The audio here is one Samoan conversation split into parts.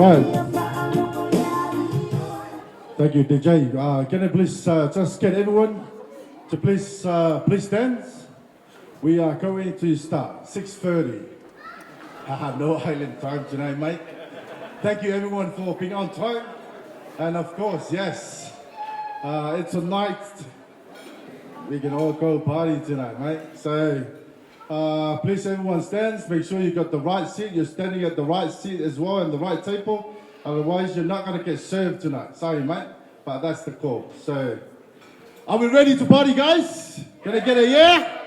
Right. Thank you, DJ. Can I please just get everyone to please please stand? We are going to start 6:30. Haha, no island time tonight, mate. Thank you everyone for being on time. And of course, yes, it's a night we can all go party tonight, mate. So please everyone stands. Make sure you got the right seat. You're standing at the right seat as well and the right table. Otherwise, you're not going to get served tonight. Sorry, mate, but that's the call. So, are we ready to party, guys? Can I get a yeah?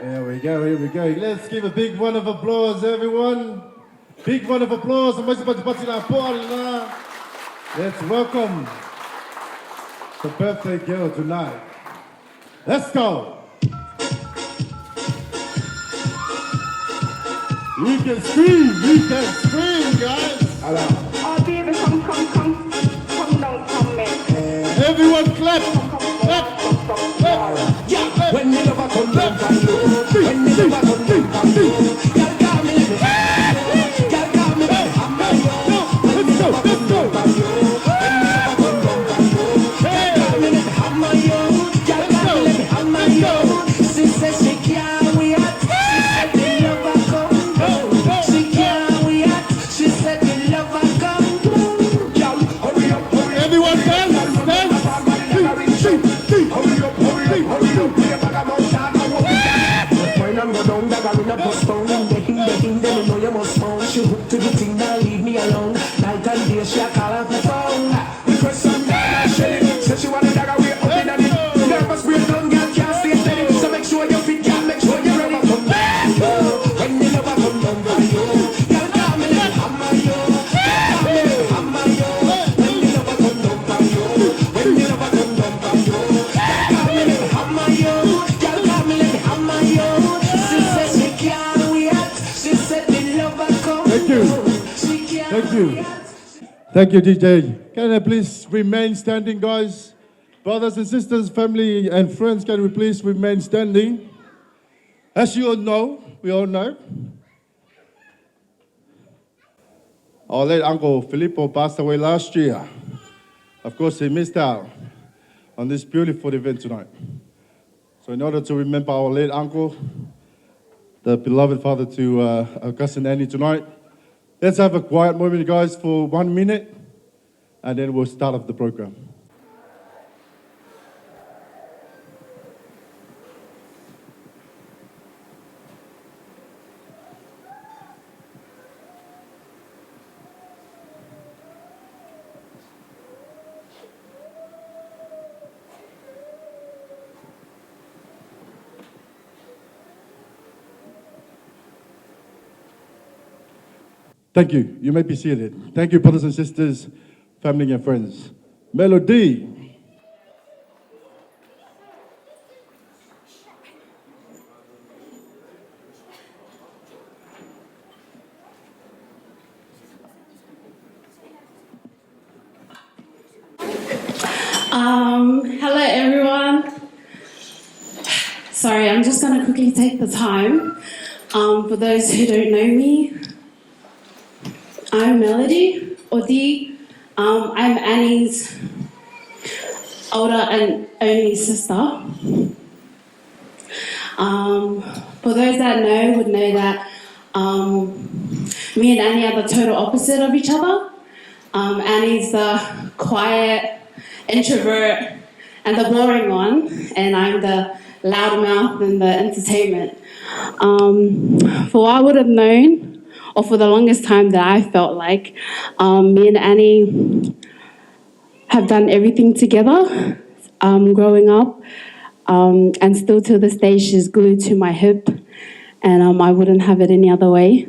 There we go, here we go. Let's give a big round of applause, everyone. Big round of applause. Let's welcome the birthday girl tonight. Let's go. You can scream, guys. Oh, baby, come, come, come, come down, come me. Everyone clap, clap, clap. Yeah, when the lover come down from you, when the lover come down from you, girl call me, girl call me, I'm a yo. When the Let's go, lover let's come go. down from you, when the lover come down from you, girl call me, I'm a yo. Girl Let's call go. me, I'm a Let's yo. go. She said she can't wait. She said the lover come down. She can't wait. She said the lover come down. Girl, hurry up, hurry up. Everyone dance, dance. Three, three, three. Hurry up, hurry up, hurry up. We a bag of mouth talk and what we got. When I'm go down, dagger in a bus town. In the, me know you must phone. She hooked to the thing, now leave me alone. Night and day, she a call off my phone. Request some dagger, Shelly. Said she want a dagger, we up in it. Nervous breakdown, girl can't stay steady. So make sure you fit, girl, make sure you ready. Come back, oh. When the lover come down for you, girl call me, let me hammer you. Girl call me, let me hammer you. When the lover come down for you, when the lover come down for you, girl call me, let me hammer you. Girl call me, let me hammer you. She said she can't wait. She said the lover come Thank you. down. She can't Thank you. wait. Thank you, DJ. Can I please remain standing, guys? Brothers and sisters, family and friends, can we please remain standing? As you all know, we all know, our late uncle Filipo passed away last year. Of course, he missed out on this beautiful event tonight. So in order to remember our late uncle, the beloved father to our cousin Annie tonight, let's have a quiet moment, guys, for 1 minute, and then we'll start off the program. Thank you. You may be seated. Thank you, brothers and sisters, family and friends. Melody. Hello, everyone. Sorry, I'm just going to quickly take the time. For those who don't know me, I'm Melody, or Dee. I'm Annie's older and only sister. For those that know, would know that me and Annie are the total opposite of each other. Annie's the quiet introvert and the boring one, and I'm the loudmouth and the entertainment. For what I would have known, or for the longest time that I felt like, me and Annie have done everything together, growing up, and still to this day she's glued to my hip, and I wouldn't have it any other way.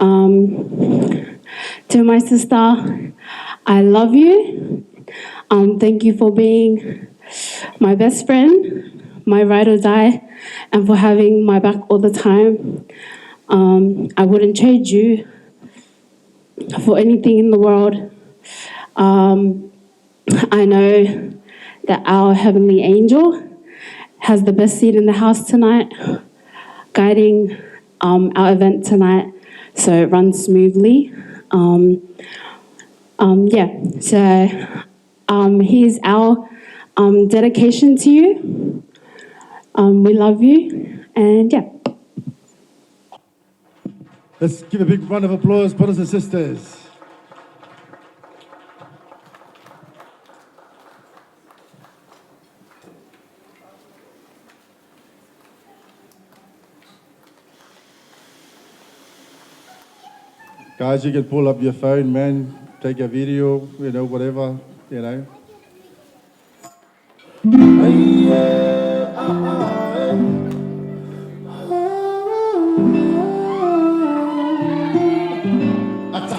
To my sister, I love you. Thank you for being my best friend, my ride or die, and for having my back all the time. I wouldn't trade you for anything in the world. I know that our heavenly angel has the best seat in the house tonight, guiding our event tonight, so it runs smoothly. Um, um, yeah, so um, here's our um, dedication to you. Um, we love you, and yeah. Let's give a big round of applause, brothers and sisters. Guys, you can pull up your phone, man. Take a video, you know, whatever, you know. Atta.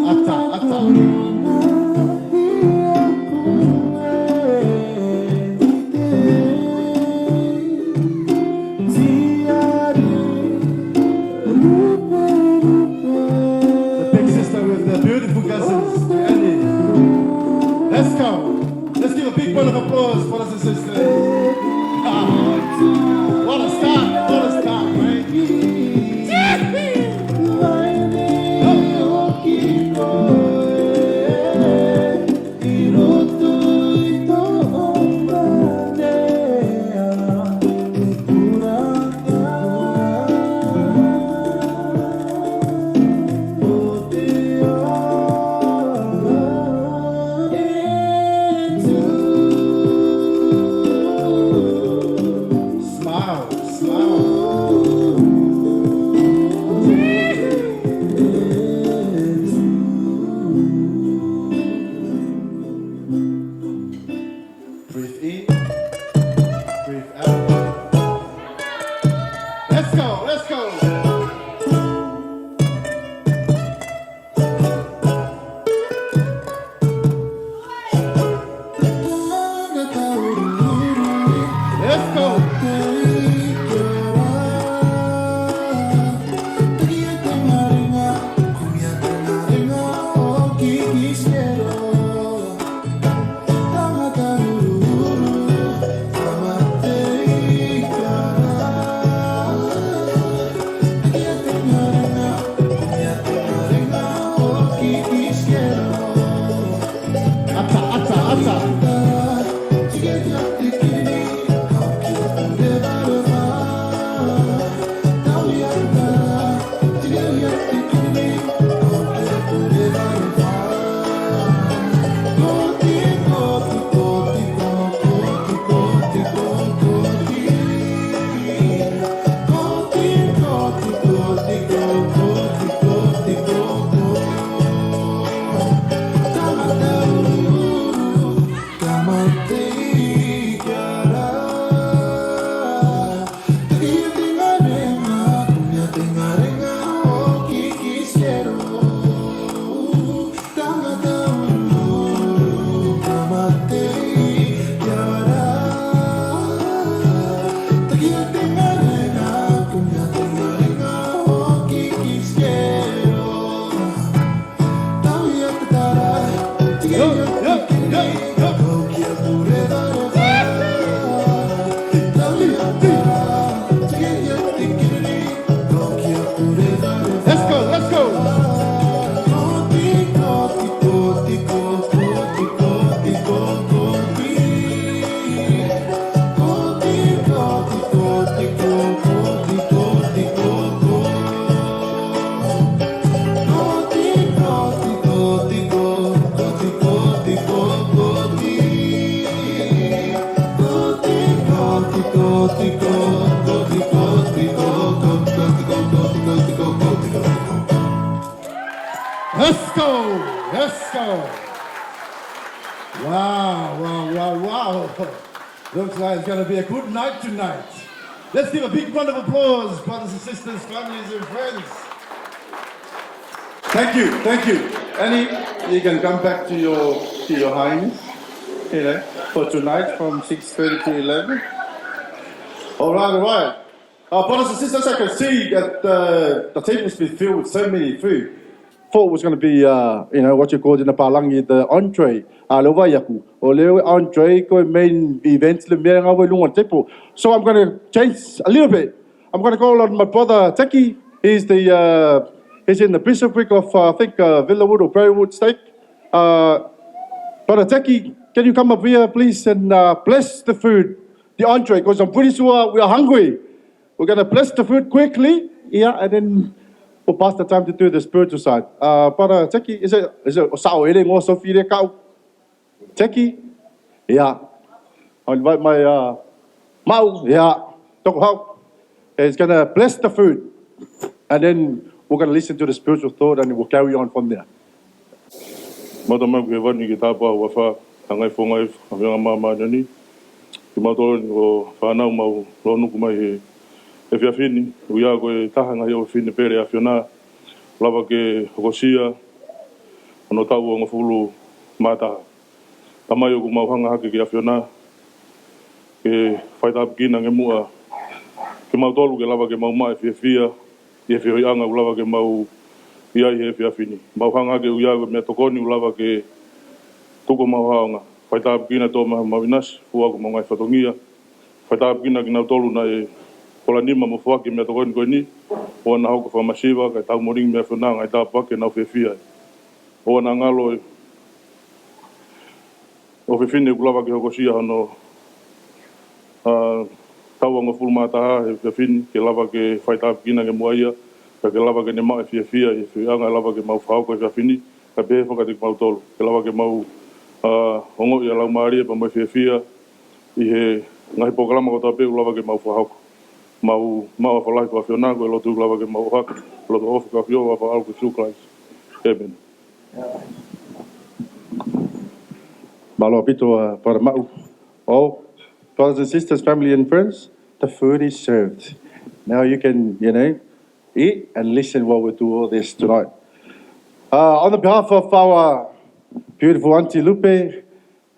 Atta, atta. The big sister with the beautiful cousins, Annie. Let's go. Let's give a big round of applause, brothers and sisters. Ah, what a start, what a start, right? Smile, smile. Breathe in, breathe out. Let's go, let's go. Let's go. Atta, atta, atta. Yo, yo, yo, yo. Let's go, let's go. Let's go, let's go. Wow, wow, wow, wow. Looks like it's going to be a good night tonight. Let's give a big round of applause, brothers and sisters, families and friends. Thank you, thank you. Annie, you can come back to your to your highness, for tonight from 6:30 to 11. All right, all right. Brothers and sisters, I can see that the table's been filled with so many food. Thought was going to be, what you call in the palangi, the entree. A le vai aku. O le entree ko main event le mea ngā lunga table. So I'm going to change a little bit. I'm going to call on my brother Teki. He's in the bishopric of, I think, Villawood or Prairiewood Stake. Brother Teki, can you come up here, please, and bless the food, the entree, because I'm pretty sure we are hungry. We're going to bless the food quickly, yeah, and then we'll pass the time to do the spiritual side. Brother Teki, is it sao ele ngo Sophie le kau? Teki? Yeah. I'll invite my Mau, yeah, Dr. Hau. He's going to bless the food, and then we're going to listen to the spiritual thought, and we'll carry on from there. Mata mai ke wani ke tāpā wa wha, hangai whongai, awhenga mā mā nani. Ki mātoro ni o whānau mau lonuku mai he e whia whini, u ia koe taha ngai o whini pere a whiona, lava ke hokosia, ono tau o ngafulu mātaha. Tamai o ku mauhanga hake ki a whiona, ke whaitapikina nge mua, ke mau tolu ke lava ke mau mai whia whia, i e whia anga u lava ke mau ia i he whia whini. Mauhanga hake u ia koe mea tokoni u lava ke tuko mau haonga. Whaitapikina tō maha mawinasi, fua ku mau ngai whatongia. Whaitapikina ki nau tolu na e kola nima mo fuaki mea tokoni koe ni. O ana hoko whamasiwa, kai tau moringi mea whiona ngai tāpake nau whiawhia. O ana ngalo e o whiwhine ku lava ke hokosia hono tau anga fulu mātaha he whiawhini ke lava ke whaitapikina ke muaia ka ke lava ke ne maa whiawhia i whianga lava ke mau whaoko e whiawhini ka pehe whakate ki mau tolu ke lava ke mau hongo i a lau maria pa mai whiawhia i he ngahi pokalama ko tāpeu lava ke mau whaoko mau mau whalahi ko awhiona ko e lotu lava ke mau haka lotu ofu ka whio wa wha au Christ. Amen. Malo pito para mau. All brothers and sisters, family and friends, the food is served. Now you can, eat and listen while we do all this tonight. On the behalf of our beautiful Auntie Lupe,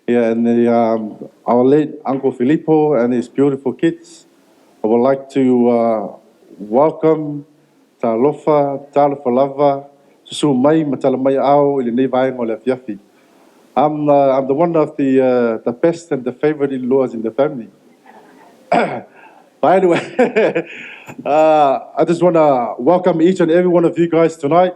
yeah, and our late Uncle Filippo and his beautiful kids, I would like to welcome Talofa, Talofa Lava, Susu Mai, Matala Mai Ao, i lenei vaega o le afiafi. I'm the one of the best and the favorite in-laws in the family. But anyway, I just want to welcome each and every one of you guys tonight.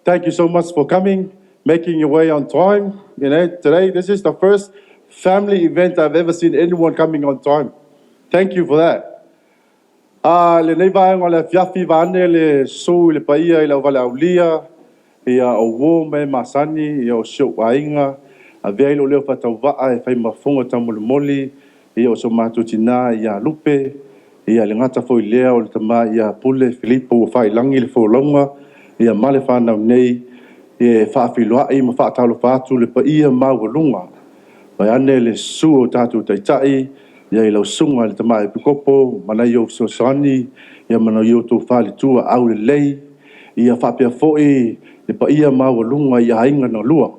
Thank you so much for coming, making your way on time. Today, this is the first family event I've ever seen anyone coming on time. Thank you for that. Ah, lenei vaega o le afiafi vaeane le susu i le paia i le auvaleaulia, ia o uō ma e masani, ia o si ou aiga, avea ai lou leo faatauvaa e fai ma fofoga taumolimoli, ia o so matou tinā ia Lupe, ia le gata foi lea o le tamā ia Pule Filipo ua faailagi le folauga, ia ma le fanau nei, e faafeiloai ma faatalofa atu le paia maualuga. Vaeane le susu o tatou taitai, ia i lau susuga i le tamai epikopo, ma nai ou fesoasoani, ia ma nai outou faletua aulelei, ia faapea foi le paia maualuga i aiga na lua.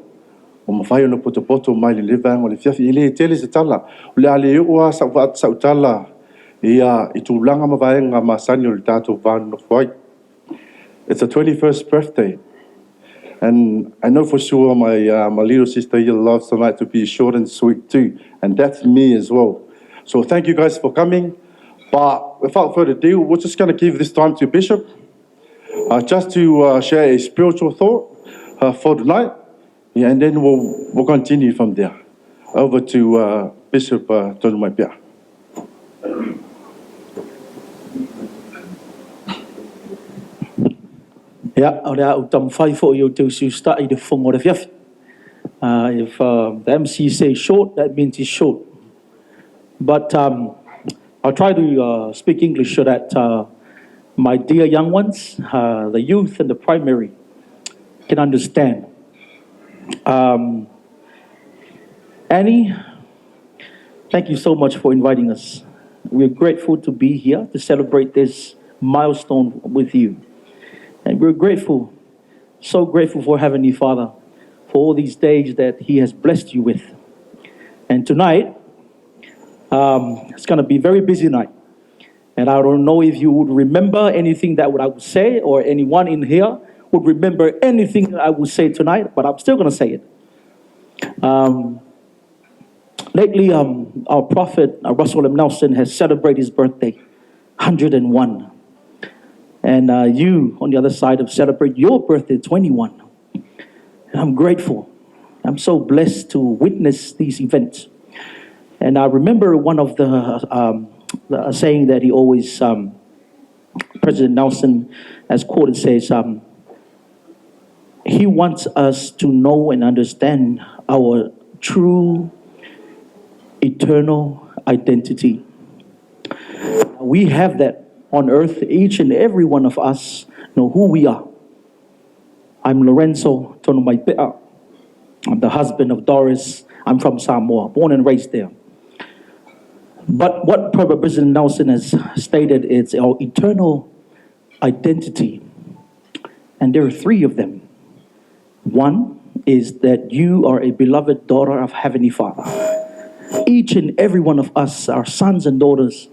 O mafai ona potopoto mai lenei vaega o le afiafi. E le tele se tala. O le a le oo lava sau tala ia i tulaga ma vaega masani o le tatou va nonofo ai. It's a 21st birthday. And I know for sure my little sister here loves tonight to be short and sweet too. And that's me as well. So thank you guys for coming. But without further ado, we're just going to give this time to Bishop just to share a spiritual thought for tonight. Yeah, and then we'll continue from there. Over to Bishop Tonumaipea. Ia, o le a ou taumafai foi ou te usiusita'i i le fofoga o le afiafi. If the MC says short, that means it's short. But I'll try to speak English so that my dear young ones, the youth and the primary, can understand. Annie, thank you so much for inviting us. We're grateful to be here to celebrate this milestone with you. And we're grateful So grateful for Heavenly Father for all these days that He has blessed you with. And tonight, it's going to be a very busy night. And I don't know if you would remember anything that I would say or anyone in here would remember anything that I would say tonight, but I'm still going to say it. Lately, our prophet, Russell M. Nelson, has celebrated his birthday, 101. And you, on the other side, have celebrated your birthday, 21. And I'm grateful. I'm so blessed to witness these events. And I remember one of the saying that he always, President Nelson, as quoted, says, he wants us to know and understand our true eternal identity. We have that on earth. Each and every one of us know who we are. I'm Lorenzo Tonumaipe'a. I'm the husband of Doris. I'm from Samoa, born and raised there. But what President Nelson has stated is our eternal identity. And there are three of them. One is that you are a beloved daughter of Heavenly Father. Each and every one of us are sons and daughters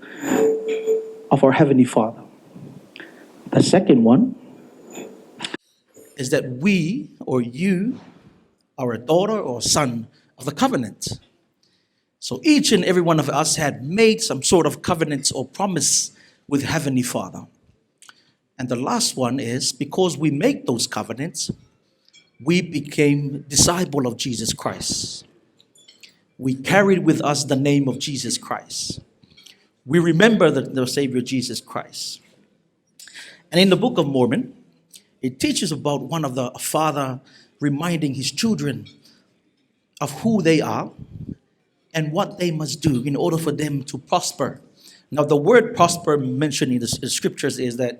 of our Heavenly Father. The second one is that we or you are a daughter or son of the covenant. So each and every one of us had made some sort of covenant or promise with Heavenly Father. And the last one is because we make those covenants, we became disciple of Jesus Christ. We carried with us the name of Jesus Christ. We remember the Savior Jesus Christ. And in the Book of Mormon, it teaches about one of the father reminding his children of who they are and what they must do in order for them to prosper. Now, the word prosper mentioned in the scriptures is that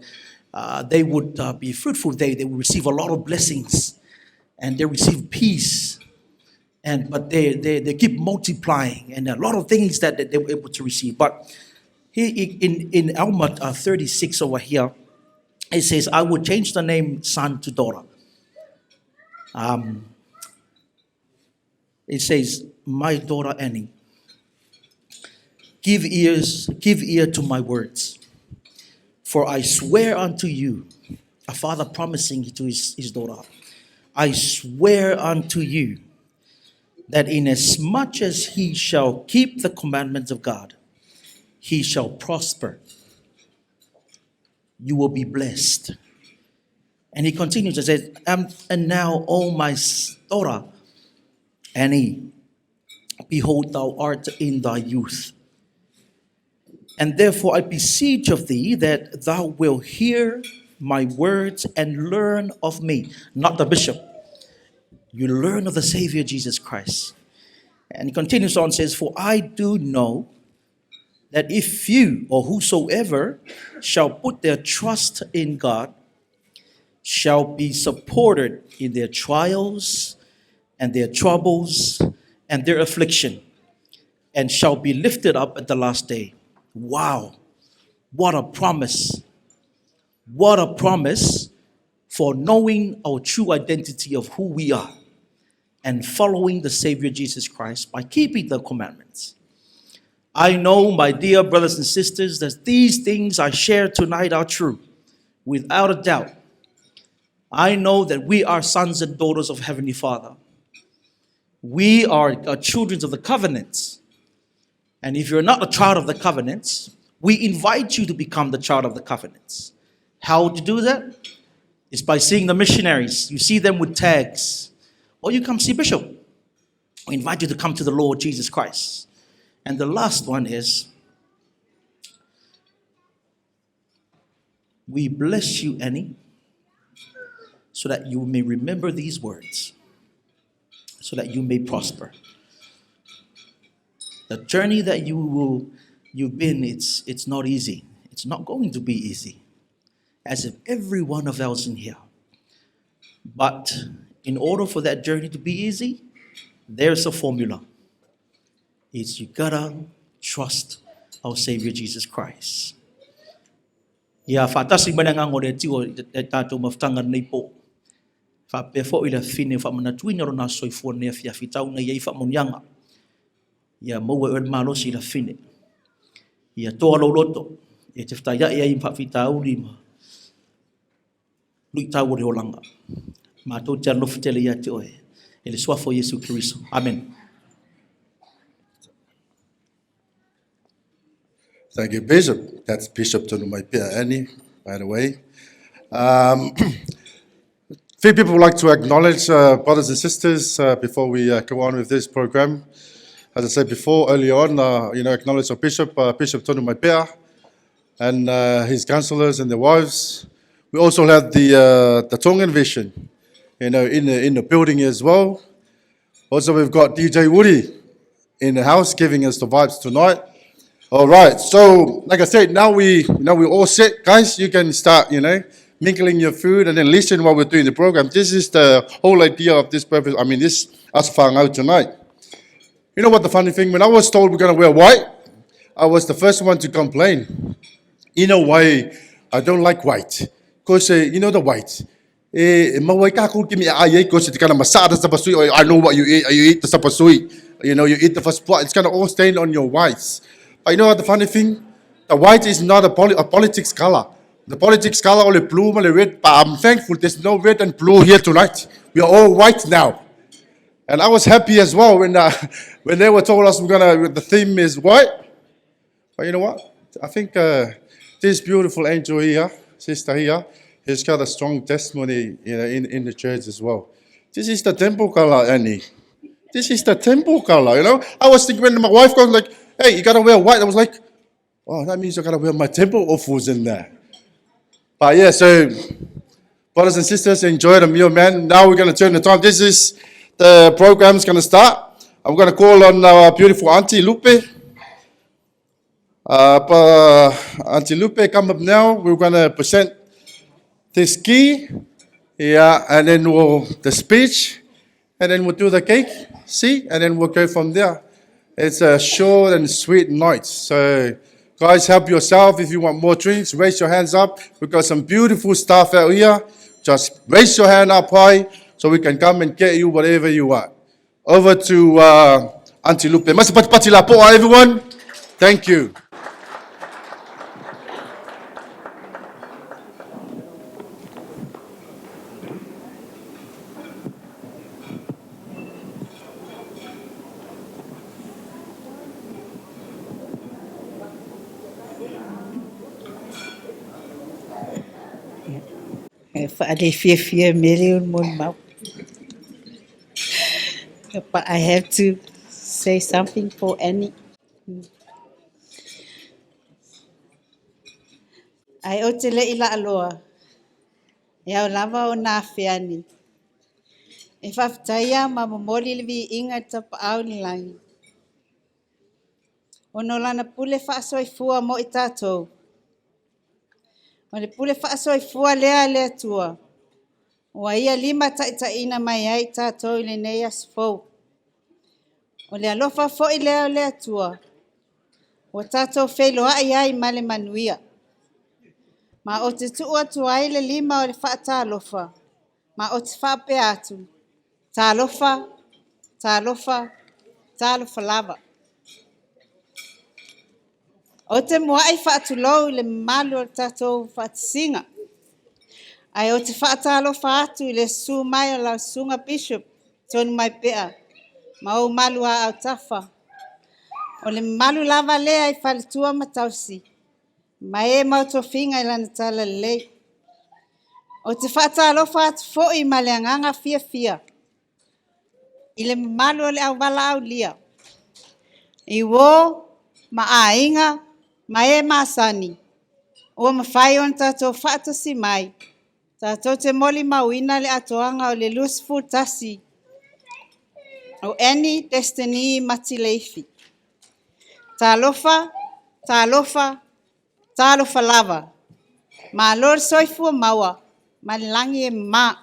they would be fruitful. They would receive a lot of blessings and they receive peace. But they keep multiplying and a lot of things that they were able to receive. But in Alma 36 over here, it says, I will change the name son to daughter. It says, my daughter Annie, give ear to my words. For I swear unto you, a father promising to his daughter, I swear unto you that inasmuch as he shall keep the commandments of God, he shall prosper. You will be blessed. And he continues and says, and now, O my daughter, Annie, behold, thou art in thy youth. And therefore I beseech of thee that thou wilt hear my words and learn of me. Not the bishop. You learn of the Savior Jesus Christ. And he continues on and says, for I do know that if you or whosoever shall put their trust in God, shall be supported in their trials and their troubles and their affliction, and shall be lifted up at the last day. Wow, what a promise. What a promise for knowing our true identity of who we are and following the Savior Jesus Christ by keeping the commandments. I know, my dear brothers and sisters, that these things I share tonight are true, without a doubt. I know that we are sons and daughters of Heavenly Father. We are children of the covenants. And if you're not a child of the covenants, we invite you to become the child of the covenants. How to do that? It's by seeing the missionaries. You see them with tags. Or you come see Bishop. We invite you to come to the Lord Jesus Christ. And the last one is, we bless you, Annie, so that you may remember these words, so that you may prosper. The journey that you've been, it's not easy. It's not going to be easy, as if every one of us in here. But in order for that journey to be easy, there's a formula. It's you got to trust our Savior Jesus Christ. Ia whātasi mai ngā ngore tio e tātou mawhtanga nei pō. Faapea foi le afine ua faamanatuina lona aso soifua i lenei afiafi, tau ina i ai faamanuiaga. Ia maua e oe le malosi i le afine. Ia toa lou loto e te fetaiai ai ma faafitauli ma luitau o le olaga. Matou te alolofa tele ia te oe, i le Suafa o Iesu Keriso. Amene. Thank you, Bishop. That's Bishop Tonumaipea Annie, by the way. Few people would like to acknowledge brothers and sisters before we go on with this program. As I said before, early on, acknowledge our Bishop, Bishop Tonumaipea, and his counselors and their wives. We also have the Tongan Vision in the building as well. Also, we've got DJ Woody in the house giving us the vibes tonight. All right, so like I said, now we're all set, guys. You can start mingling your food and then listen while we're doing the program. This is the whole idea of this purpose. I mean, this us found out tonight. You know what the funny thing? When I was told we're gonna wear white, I was the first one to complain. You know why I don't like white? Because you know the white. E mau ai kākou ki me ai ai, because it's kind of masada sapasui. I know what you eat. You eat the sapasui. You eat the first part. It's kind of all stained on your whites. But you know what the funny thing? The white is not a politics color. The politics color only blue, only red. But I'm thankful there's no red and blue here tonight. We are all white now. And I was happy as well when they were told us the theme is white. But you know what? I think this beautiful angel here, sister here, has got a strong testimony in the church as well. This is the temple color, Annie. This is the temple color. I was thinking when my wife goes like, "Hey, you gotta wear white." I was like, "Oh, that means I gotta wear my temple offals in there." But yeah, so brothers and sisters, enjoy the meal, man. Now we're gonna turn the time. This is the program's gonna start. I'm gonna call on our beautiful Auntie Lupe. Auntie Lupe, come up now. We're gonna present this key. Yeah, and then we'll the speech, and then we'll do the cake. See, and then we'll go from there. It's a short and sweet night. So, guys, help yourself. If you want more drinks, raise your hands up. We've got some beautiful stuff out here. Just raise your hand up high so we can come and get you whatever you want. Over to Auntie Lupe. Masipati la poa, everyone. Thank you. E whaale fia fia mele o mo mau. But I have to say something for Annie. Ai o te le i la aloa. E au lava o nā whiani. E whawhitaia ma momoli le vi inga tapa au ni langi. O no lana pule whaasoifua mo i tātou. O le pule faasoifua lea le Atua. Ua ia lima taitaina mai ai tātou i lenei aso fou. O le alofa foi lea o le Atua. Ua tātou feiloai ai ma le manuia. Ma o te tuu atu ai le lima o le faatalofa. Ma o te faapea atu. Talofa, talofa, talofa lava. O te muai faatulou i le mamalu o le tatou faatasiga. Ae o te faatalofa atu i le susu mai o lau susuga Bishop Tonumaipea ma ou malu a autafa. O le mamalu lava lea i faletua ma tausi. Ma e mau tofiga i lana tala lelei. O te faatalofa atu foi ma le agaga fiafia. I le mamalu o le auvala aulia. I uō ma aiga ma e masani. Ua mafai ona tatou faatasi mai. Tatou te molimauina le atoaga o le 21 o Annie Destiny Matileifi. Talofa, talofa, talofa lava. Malo le soifua maua, ma le lagi e mamā.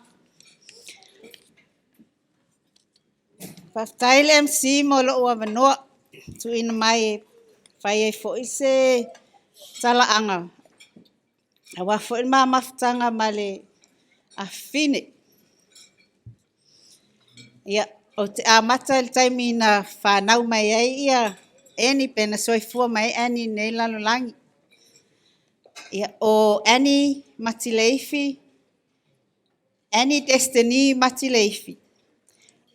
Faafetai le MC mo lou avanoa. Tuuina mai e fai ai foi se talaaga. Aua foi le ma mafutaga ma le afine. Ia, ou te amata i le taimi na whanau mai ai ia Annie pe na soifua mai ai Annie i nei lalolagi. Ia, o Annie Matileifi, Annie Destiny Matileifi.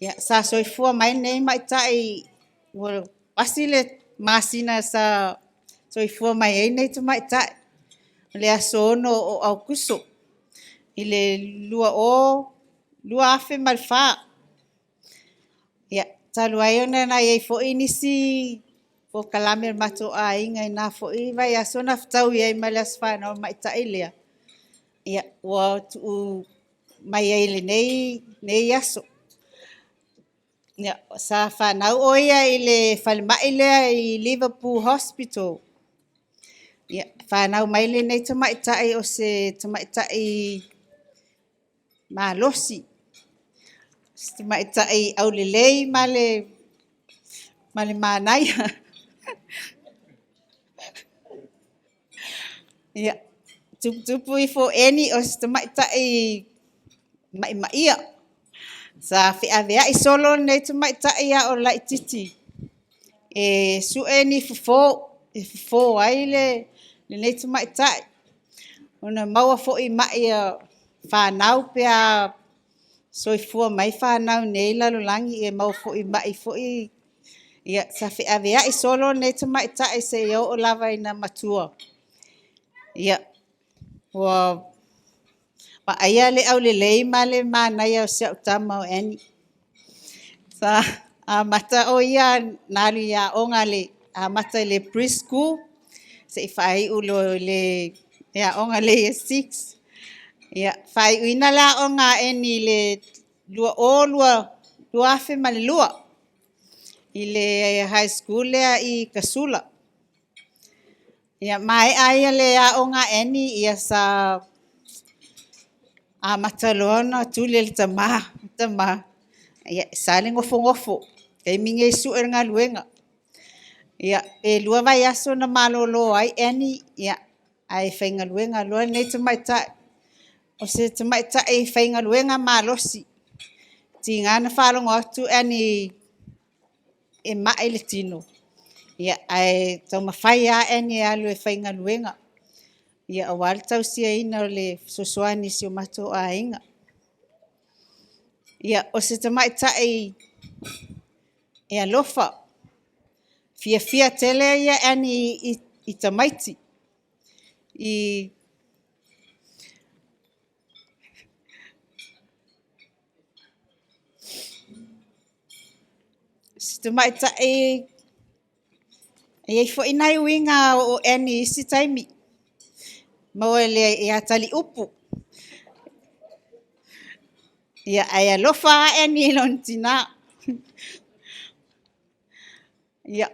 Ia, sa soifua mai lenei maitai ua pasi le masina sa soifua mai ai lenei tamaitai. O le aso 6 o Aokuso i le 2004. Ia, talu ai ona na i ai foi nisi polokalame a le matou aiga i na foi vaiaso na fetaui ai ma le aso fanau o le tamaitai lea, ia, ua tuu mai ai i lenei aso. Ia, sa fanau o ia i le falemai lea i Liverpool Hospital. Ia, fanau mai lenei tamaitai o se tamaitai malosi, se tamaitai aulelei ma le manaia. Ia, tuputupu ifo o Annie o se tamaitai maimaia. Sa feaveai solo lenei tamaitai a o laitiiti e sue ni fofo e fofo ai lenei tamaitai. Ona maua foi i mai a fanau pe a soifua mai fanau i nei lalolagi, e maua foi i mai foi. Ia, sa feaveai solo lenei tamaitai seia oo lava ina matua. Ia, ua vaaia le aulelei ma le manaia o si au tama o Annie. Sa amata o ia na alu i aoga amata i le pre-school seia faaiu loa i le aoga i le Year 6. Ia, faaiuina le aoga a Annie i le 2002 i le high school lea i Kasula. Ia, maea ai le aoga a Annie, ia sa amata loa ona tuli e le tama, tama, ia e sa le nofonofo, taimi nei sue le galuega. Ia, pe 2 vaiaso na malolo ai Annie, ia, ae faigaluega loa lenei tamaitai. O se tamaitai faigaluega malosi. Tiga na faalogo atu Annie e mai le tino, ia, ae taumafai lava Annie e alu e faigaluega, ia, aua le tausiaina o le fesoasoani i si o matou aiga. Ia, o se tamaitai e alofa, fiafia tele ia Annie i tamaiti. Si tamaitai e i ai foi nai uiga o Annie i isi taimi, maua ia Taliupu. Ia, ae alofa lava Annie i lona tina. Ia,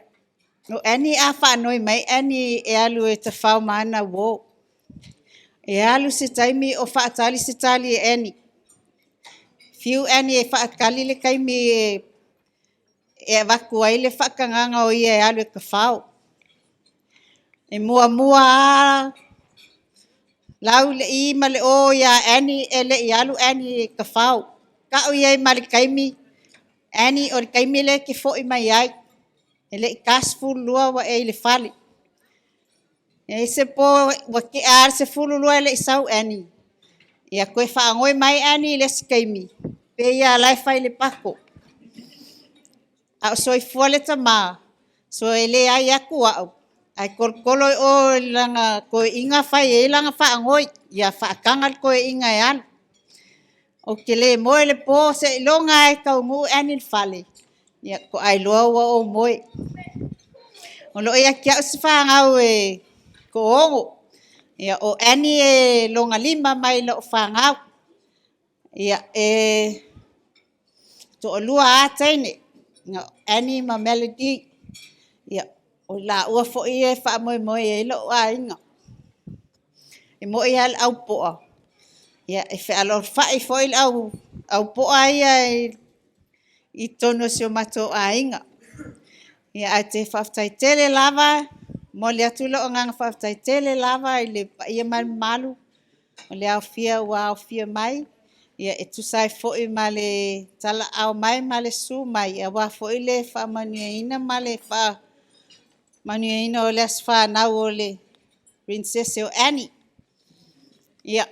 o Annie a faanoi mai Annie e alu e tafao ma ana uo. E alu se taimi o faatali se tali e Annie. Fiu Annie e faatali le taimi e avatu ai le faatagaga o ia e alu e tafao. E muamua lava lau le i ma le o ia Annie e le i alu Annie e tafao. Tau i ai ma le taimi, Annie o le taimi lea e te foi mai ai, e le i ta 12 ua e i le fale. E i ai se po ua tea lava le 12 e le i sau Annie, ia toe faanoi mai Annie i le isi taimi, pei lava o la e fai i le pato. A o soifua le tama, so e le ai atu au, ae tolotolo i o i lana toeaina fai ai lana faanoi, ia faataga le toeaina e alu. Ou te le moe i le po seiloga lava e taunuu Annie i le fale, ia faatoa iloa ua ou moe. O lo o ia te au se fanau e toaono. Ia, o Annie e lona lima mai lau fanau. Ia, e toalua lava teine, o Annie ma Melody. Ia, o i laua foi ia e faamoemoe i ai lou aiga. E moni lava le au poa, ia e fealofai foi le au poa ia i totonu o si o matou aiga. Ia, ae te faafetai tele lava, momoli atu lou agaga faafetai tele lava i le paia ma le mamalu o le ua aofia mai. Ia, e tusa ai foi ma le talaau mai ma le su mai, aua foi le faamanuiaina ma le faamanuiaina o le aso fanau o le Princess o Annie. Ia,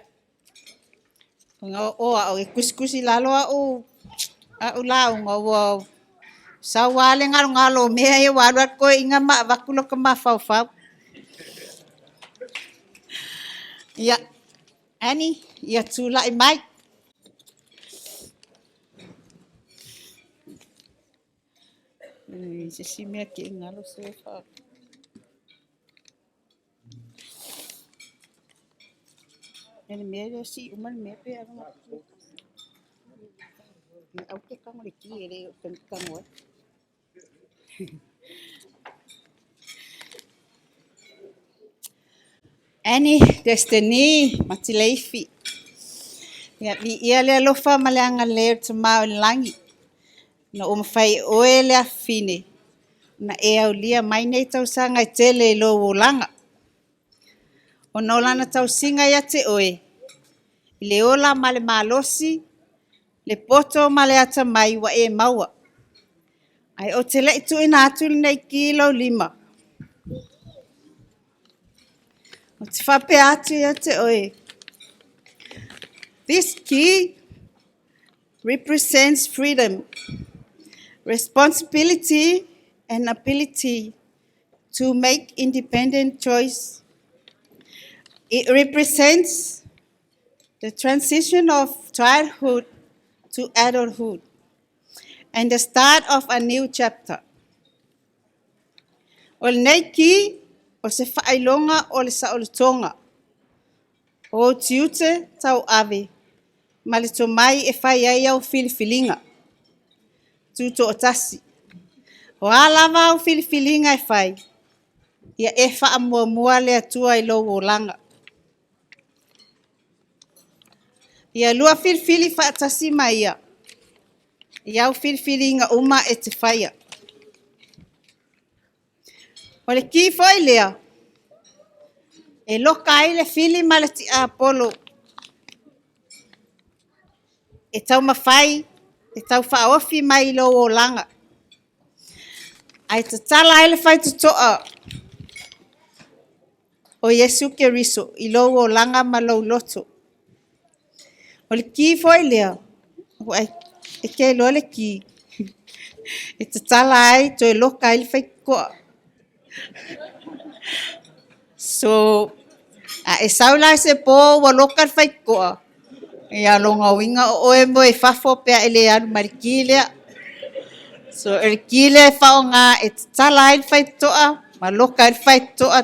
o au e tusitusi i lalo au, au lauga, ua sau lava le galogalo o mea ia ua alu alu toeaiina ma avatu lota mafaufau. Ia, Annie, ia tulai mai. Se isi mea ke galo se fa. Ele mea le si uma le mea pe alu. Au ke kango le ki ele o kango ai. Annie Destiny Matileifi. Ia, viia le alofa ma le agalelei o le Tama o le lagi. Na ua mafai e oe le afafine, na e aulia mai nei tausaga e tele i lou olaga. Ona o lana tausiga ia te oe, i le ola ma le malosi, le poto ma le atamai ua e maua. Ae ou te le i tuuina atu lenei ki i lou lima. Ou te faapea atu ia te oe. This key represents freedom, responsibility, and ability to make independent choice. It represents the transition of childhood to adulthood and the start of a new chapter. O lenei ki, o se faailoga o le saolotoga. O ou tiute tauave ma le tomai e fai ai au filifiliga. Tutoatasi. O a lava au filifiliga e fai, ia e faamuamua le Atua i lou olaga. Ia lua filifili faatasi ma ia, i au filifiliga uma e te faia. O le ki foi lea, e loka ai le fili ma le tiapolo e taumafai e taufaaofi mai i lou olaga. Ae tatala ai le faitotoa o Iesu Keriso i lou olaga ma lou loto. O le ki foi lea, ua e te iloa le ki, e tatala ai toe loka ai le faitotoa. So, a e sau la se po ua loka le faitotoa, ia lona uiga o oe moe i fafo pe a e le alu ma le ki lea. So, o le ki lea e faaaoga e tatala ai le faitotoa ma loka ai le faitotoa.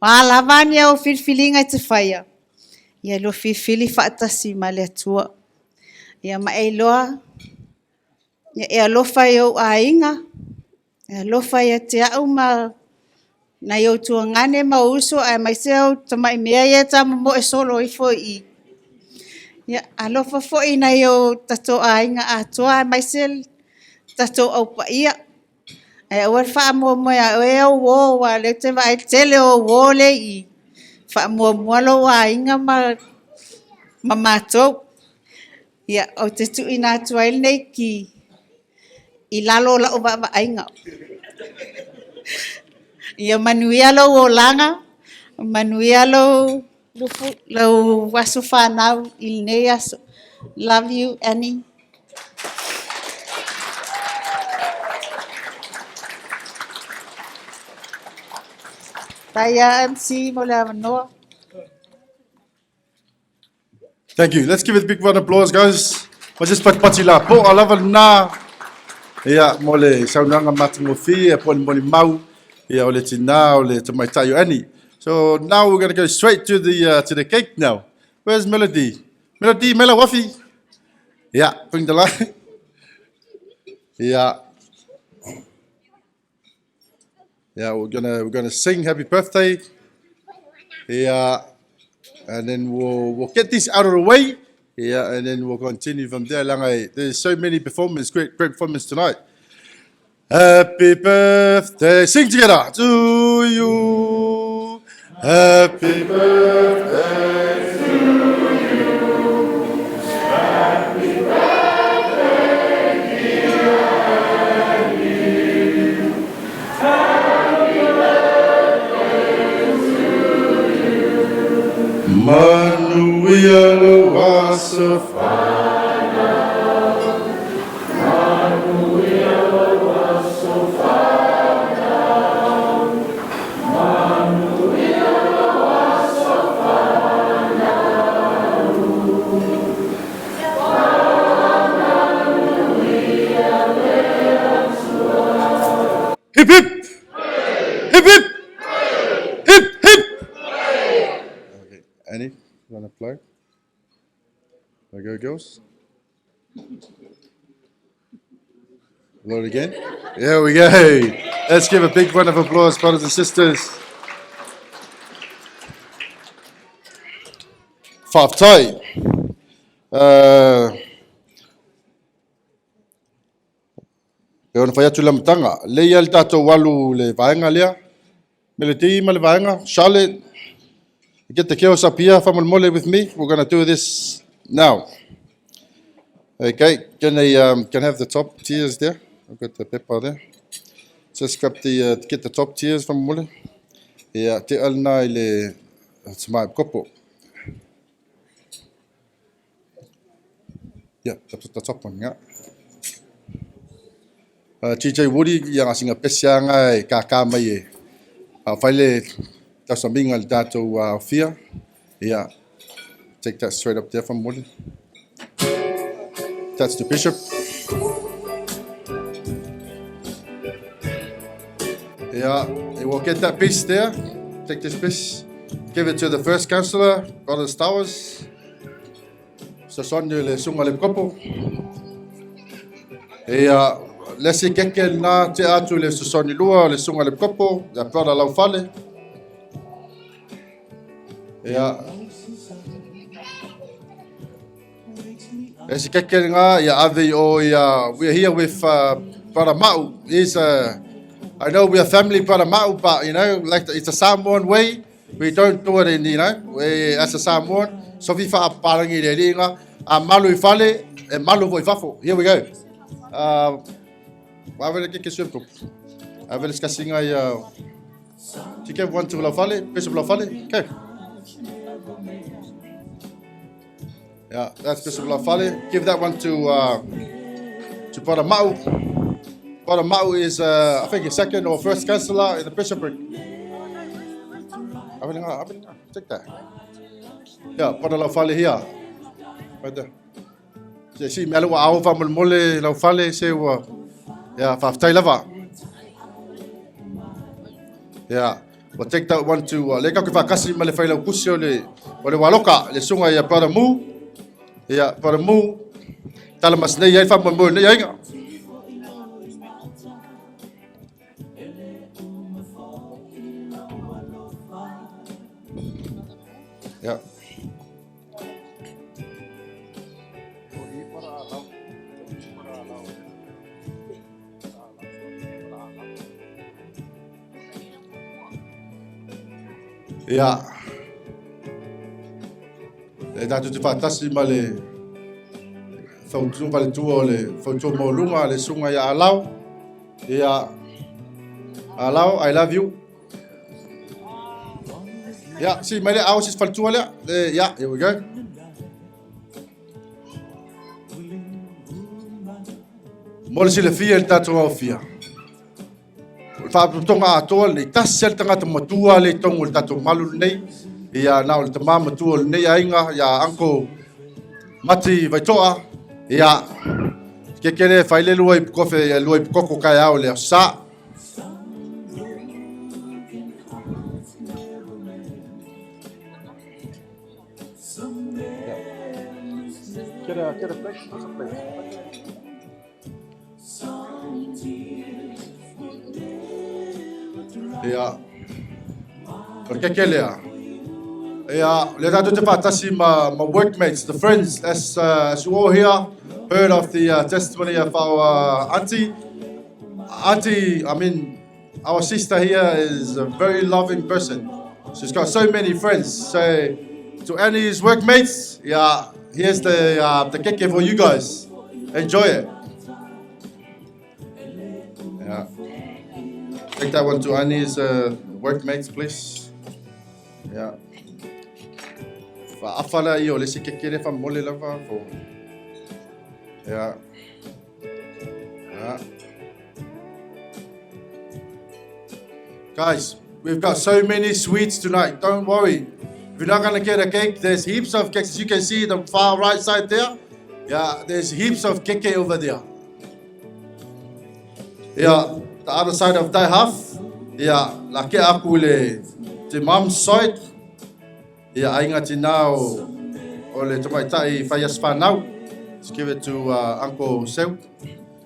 O a lava ni au filifiliga e te faia, ia lua filifili faatasi ma le Atua. Ia ma e iloa, ia e alofa i ou aiga, e alofa ia te au ma nai ou tuagane ma ou uso aemaise au tamai mea ia e tamomoe solo ifo i i. Ia alofa foi i nai o tatou aiga atoa aemaise tatou au paia. Ae aua le faamuamua ia oe au uo aua o lea ou te vaai i le tele o au uo lea e i i. Faamuamua lou aiga ma matou. Ia, ou te tuuina atu ai lenei ki i lalo o lau vaavaaiga. Ia manuia lou olaga, manuia lou, lou aso fanau i lenei aso. Love you, Annie. Tai MC mo le avanoa. Thank you. Let's give it a big round of applause, guys. Ma se patipati la po a lava na. Ia, mo le saunoaga matagofie po o le molimau ia o le tina o le tamaitai o Annie. So now we're going to go straight to the cake now. Where's Melody? Melody, mela wafi. Yeah, bring the line. Yeah. Yeah, we're gonna sing happy birthday. Yeah. And then we'll get this out of the way. Yeah, and then we'll continue from there. Leaga, there's so many performance, great great performance tonight. Happy birthday. Sing together. To you. Happy birthday to you. Manuia lou aso Hip hip! Hip hip! Hip hip! Okay, Annie, you wanna play? There go, girls. Blow it again. There we go. Let's give a big round of applause, brothers and sisters. Whātai. Uh, e ona whai atu le matanga. Le ia le tātou alu le vaenga lea. Me le tī ma le vaenga. Charlotte, get the girls up here, whamolmole with me. We're going to do this now. Okay, can I um, can I have the top tiers there? I've got the pepper there. Just grab the uh, get the top tiers from Mole. Yeah, te alna i le tamaip kopo. Yeah, the, the top one, yeah. Uh, TJ Woody, ia ngā singa pesianga e kākā mai e. Uh, whaile tausaminga le tātou uh, fia. Yeah, take that straight up there from Woody. That's the bishop. Yeah, we'll get that piece there. Take this piece. Give it to the first councillor, Brother Stowers. Sasoni le sunga le kopo. Ia, le si keke na te atu le sasoni lua le sunga le kopo, ia brother Laufale. Ia, e si keke ngā, ia ave o ia, we are here with uh, Brother Ma'u. He's a, I know we are family, Brother Ma'u, but you know, like the, it's a Samoan way. We don't do it in, you know, we, as a Samoan, so vi whaaparangi le ringa, a malu i fale, e malu fo i fafo. Here we go. Uh, Wawele ke ke suep Awele skasinga ia Tike one to Laufale, Bishop Laufale. Okay. Yeah, that's Bishop Laufale. Give that one to uh, to Brother Ma'u. Brother Ma'u is, uh, I think, a second or first councillor in the bishopric. Take that. Yeah, Brother Laufale here. Right there. Se si mea ua ao whamolemole lau fale se ua yeah, whawhetai lava. Yeah. We'll take that one to uh, le kau ke whakasi ma le whailau kusi o le, o le waloka, le sunga ia Brother Mu. Yeah, Brother Mu. Tala mas nei ai whamoemoe nei ainga. Yeah. Ia. E tātou te whātasi ma le whautu faletua o le fautua maualuga le susuga ia Alau. Ia Alau, I love you. Ia, si mai le ao si faletua lea. Ia, here we go. Mo le silafia i le tatou aofia. O le faalapotopotoga atoa lenei, tasi lava le tagata matua lea i totonu o le tatou malu lenei, ia na o le tama matua o lenei aiga, ia Uncle Mati Vaitoa, ia keke le fai le lua i kofe, ia lua i koko kai ao le sa. Get a, get a plate, what's a plate? Ia. O le keke lea. Ia, le tātou te whātasi ma, ma workmates, the friends, as, uh, as you all here, heard of the uh, testimony of our uh, auntie. Auntie, I mean, our sister here is a very loving person. She's got so many friends. So, to Annie's workmates, yeah, here's the, uh, the keke for you guys. Enjoy it. Yeah. Take that one to Annie's uh, workmates, please. Yeah. Faafa lea ia o le isi keke lea faamomole lava for Yeah. Yeah. Guys, we've got so many sweets tonight. Don't worry. If you're not gonna get a cake, there's heaps of cakes. As you can see the far right side there. Yeah, there's heaps of keke over there. Yeah, the other side of that half. Yeah, la ke aku le te mom's side. Ia, aiga tina o, o le tamaitai fai aso whanau. Let's give it to Uncle Seu.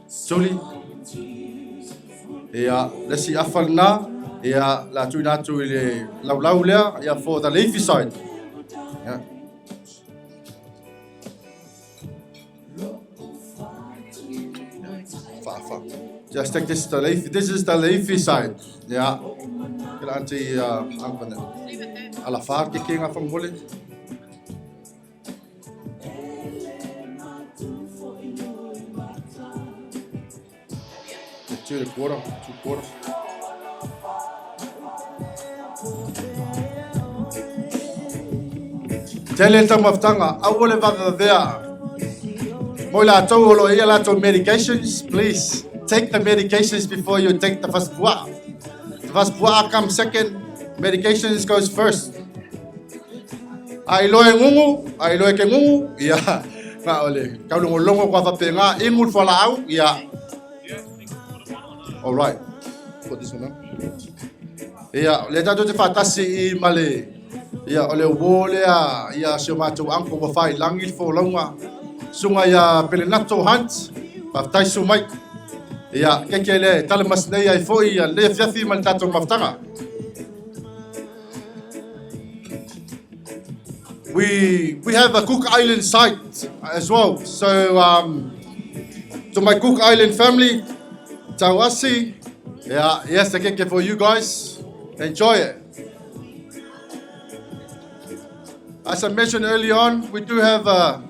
Suli. Ia, le si afa lena. Ia, la tuina atu i le laulau lea. Ia, for the leafy side. Yeah. Whaafa. Just take this to leafy. This is the leafy side. Yeah. Kila auntie uncle. Ala whā ke ke ngā whamhole. Two and a quarter, 2 quarter. Tele taumafataga, aua le vavevavea. Mo i latou o lo o i ai a latou medications, please take the medications before you take the first pua'a. The first pua'a comes second, medications goes first. A iloa e gugu, a iloa e ke gugu, ia, na o le kaulogologo kua faapena, inu le fualaau, ia. All right. Put this one on. Ia, o lea tatou te faatasi i ma le, ia, o le uō lea, ia, si o matou uncle ua fai i lagi le folauga, susuga ia Pelenato Hunt, faafetai susu mai. Ia, keke lea e tala mas nei ai foi ia lenei afiafi ma le tatou mafutaga. We have a Cook Island site as well. So to my Cook Island family, Tauasi, yeah, yes, the keke for you guys. Enjoy it. As I mentioned early on, we do have a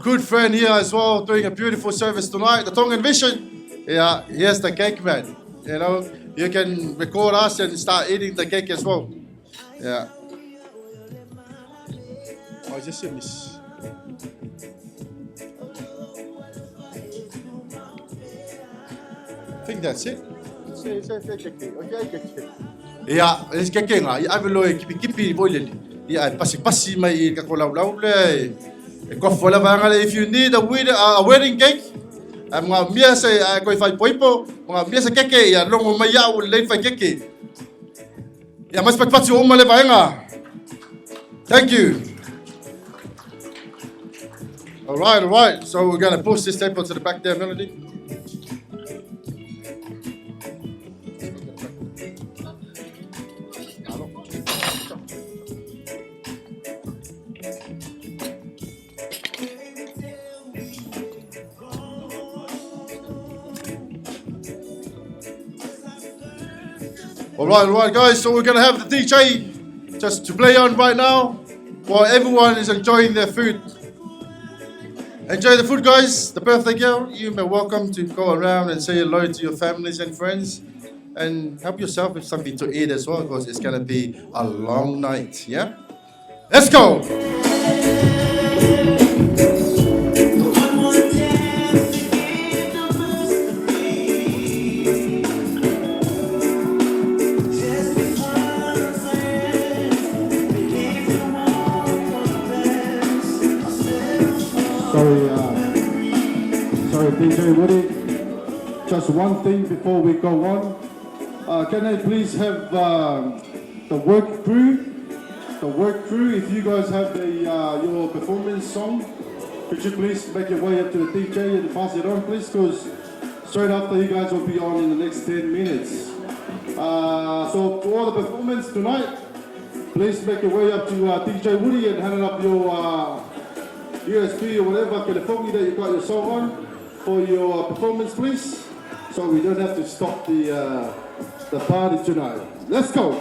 good friend here as well doing a beautiful service tonight, the Tongan Vision. Yeah, here's the cake man. You can record us and start eating the cake as well. Yeah. Oh, is this it, miss? I think that's it. Say, say, say, keke. Okay, keke. Ia, e keke ngā, i ave loe kipi kipi i voilele. Ia, e pasi pasi mai i ka ko lau lau le. E kofo la vanga le, if you need a wedding cake, a mga mia se a koe whai poipo, mga mia se keke, ia longo mai au le whai keke. Ia, mas patipati o uma le vaenga. Thank you. All right. So we're going to push this table to the back there, Melody. All right, guys. So we're gonna have the DJ just to play on right now while everyone is enjoying their food. Enjoy the food, guys. The birthday girl, you may welcome to go around and say hello to your families and friends and help yourself with something to eat as well because it's gonna be a long night, yeah? Let's go! Sorry, DJ Woody. Just one thing before we go on. Can I please have the work crew? The work crew, if you guys have your performance song, could you please make your way up to the DJ and pass it on, please? Because straight after you guys will be on in the next 10 minutes. So for all the performance tonight, please make your way up to DJ Woody and hand up your USB or whatever telephone that you got your song on for your performance, please. So we don't have to stop the party tonight. Let's go.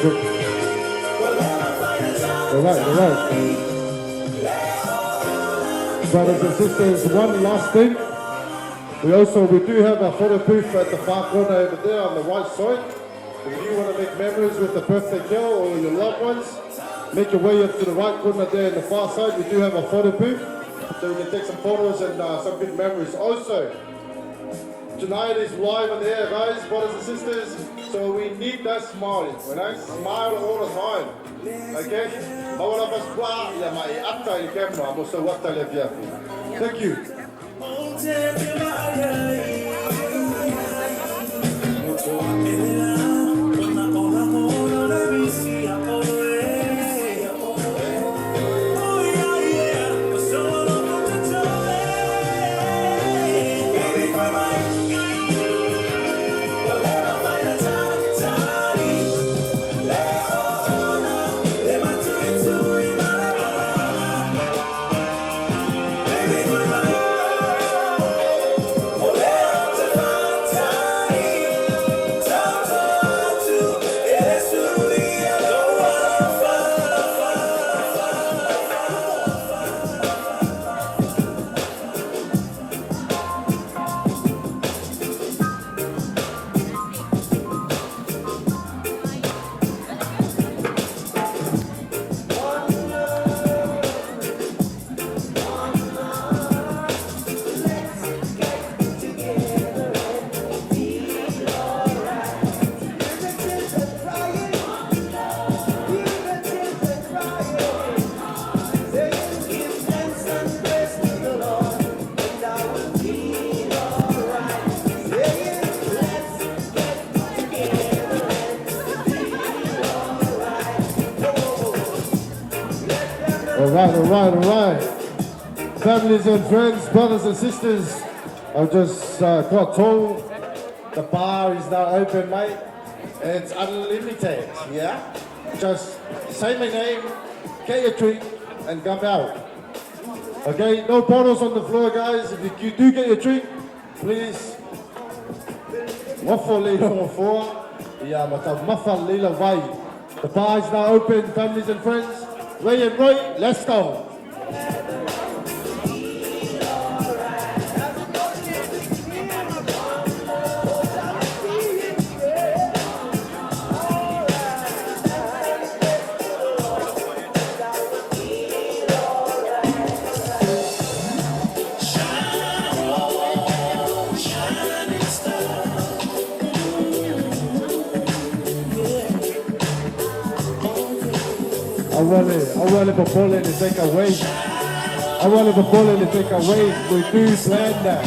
Good. All right, all right. Brothers and sisters, one last thing. We also, we do have a photo booth at the far corner over there on the right side. If you want to make memories with the birthday girl or your loved ones, make your way up to the right corner there in the far side. We do have a photo booth, so you can take some photos and some good memories. Also, tonight is live on the air, guys, brothers and sisters. So we need that smile, you know? Smile all the time. Okay? Thank you. All right, all right, all right. Families and friends, brothers and sisters, I've just got told the bar is now open, mate. It's unlimited, yeah? Just say my name, get your drink, and come out. Okay, no bottles on the floor, guys. If you do get your drink, please. Wafo leila wafoa, ia matamafa leila vai. The bar is now open, families and friends. Ray and Roy, let's go. Awale popole ni take away. Awale popole ni take away. We do plan that.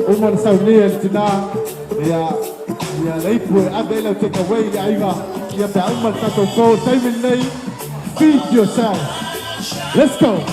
Uma na saunia le tina. Ia, ia leipu e ave lau take away ia aiga. Ia pe auma le tatou go. Simon Lay, feed yourself. Let's go.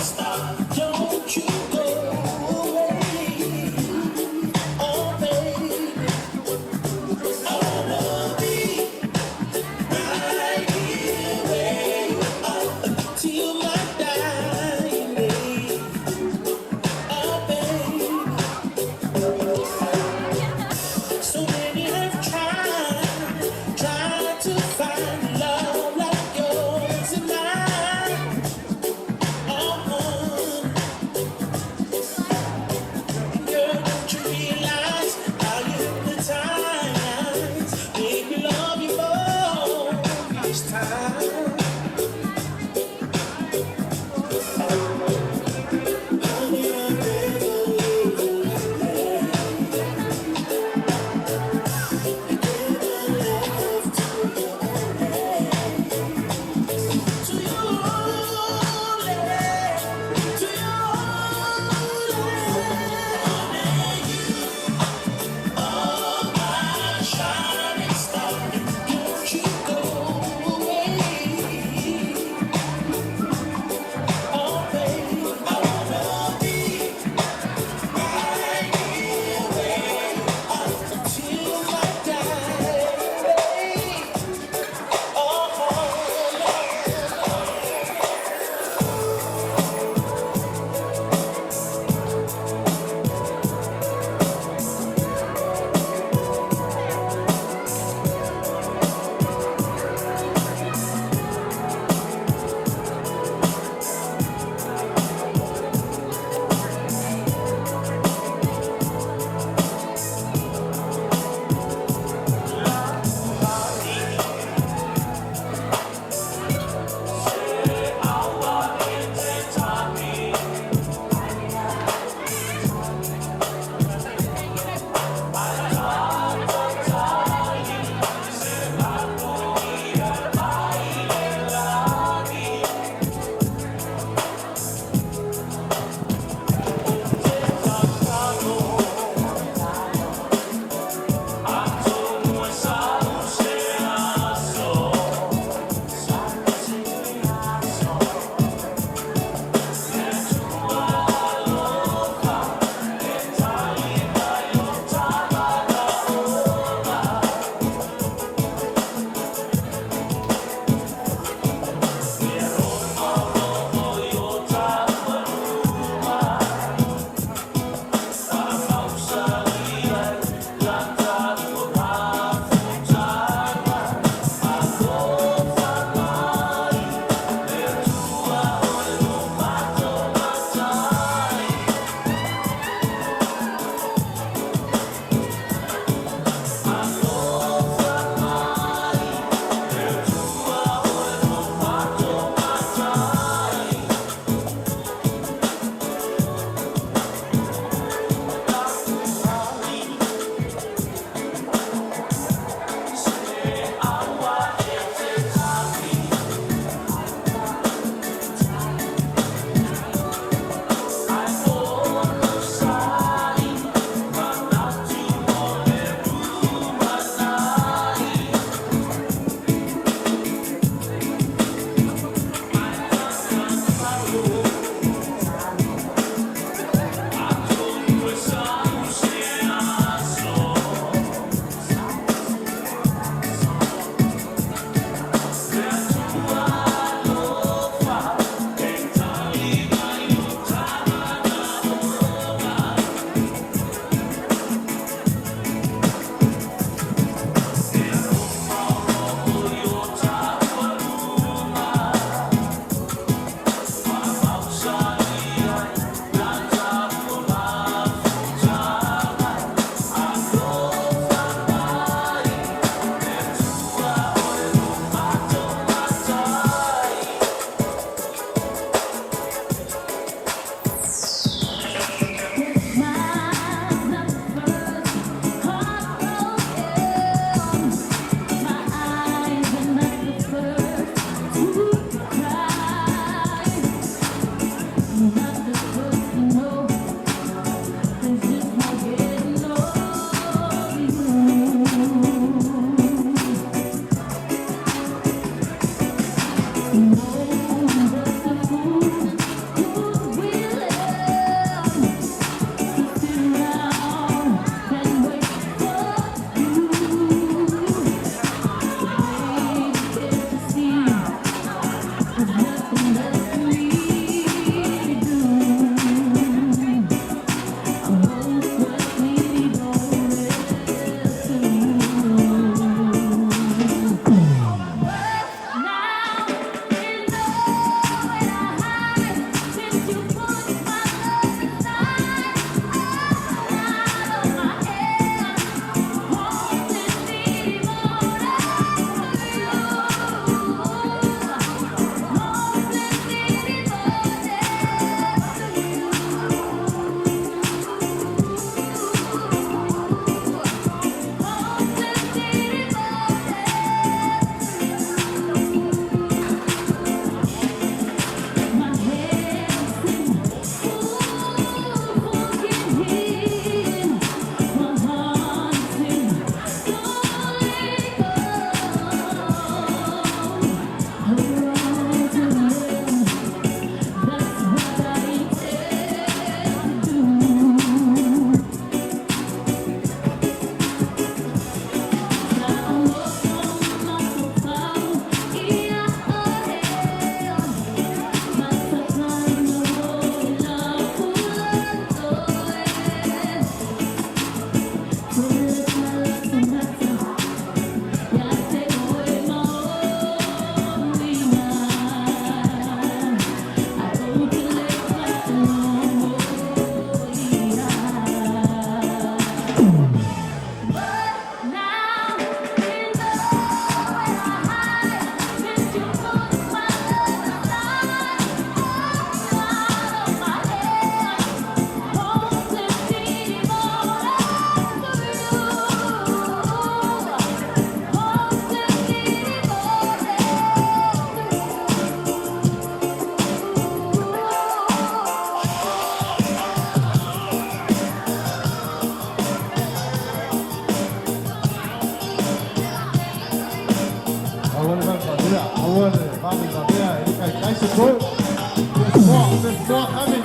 more coming.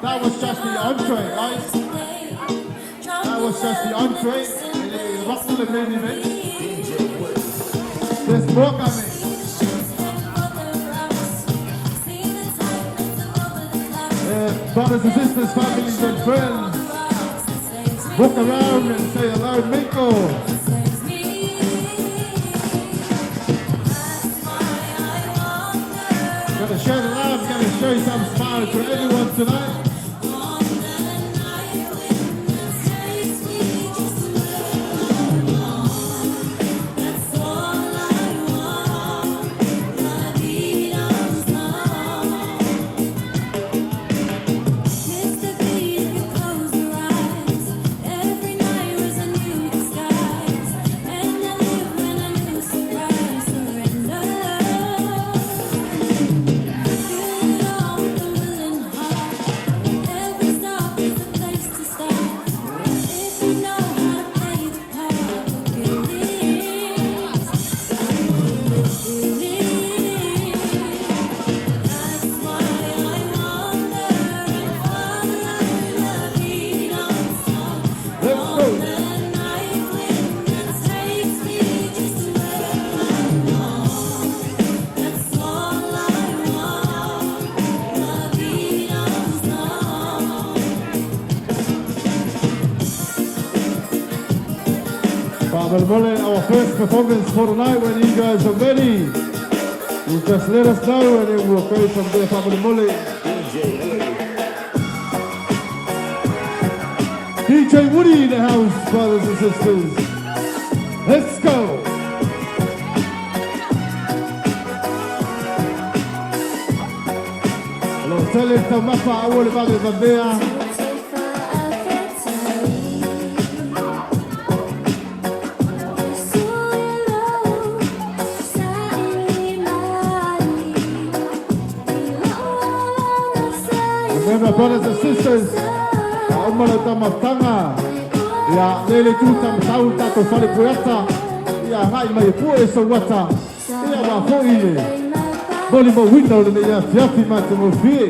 That was just the entree, guys. That was just the entree. Rock to the main event. There's more coming. Brothers and sisters, families and friends, walk around and say hello, Miko. Gonna share the love, gonna show some smile to everyone tonight. Let's go. Fa'amolomole, our first performance for tonight. When you guys are ready, you just let us know and then we'll go from there. Fa'amolomole. DJ Woody in the house, brothers and sisters. Let's go. Hello, tell it to Mapa, awole ba le. Remember, brothers and sisters, aumala tamatanga, ia lele tu tamatau tato fale pueata, ia ngai mai e pue so wata, ia wa foi le, moli mo window le ia fiafi ma te mo fie.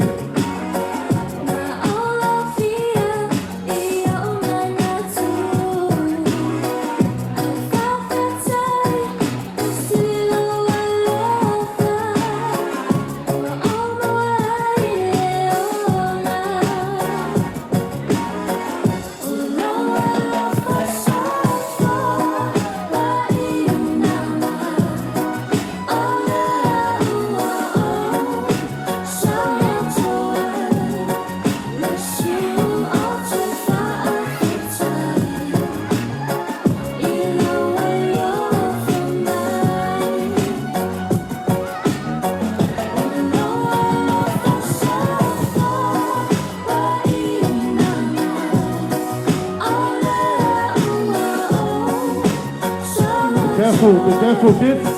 Careful, be careful, kids.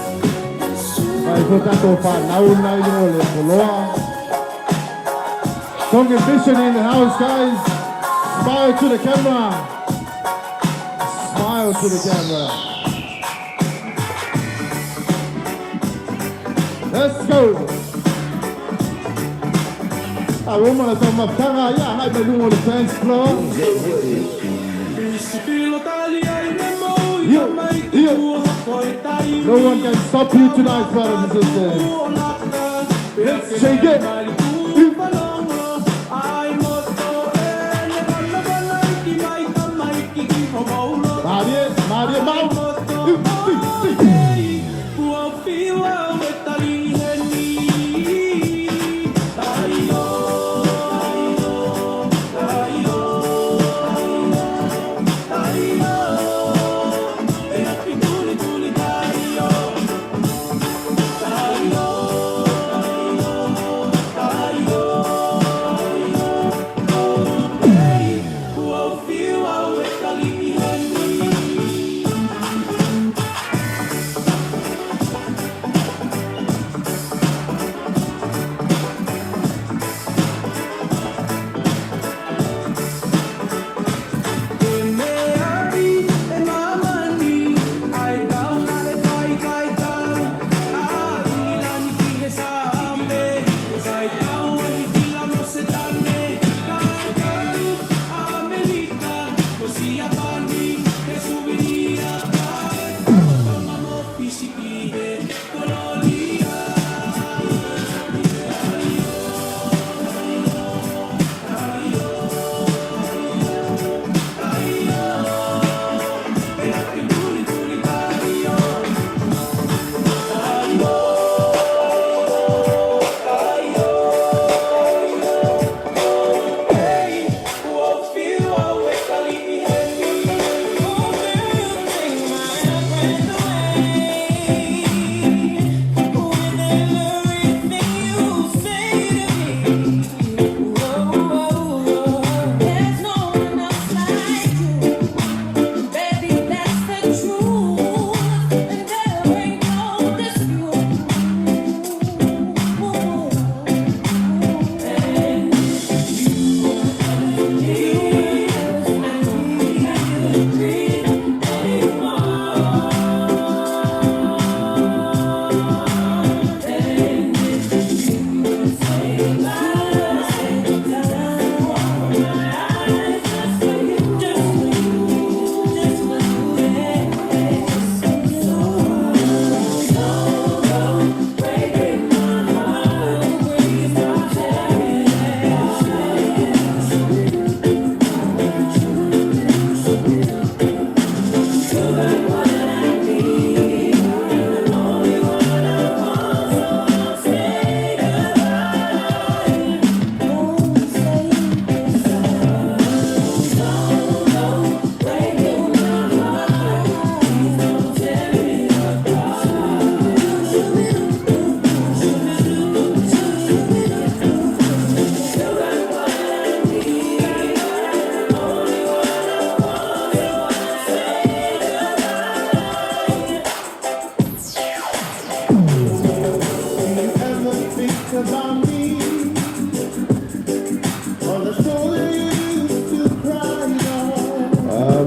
Mai fo tato whanau nai o le poloa. Tongan Vision in the house, guys. Smile to the camera. Smile to the camera. Let's go. A woman at the maptanga, ya hai mai lungo le dance floor. Yo, yo. No one can stop you tonight, brothers and sisters. Let's shake it. Marie, Marie, Mau.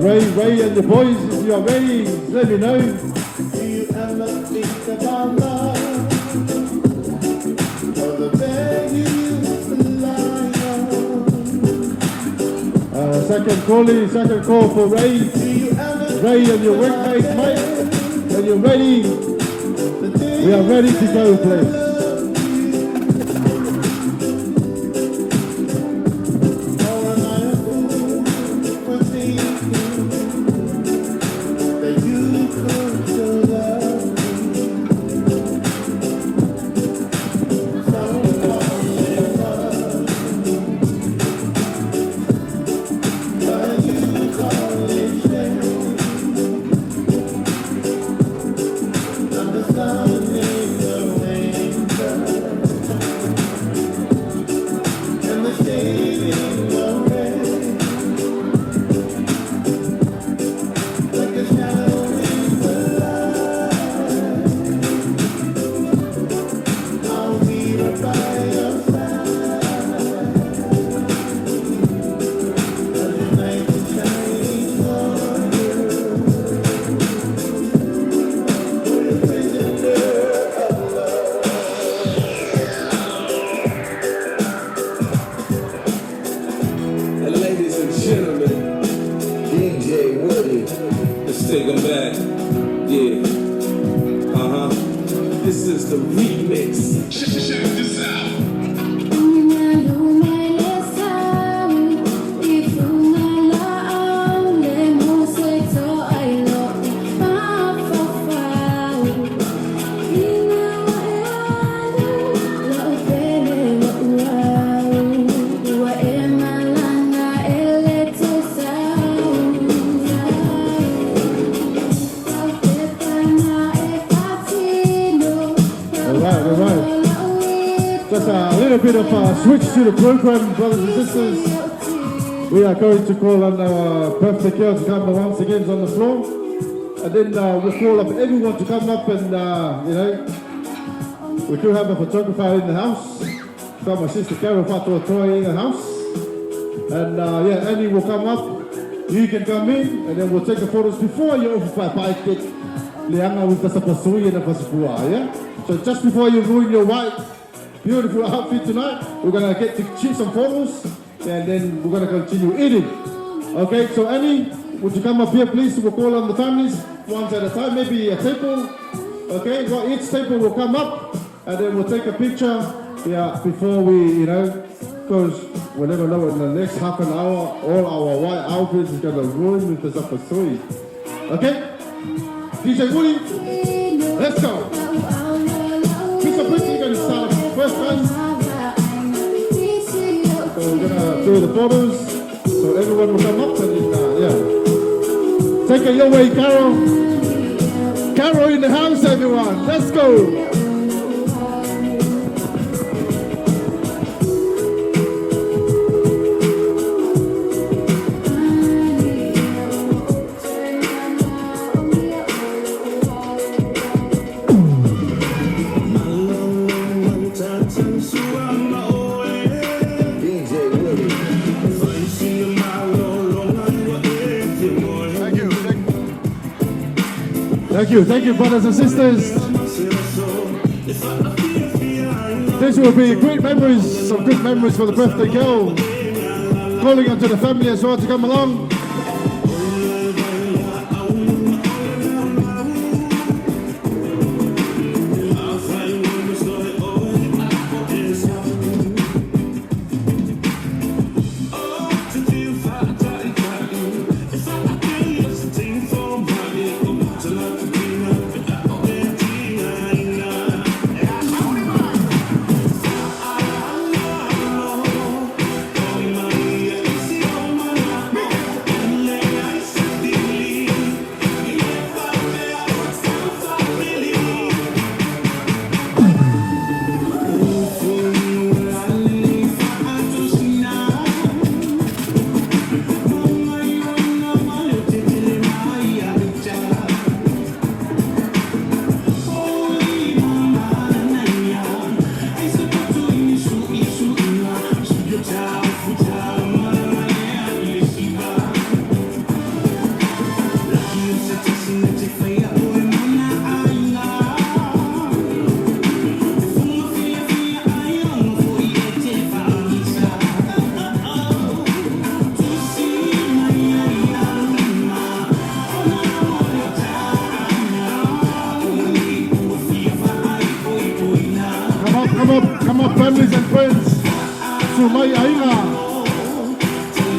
Ray, Ray and the boys, if you are ready, let me know. Do you ever think about love? Or the bed you used to lie on? Second calling, second call for Ray. Do you ever Ray and your think about workmate, Mike. them? When you're ready, The we are days ready to go, when I please. loved you. Or am I a fool for thinking that you could still love me? Some call it love, but you call it shame. I'm the sun in the winter and the shade in the rain, like a shadow in the light. I'll be right by your side as the night is shining on you. You're the prisoner of love. And ladies and gentlemen, DJ Woody. let's take 'em back. Yeah. Uh huh. This is the remix. Check this out. All right, all right. Just a little bit of a switch to the program, brothers and sisters. We are going to call on our birthday girl to come once again on the floor. And then we'll call up everyone to come up and, you know, we do have a photographer in the house. Got my sister Carol Faatoatoa in the house. And yeah, Annie will come up. You can come in, and then we'll take the photos before you get leanga with the sapasui and the pasipua, yeah? So just before you ruin your white, beautiful outfit tonight, we're gonna get to shoot some photos, and then we're gonna continue eating. Okay, so Annie, would you come up here, please? We'll call on the families once at a time, maybe a table. Okay, well, each table will come up, and then we'll take a picture, yeah, before we, you know, because we never know, in the next half an hour, all our white outfits is gonna ruin with the zapasui. Okay? DJ Woody, let's go. Pizza Pizza, you're gonna start first, guys. So we're gonna do the photos. So everyone will come up and then, yeah. Take it your way, Carol. Carol in the house, everyone. Let's go. DJ Woody. Thank you. Thank you, thank you, brothers and sisters. This will be great memories, some good memories for the birthday girl. Calling on to the family as well to come along.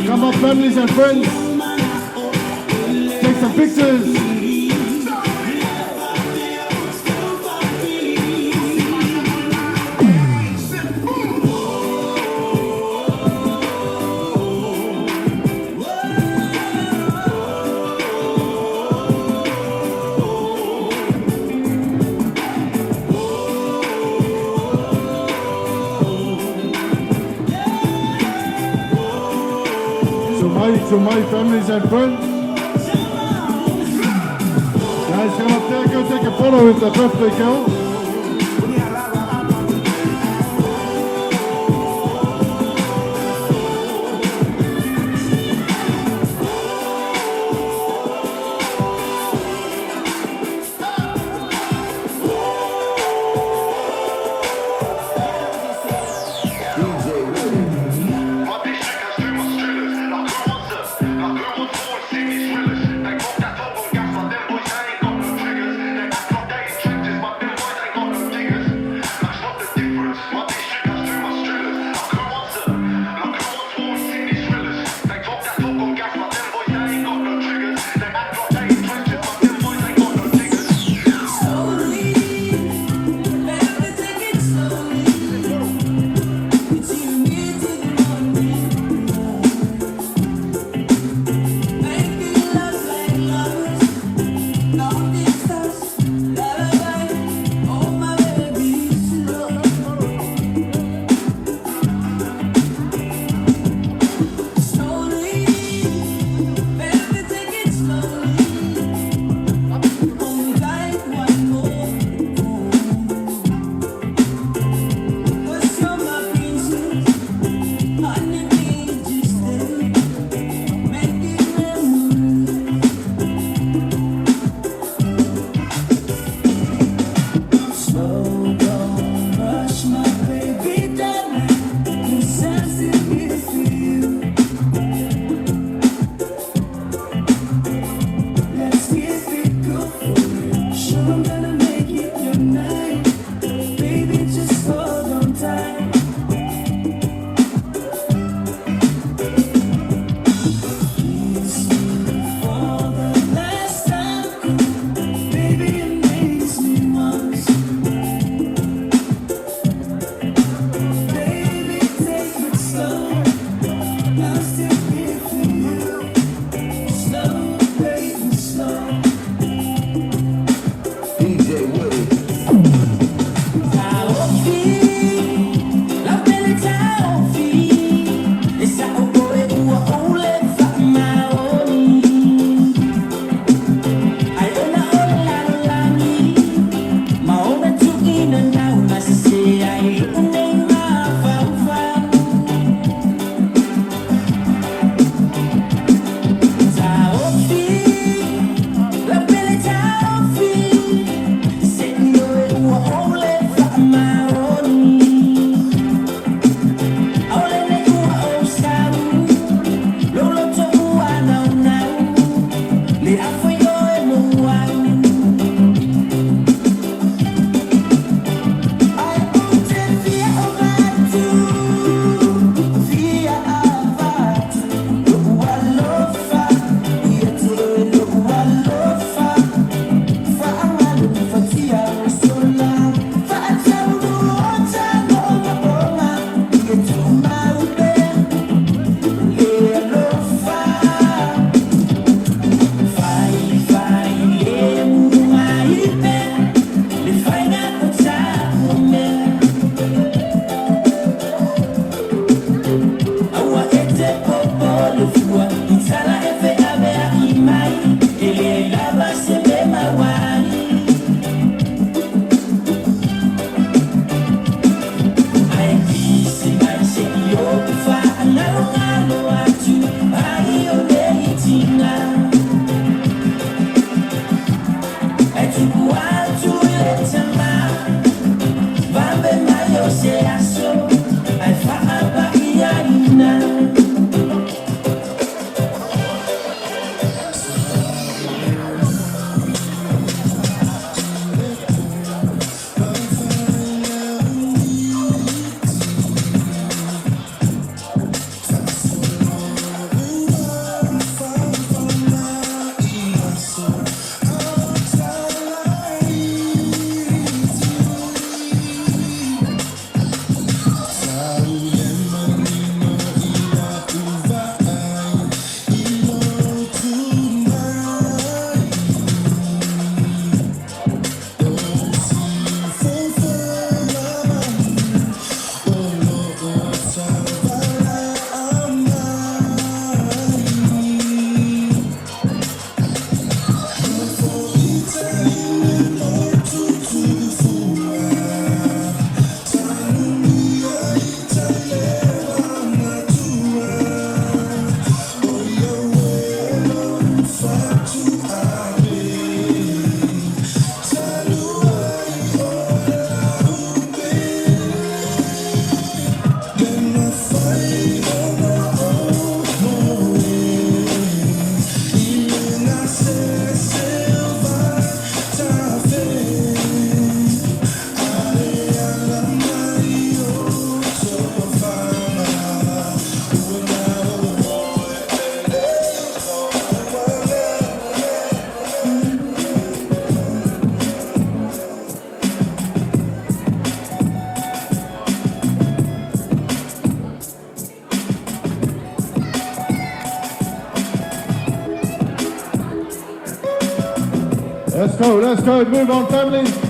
Come up, families and friends. Take some pictures. To my families and friends. Guys, come up there, go take a photo with the birthday girl. DJ Woody. My district has too much drillers. Like who wants it? Like who wants all Sydney thrillers? They talk that talk on gas, but them boys ain't got no triggers. They act like they in trenches, but them boys ain't got no diggers. Like what's the difference? My district has too much drillers. Like who wants it? Like who wants all Sydney thrillers? They talk that talk on gas, but them boys ain't got no triggers. They act like they in trenches, but them boys ain't got no diggers. DJ Woody. Let's go, let's go. Move on, family.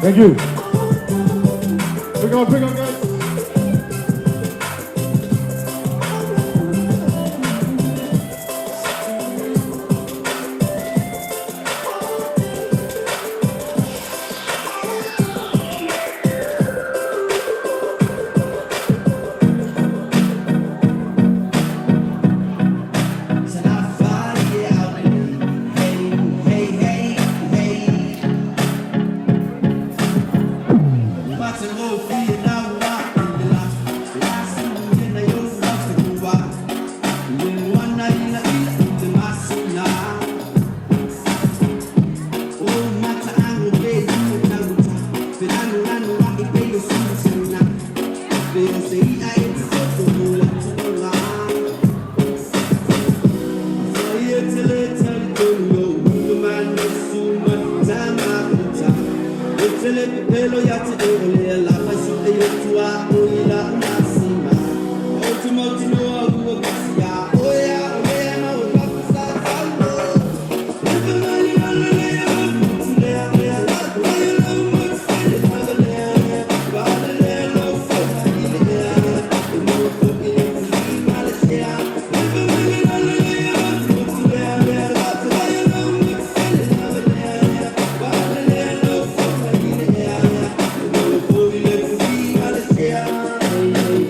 Thank you. Bring on, guys.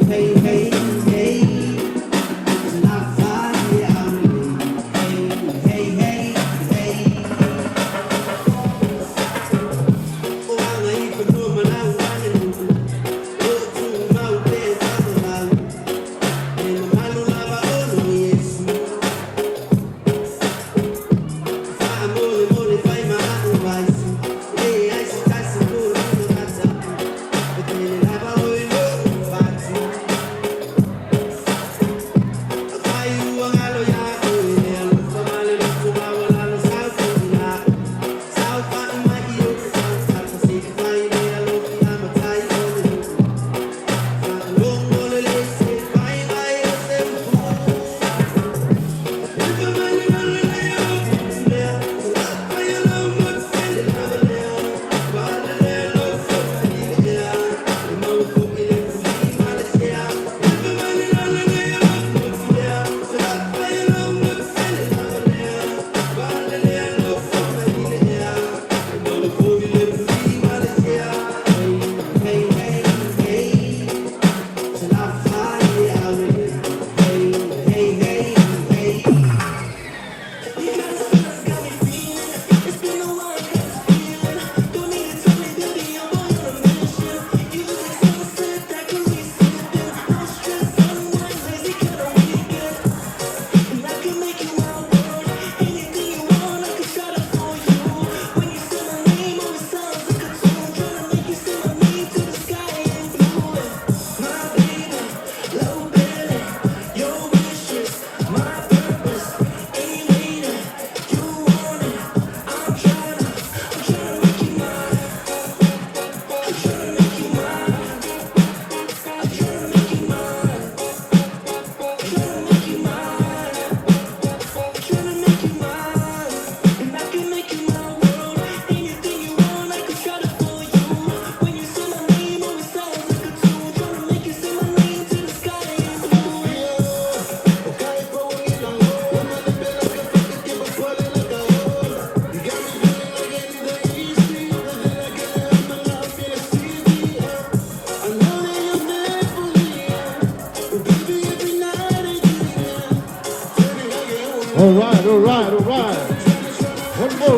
Hey, hey, hey.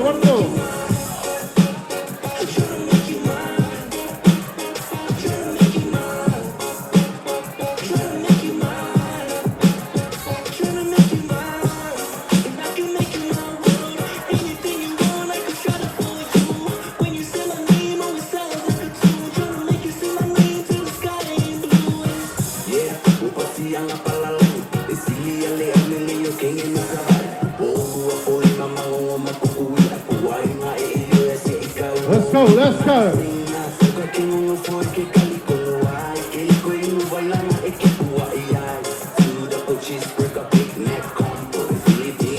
more, one more. Let's go, let's go.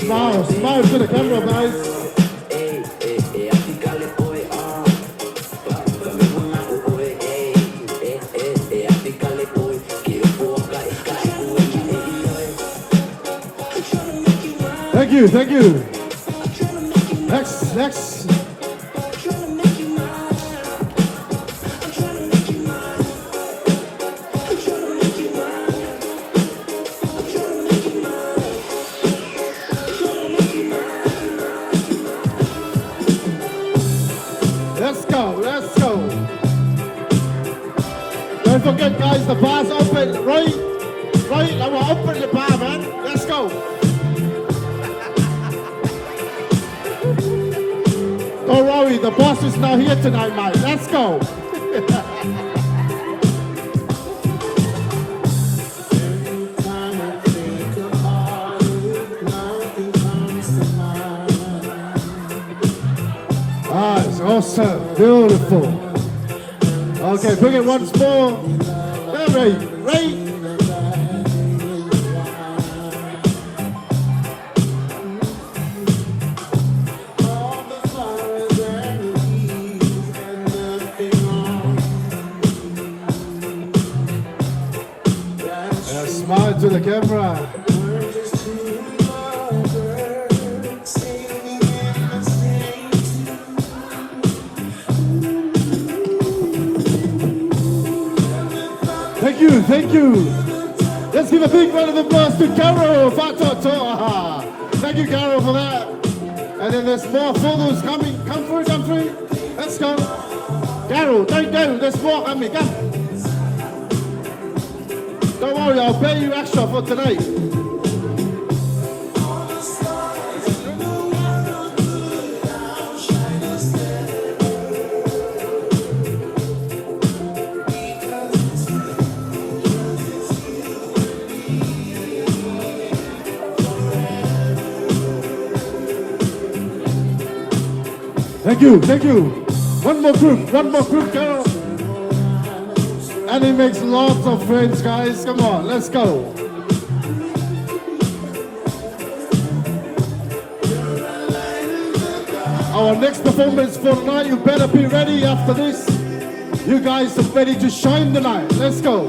Smile, smile to the camera, guys. Thank you, thank you. Next, next. Let's go, let's go. Don't forget, guys, the bar's open. Right, right, I will open the bar, man. Let's go. Don't worry, the boss is not here tonight, mate. Let's go. Ah, it's awesome. Beautiful. Okay, bring it once more. There, right, right. And smile to the camera. Thank you, thank you. Let's give a big round of applause to Carol Fatatoa. Thank you, Carol, for that. And then there's more photos coming. Come through, come through. Let's go. Carol, don't go. There's more coming. Come. Don't worry, I'll pay you extra for tonight. Thank you, thank you. One more group, one more group, Carol. And he makes lots of friends, guys. Come on, let's go. Our next performance for tonight, you better be ready after this. You guys are ready to shine tonight. Let's go.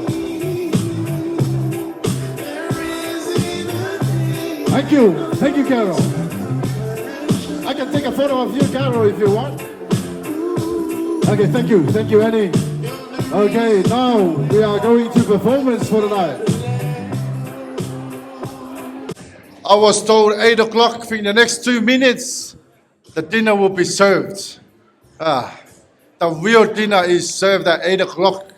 Thank you. Thank you, Carol. I can take a photo of you, Carol, if you want. Okay, thank you. Thank you, Annie. Okay, now we are going to performance for tonight. I was told 8 o'clock in the next 2 minutes, the dinner will be served. Ah, the real dinner is served at 8 o'clock.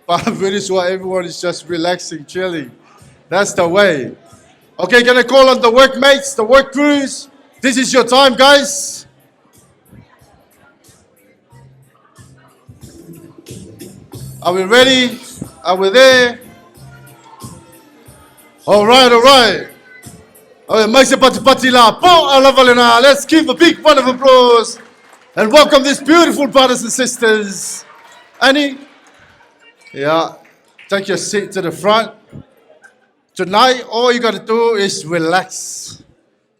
But I'm pretty sure everyone is just relaxing, chilling. That's the way. Okay, can I call on the workmates, the work crews? This is your time, guys. Are we ready? Are we there? All right, all right. All right, maise pati pati la po alavalena. Let's give a big round of applause and welcome these beautiful brothers and sisters. Annie, yeah, take your seat to the front. Tonight, all you got to do is relax.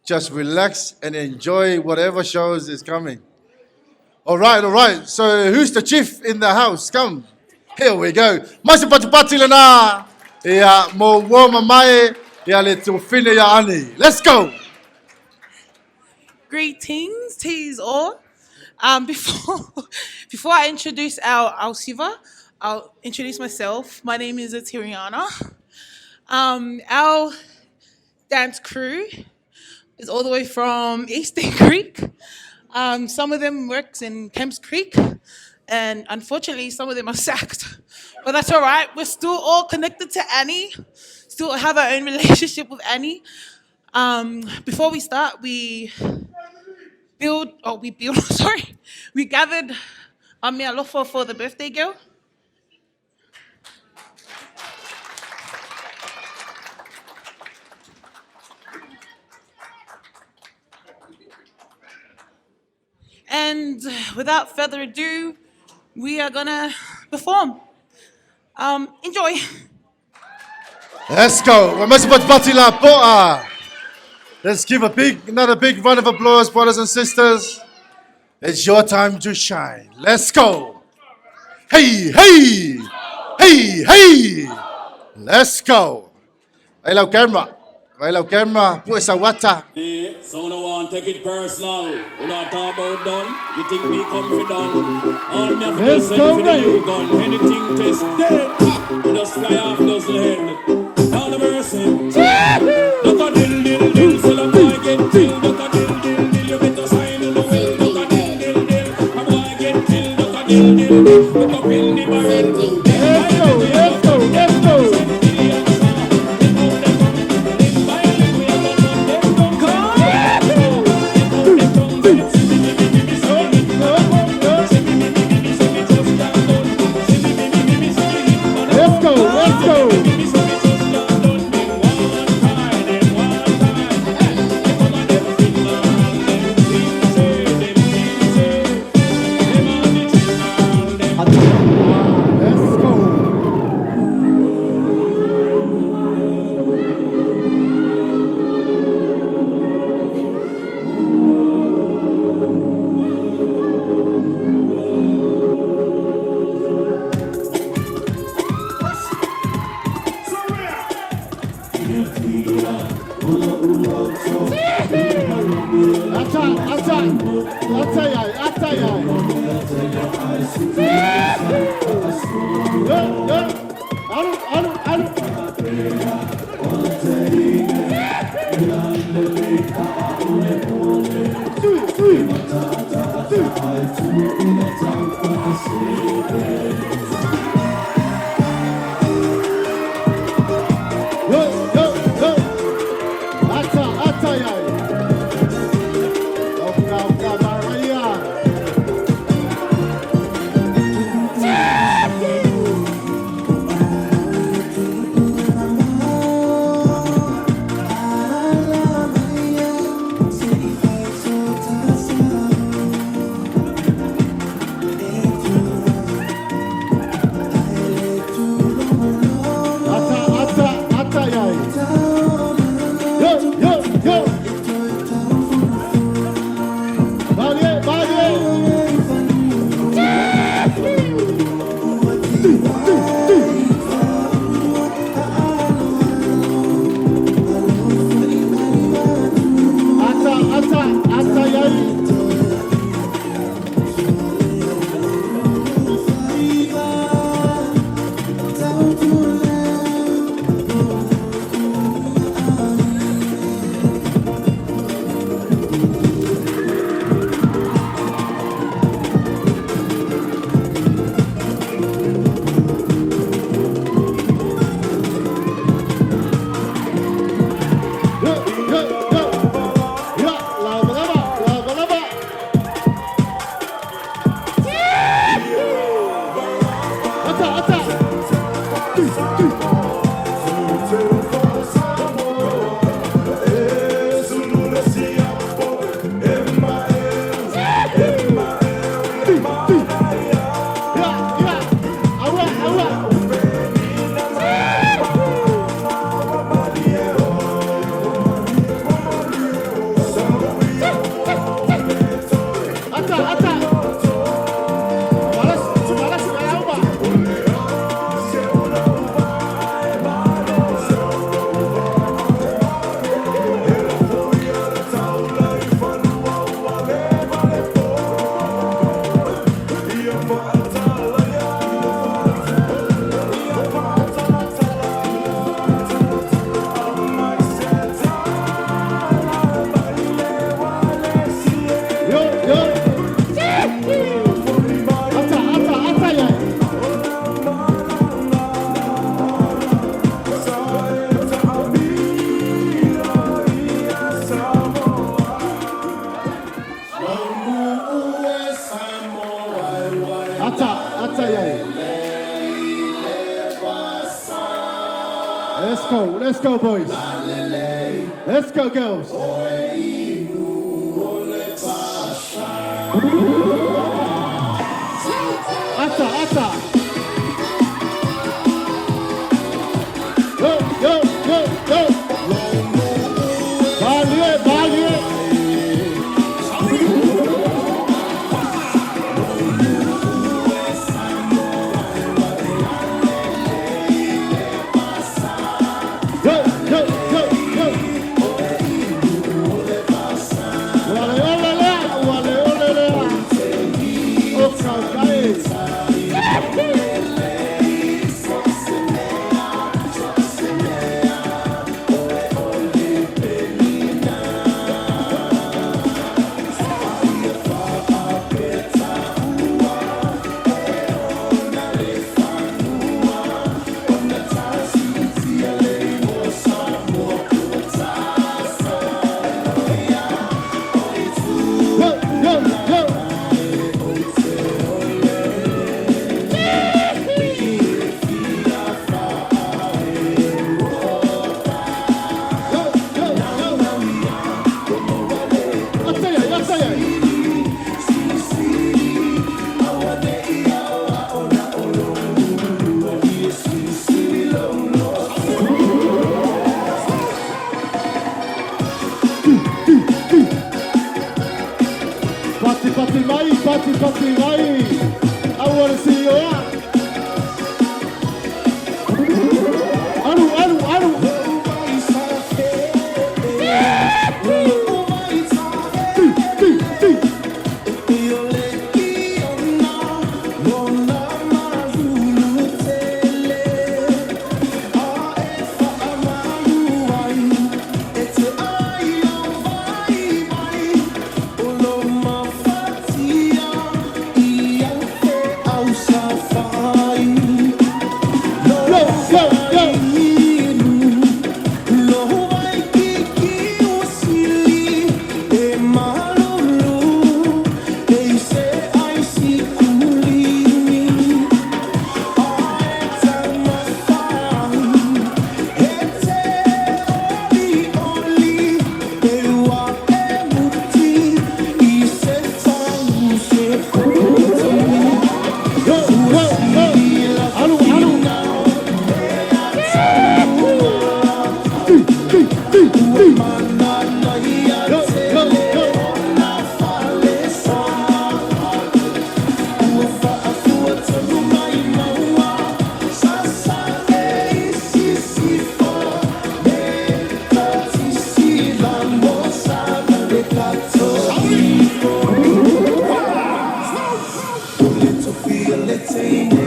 Just relax and enjoy whatever shows is coming. All right, all right. So who's the chief in the house? Come. Here we go. Maise pati pati lena. Ia mo uoma mai ia le tufine ia ani. Let's go. Greetings to you all. Before before I introduce our Siva, I'll introduce myself. My name is Atiriana. Our dance crew is all the way from Eastern Creek. Some of them works in Kemps Creek, and unfortunately, some of them are sacked. But that's all right. We're still all connected to Annie. Still have our own relationship with Annie. Before we start, we build. Oh, we build. Sorry, we gathered a mealofa for the birthday girl. And without further ado, we are gonna perform. Enjoy. Let's go. Let's give a big, another big round of applause, brothers and sisters. It's your time to shine. Let's go. Hey, hey, hey, hey. Let's go. Hello, camera. Hello, camera. Put sawata. Yeah, so no one take it personal. We not talk about done. You think me come for done? All me have to do Let's is go, send for the Ray. new gun. Anything test dead. We just fly off dozen head. Down the mercy. Look a dill dill dill, so the boy get killed. Look a dill dill dill, you better sign on the will. Look a dill dill dill, a boy get killed. Look a dill dill dill, look a pill the barrel. Let's go, let's go, let's go. Let's go, let's go. Let's go. Ata, ata, ata, yai, ata, yai. Yeah, yeah. Aru, aru, aru. Sui, sui, sui. Yo, yo, yo. Ata, ata, yai. Oka, oka, Maria. Ata, ata iai. Let's go, let's go, boys. Let's go, girls. Ata, ata. Go, go, go, go. Valie, valie. Go, go, go, go. Wale ole lea, wale ole lea. O kaukai. Go, go, go. Go, go, go. Ata iai, ata iai. Pati pati mai, pati pati mai. I want to see you out. Aru, aru, aru. Ti, ti, ti. Go, go, go. Go, go, go. Aru, aru. Ti, ti, ti, ti.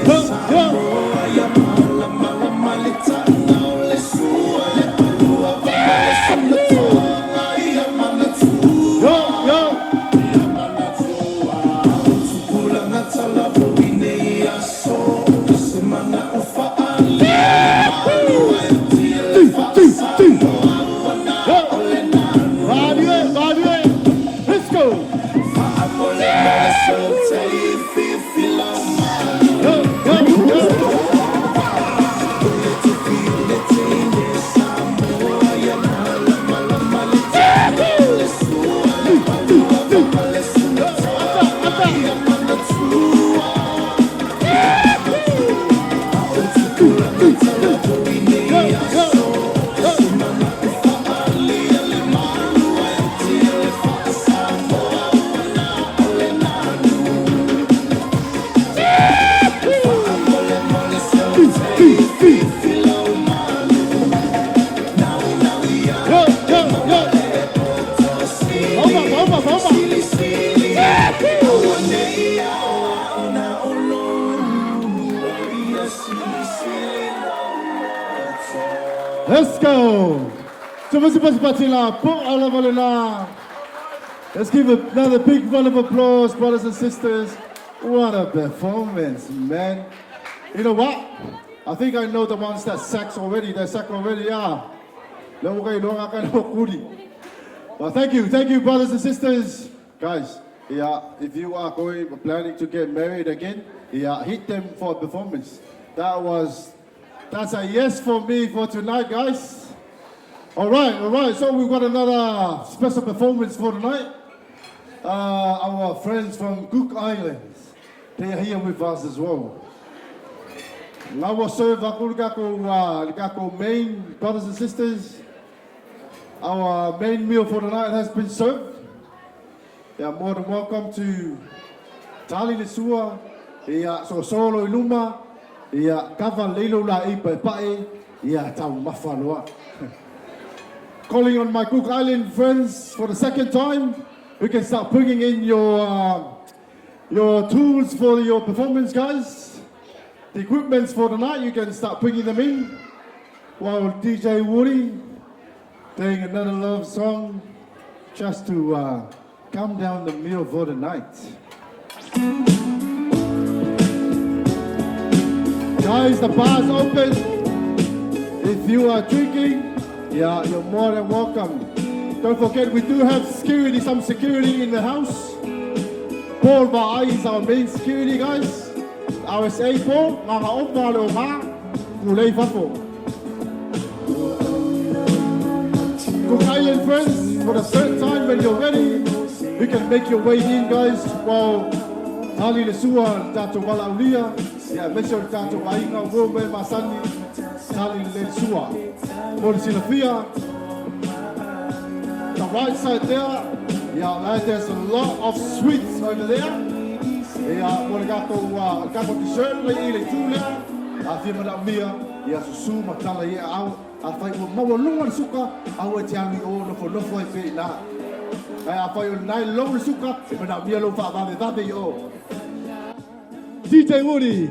Go, go, go. Go, go. Go, go. Ti, ti, ti. Go. Valie, valie. Let's go. Go, go, go. Ti, ti, ti. Ata, ata. Ti, ti, ti. Go, go, go. Ti, ti, ti. Go, go, go. Vamos, vamos, vamos. Let's go. Let's give another big round of applause, brothers and sisters. What a performance, man. You know what? I think I know the ones that sacks already. They sack already, yeah. Well, thank you, brothers and sisters. Guys, Yeah, if you are going planning to get married again, yeah, hit them for a performance. That's a yes for me for tonight, guys. All right, all right. So we've got another special performance for tonight. Our friends from Cook Islands, they are here with us as well. Now we'll serve our main brothers and sisters. Our main meal for tonight has been served. You are more than welcome to tali le sua, ia sosolo i luma, ia kava leilo la i pae, ia tau mawhaloa. Calling on my Cook Island friends for the second time. We can start bringing in your tools for your performance, guys. The equipments for the night, you can start bringing them in. While DJ Woody playing another love song just to calm down the meal for the night. Guys, the bar's open. If you are drinking, yeah, you're more than welcome. Don't forget, we do have security, some security in the house. Paul Va'ai is our main security, guys. RSA Paul, ngā opa le o ngā, kulei fafo. Cook Island friends, for the third time when you're ready, you can make your way in, guys, while Tali le sua tato walaulia, yeah, make sure tato ainga wo me masani, tali le sua. Mo le silafia, the right side there, yeah, there's a lot of sweets over there. Yeah, mo le kako dessert le i le tū lea, a fia mana mia, ia susu matala ia au, a whai ua maua lunga le suka, au e te alu i o nofo nofo e pe nā. Ai a whai o nai lou le suka, e mana mia lou wha vave vave i o. DJ Woody.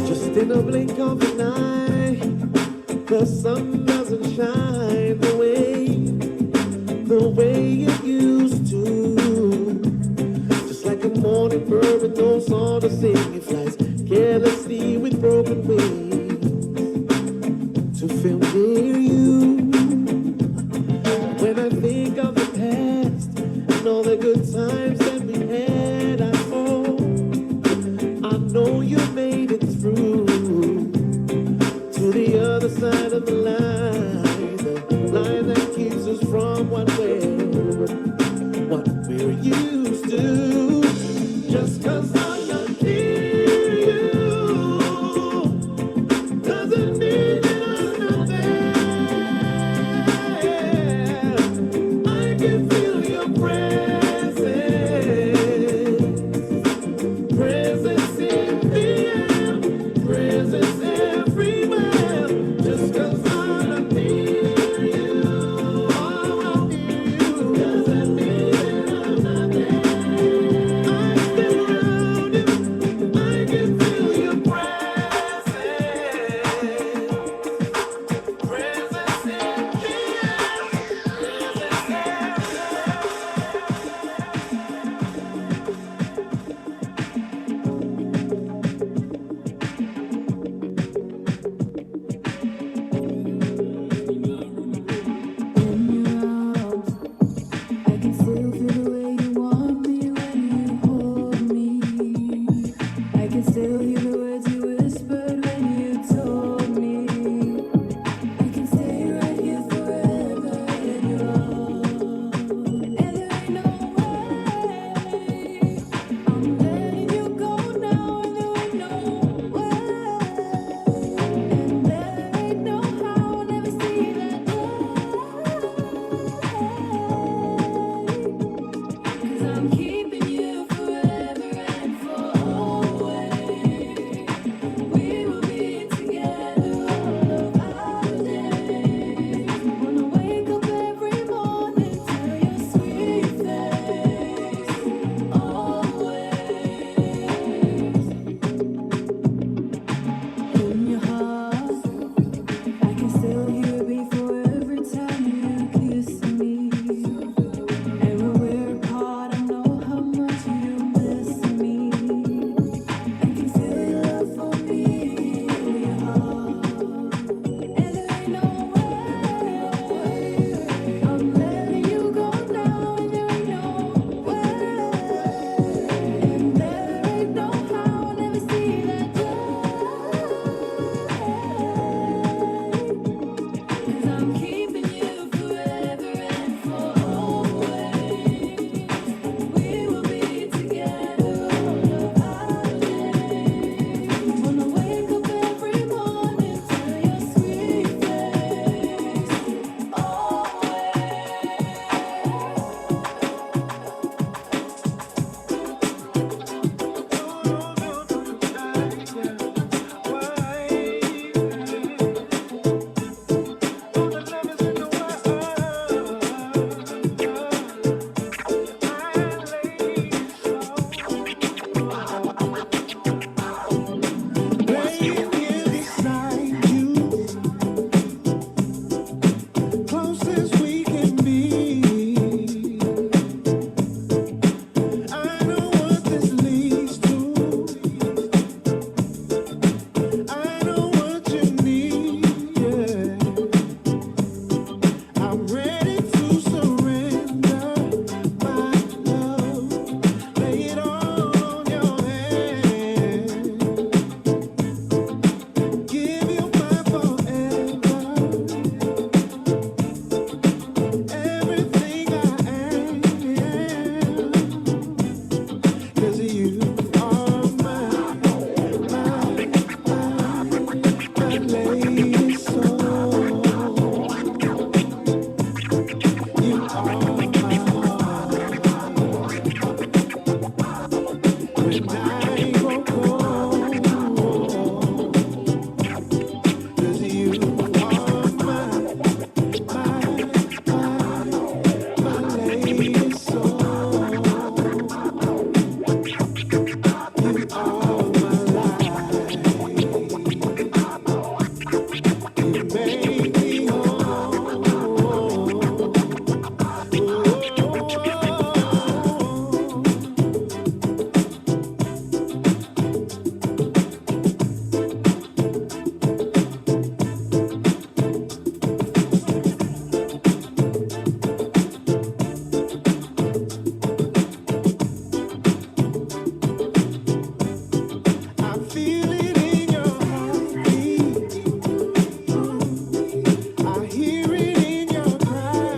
Just in a blink of an eye, the sun doesn't shine the way it used to. Just like a morning bird with no song to sing, it flies carelessly with broken wings to feel near you. When I think of the past and all the good times that we had, I hope I know you made it through to the other side of the line that keeps us from what we're used to. Just 'cause I'm not near you When I grow cold, 'cause you are my lady soul. You are my life. You make me whole. Oh. I feel it in your heartbeat. I hear it in your cry.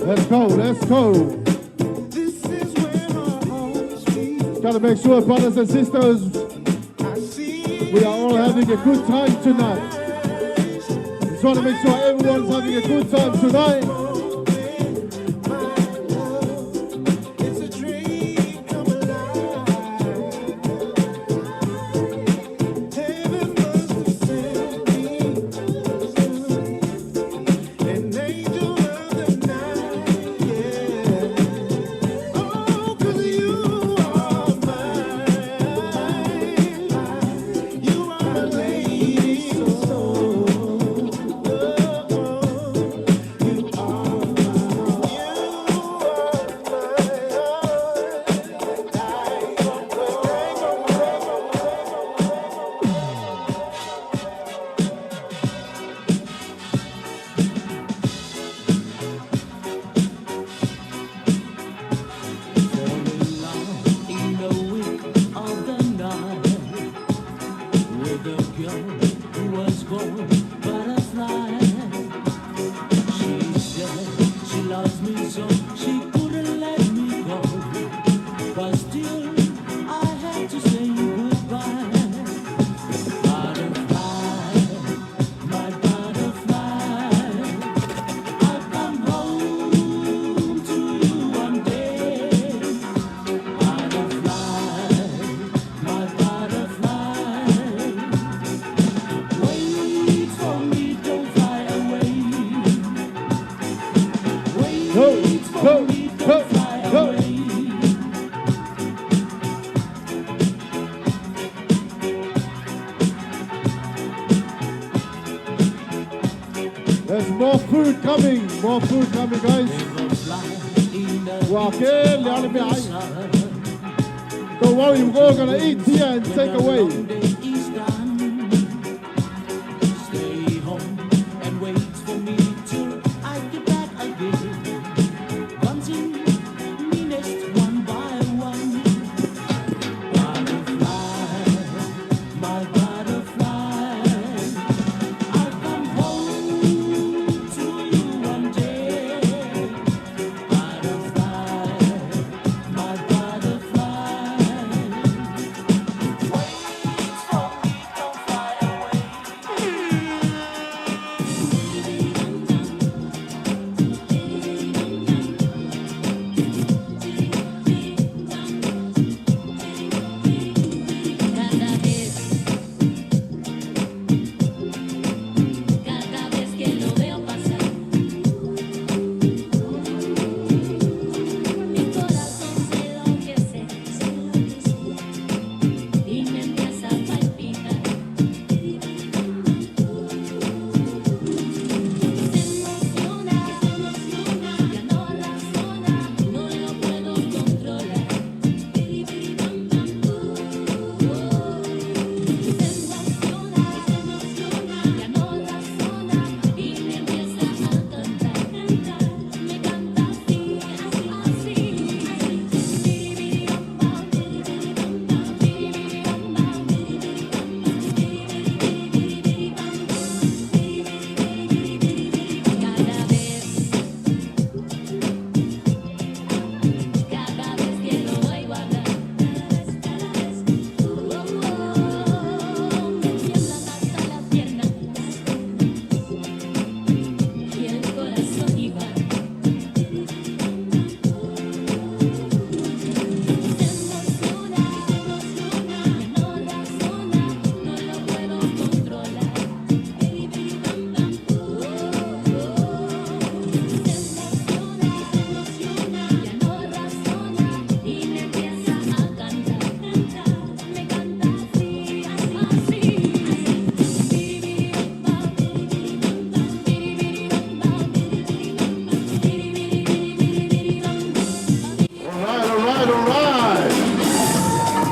Let's go, let's go. This is where my heart speaks. Gotta make sure, brothers and sisters, I see it we are all in your having a good time tonight. eyes. Just want to make sure everyone's having a good time tonight. Moment, my love, it's a dream come alive. Heaven must have sent me an angel of the night, yeah. Oh, 'cause you are mine. You are my lady soul. Oh, you are my, you are my. Fall in love in the week of the night with a girl who was born butterfly. She said she loves me so she couldn't let me go, but still I had to say goodbye. Butterfly, my butterfly, I'll come home to you one day. Butterfly, my butterfly, wait for me, don't fly away. Go, Wait for go, me, don't go, fly go. away. There's more food coming, more food coming, guys. Never fly in the Well, heat okay, of let me the eye. sun. Don't worry, we're all gonna eat here and When take the away. long day is done, stay home and wait for me till I get back again. Wanting me next one by one. Butterfly, my butterfly, I'll come home to you one day. Butterfly, my butterfly, wait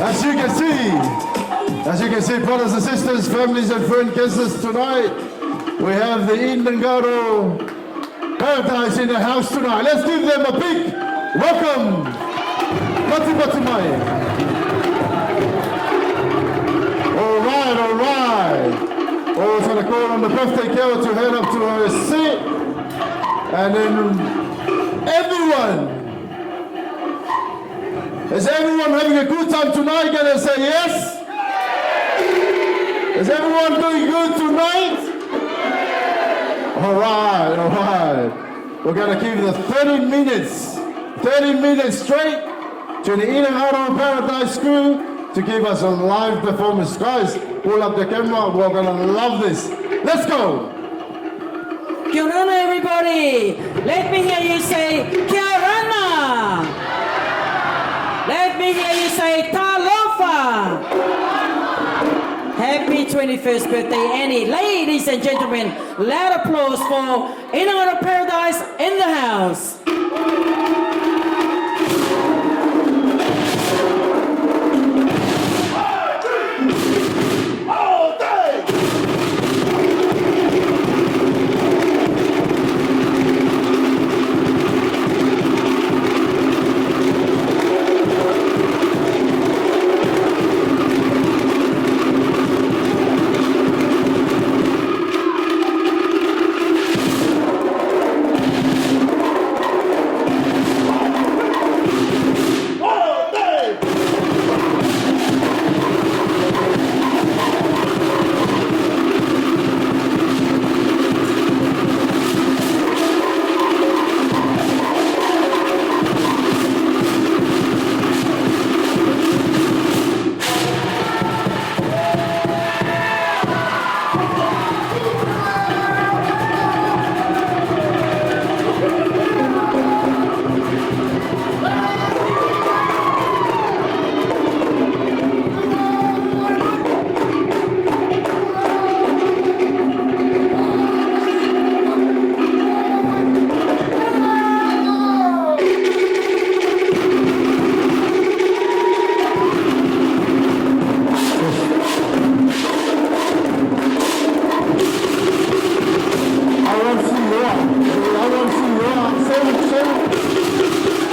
As you can see, as you can see, brothers and sisters, families and friends, guests tonight, we have the Inangaro Paradise in the house tonight. Let's give them a big welcome. Pati pati mai. All right, all right. Also, the call on the birthday girl to head up to her seat. And then everyone, is everyone having a good time tonight? Can I say yes? Is everyone doing good tonight? All right, all right. We're gonna give the 30 minutes, 30 minutes straight to the Inangaro Paradise Crew to give us a live performance. Guys, pull up the camera. We're gonna love this. Let's go. Kia ora, everybody. Let me hear you say, Kia ora. Let me hear you say, Talofa. Happy 21st birthday, Annie. Ladies and gentlemen, loud applause for Inangaro Paradise in the house. All day. All day. I want to see you up. I want to see you up. Seven, seven.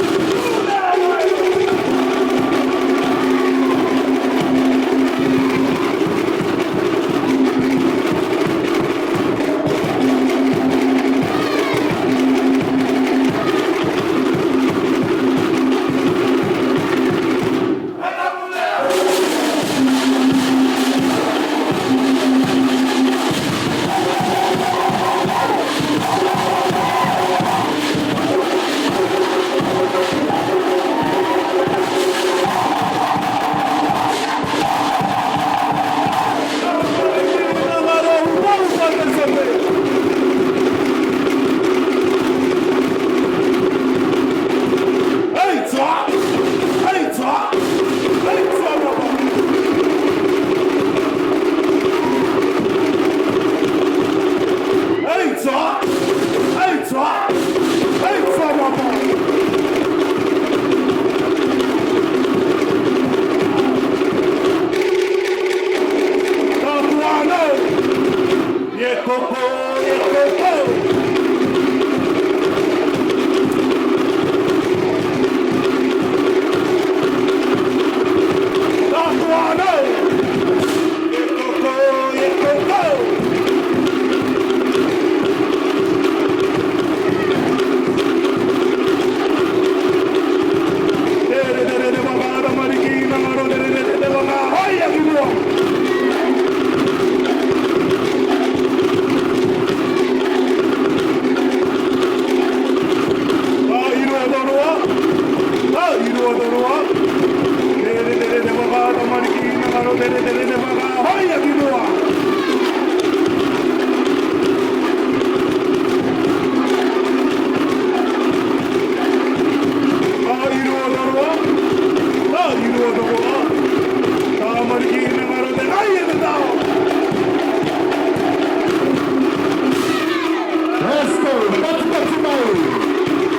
Let's go. Pati pati mai.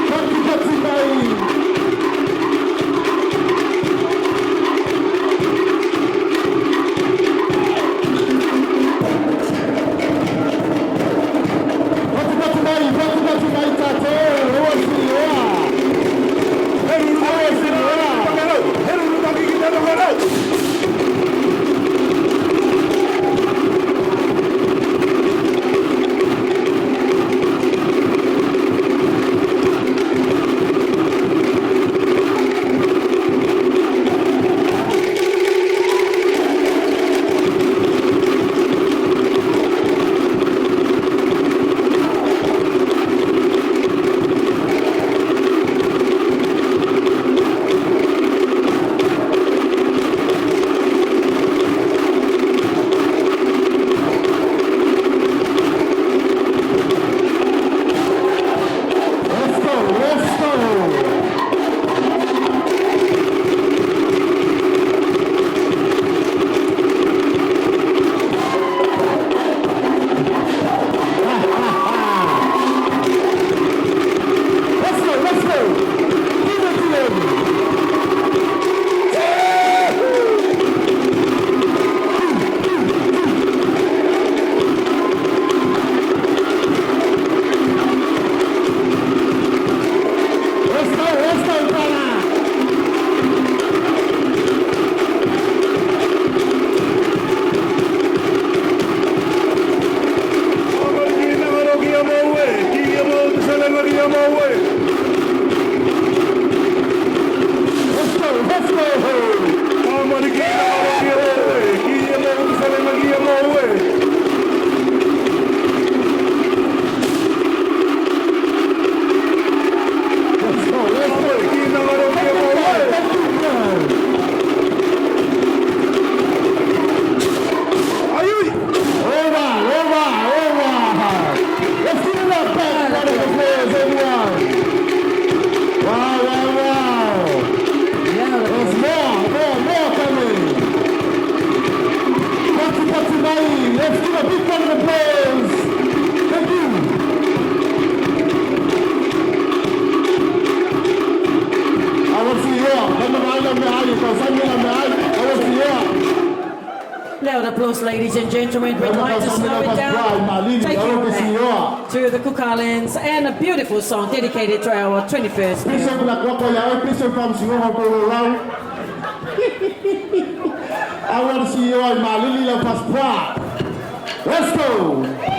Pati pati mai. applause, ladies and gentlemen. We'd like to slow it down, take you back to the Cook Islands, and a beautiful song dedicated to our 21st. I want to see you in Malili La Paz. Let's go!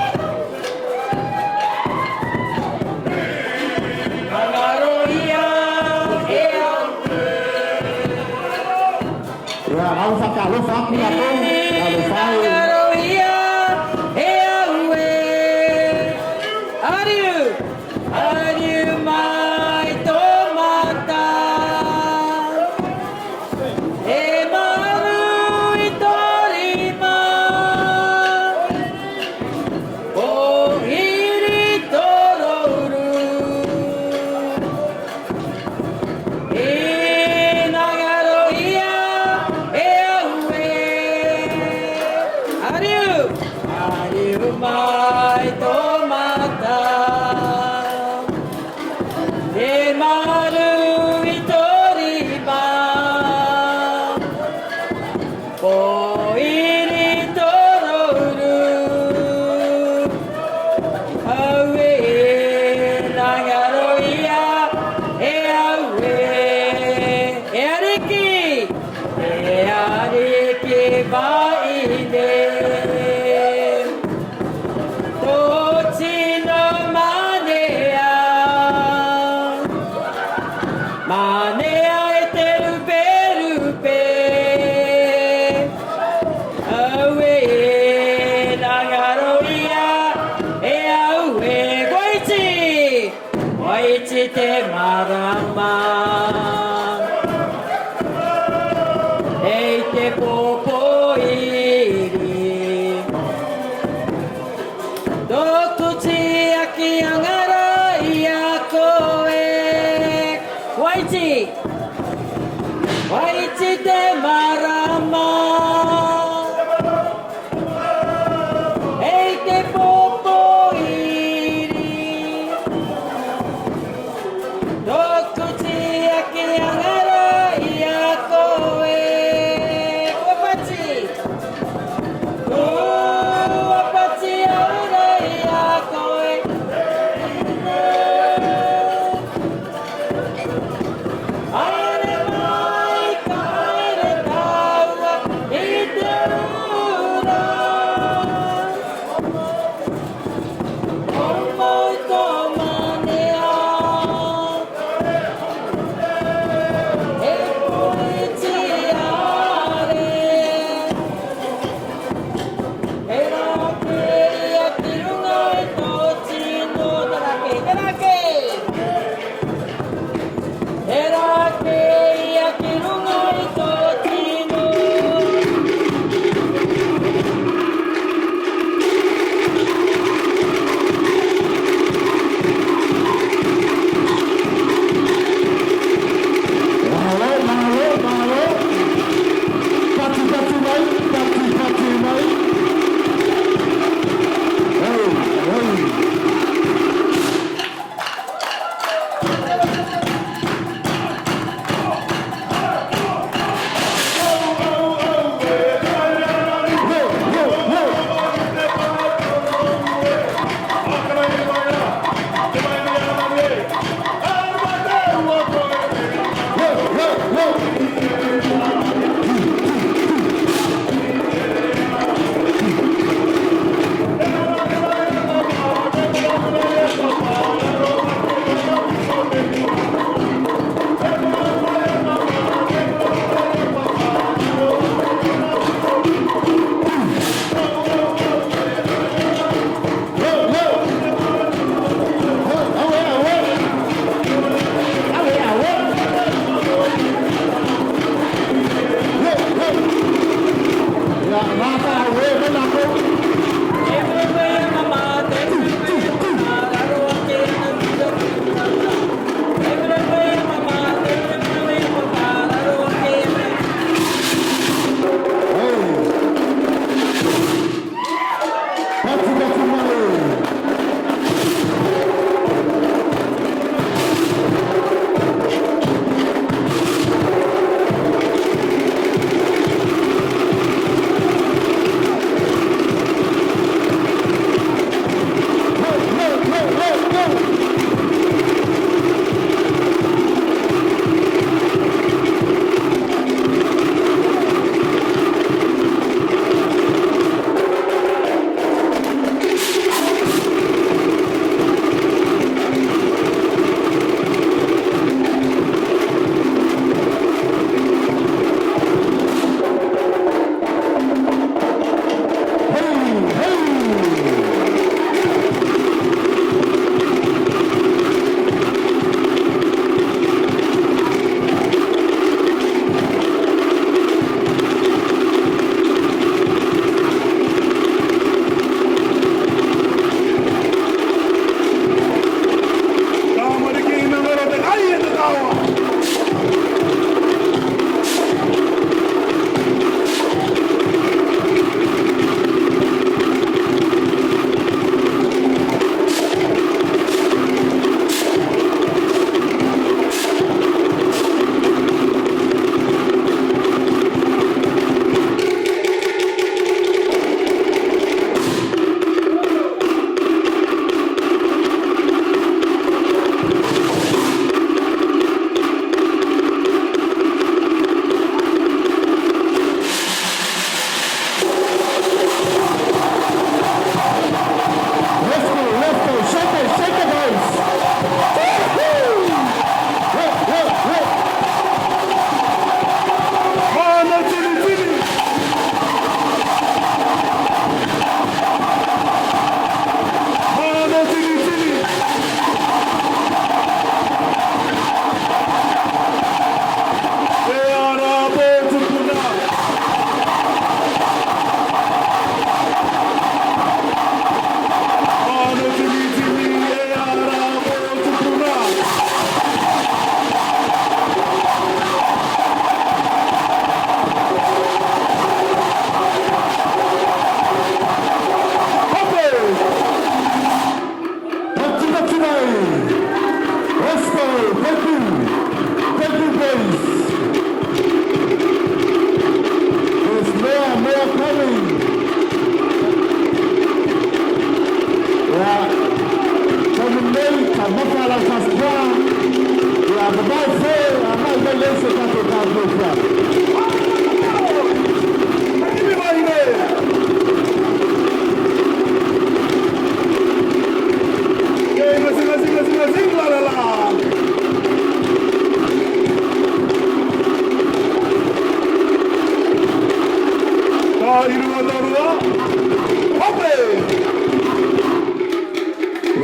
Ope!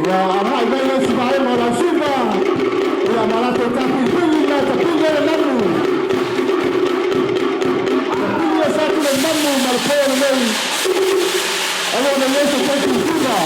Ia agai mai le isi vaega o le ausiva, ia ma latou tapuipui ma tapili le manu. Tapili ese atu le manu ma le po lenei. Aua ne i ai se taupuipuiga.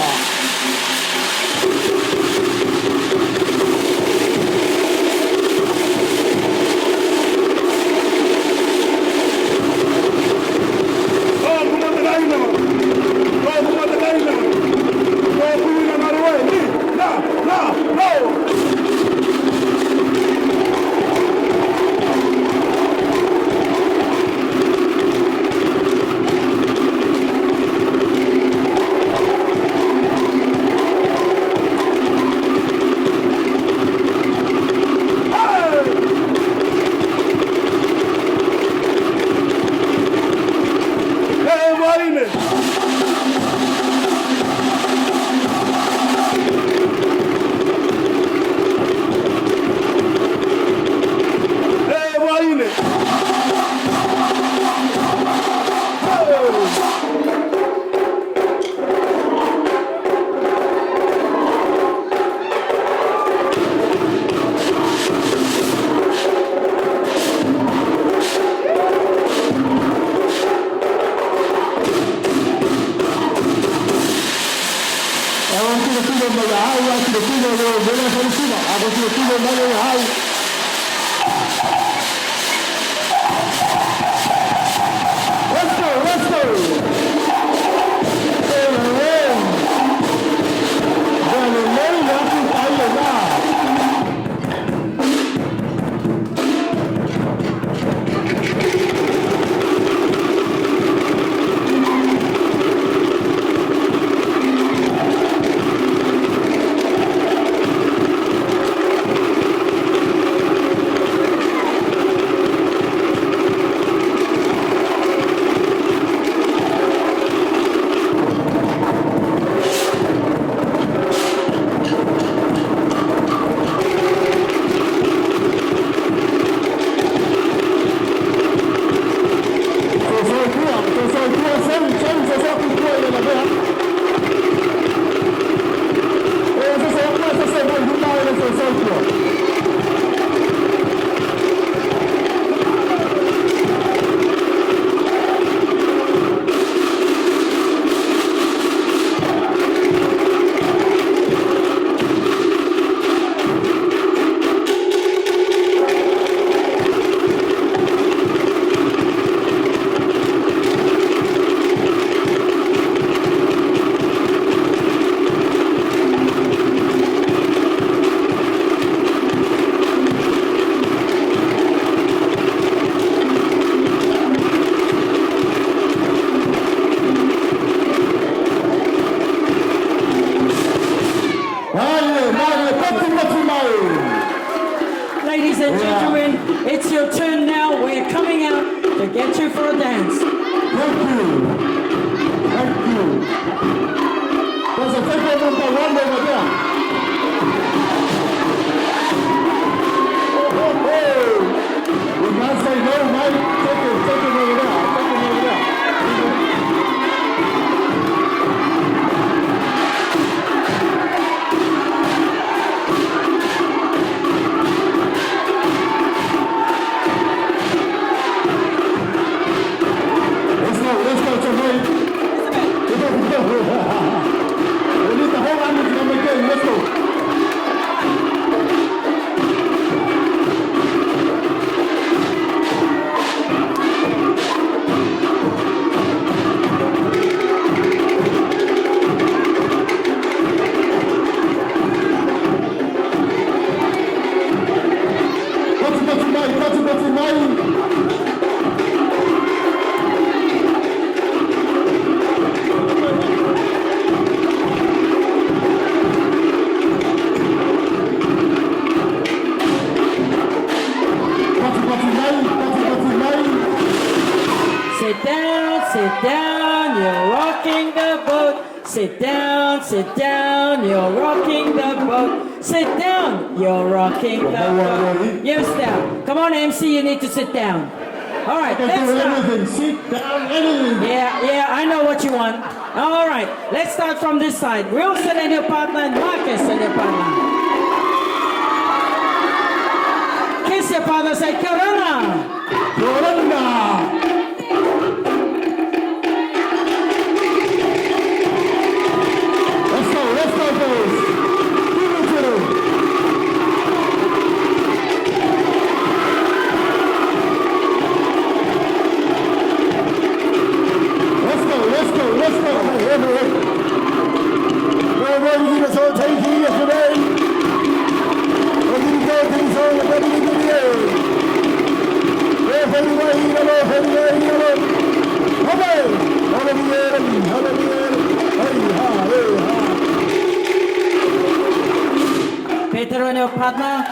Tilotilo mai ia au, a tilotilo le mele falesina, a tilotilo mai ia au. Let's go, let's go. Lelei le atu ai le la. Sosoa i tua, sosoa i tua, seu, seu, sosoa i tua i le lavea. E sosoa i tua, sosoa mai luma i le sosoa i tua. Malie, malie, patu patu mai. Ladies and gentlemen, it's your turn now. We're coming out to get you for a dance. Thank you. Thank you. There's a table number one over there. Oh, oh, oh. We can't say no, mate. Take it over there. Take it over there. Let's go, let's go, Jermaine. We need the whole army to come again. Let's go. Patu patu mai, patu patu mai. Patu patu mai, patu patu mai. Sit down, sit down, you're rocking the boat. Sit down, sit down, you're rocking the boat. Sit down, you're rocking the boat. You sit down. Come on, MC, you need to sit down. All right, I can let's do start. anything. Sit down, anything. Yeah, yeah, I know what you want. All right, let's start from this side. Wilson and your partner, and Marcus and your partner. Kiss your partner, say Corona. Corona. Let's go, let's go, boys. Give it to them. Let's go, let's go, let's go. Peter and your partner.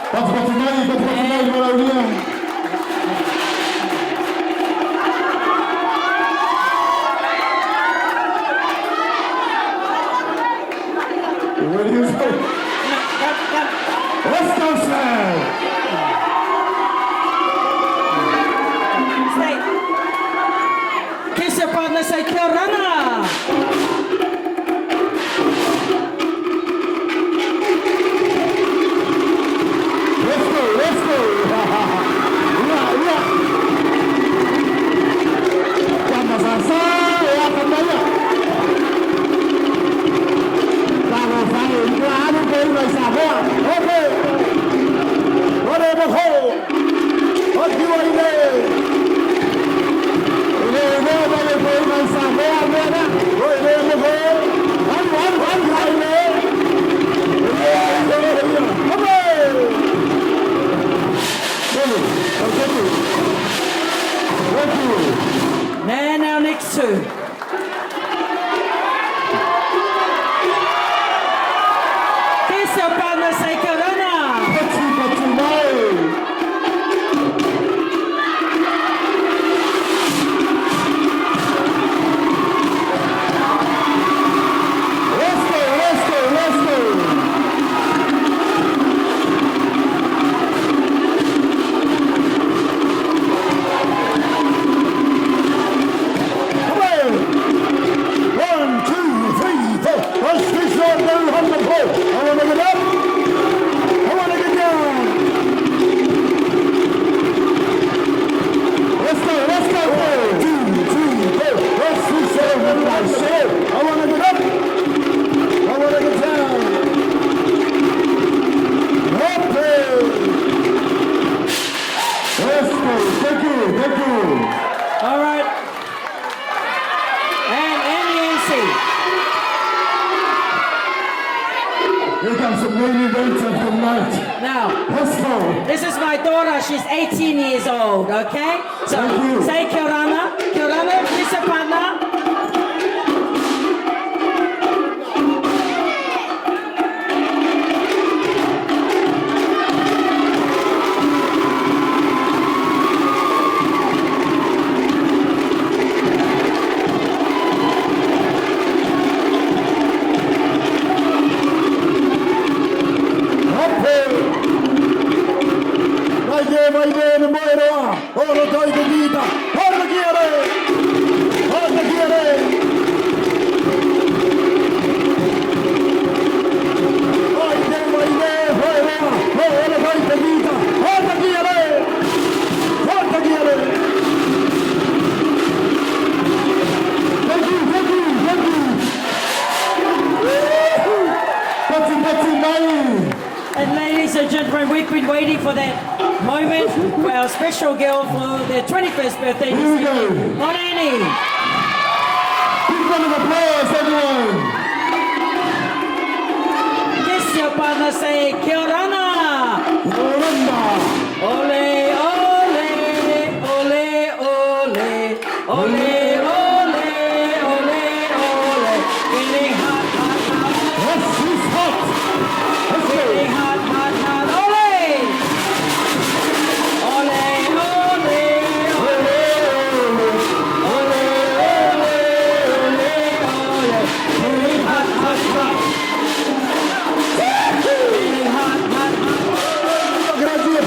Where do you go? Let's go, Sam. Stay. Kiss your partner, say Corona. Let's go, let's go. Yeah, yeah. Kama sasa, ya kambaya. Kama fai, claro que iba a saber. Okay. Ore mo Oti wa ile. Ile ile ba le ko iba saber mera. Ore mo ho. An an an ile. Okay. And our next two. Kiss your partner, say Corona. Let's go, let's go, let's go. Come on. 1, 2, 3, 4. Let's switch on down on the pole. I want to get up. I want to get down. Let's go, let's go. 1, 2, 3, 4. Let's switch on down on the pole. I want to get up. I want to get down. Up there. Let's go. Thank you, thank you. All right. And NENC. Here comes the main event of the night. Now, Let's go. this is my daughter. She's 18 years old, okay? So Thank you. say Kiorana. Kiorana, kiss your partner. Up there. Vai there, vai there, no moeroa. Oro toi te tita. Oro kiere. Oro kiere. Vai there, vai there, moeroa. Oro toi te tita. Oro kiere. Oro kiere. Thank you, thank you, thank you. Woo-hoo. Pati, pati, mai. And ladies and gentlemen, we've been waiting for that moment for our special girl for their 21st birthday. Here we go. On Annie. Big round of applause, everyone. Kiss your partner, say Kiorana. Oranda. Ole, ole, ole, ole, ole, ole, ole, ole. Feeling hot, hot, hot. Yes, she's hot. Let's go. Feeling hot, hot, hot. Ole! Ole, ole, ole, ole, ole, ole, ole. Feeling hot, hot, hot. Feeling hot, hot, hot. Grazie,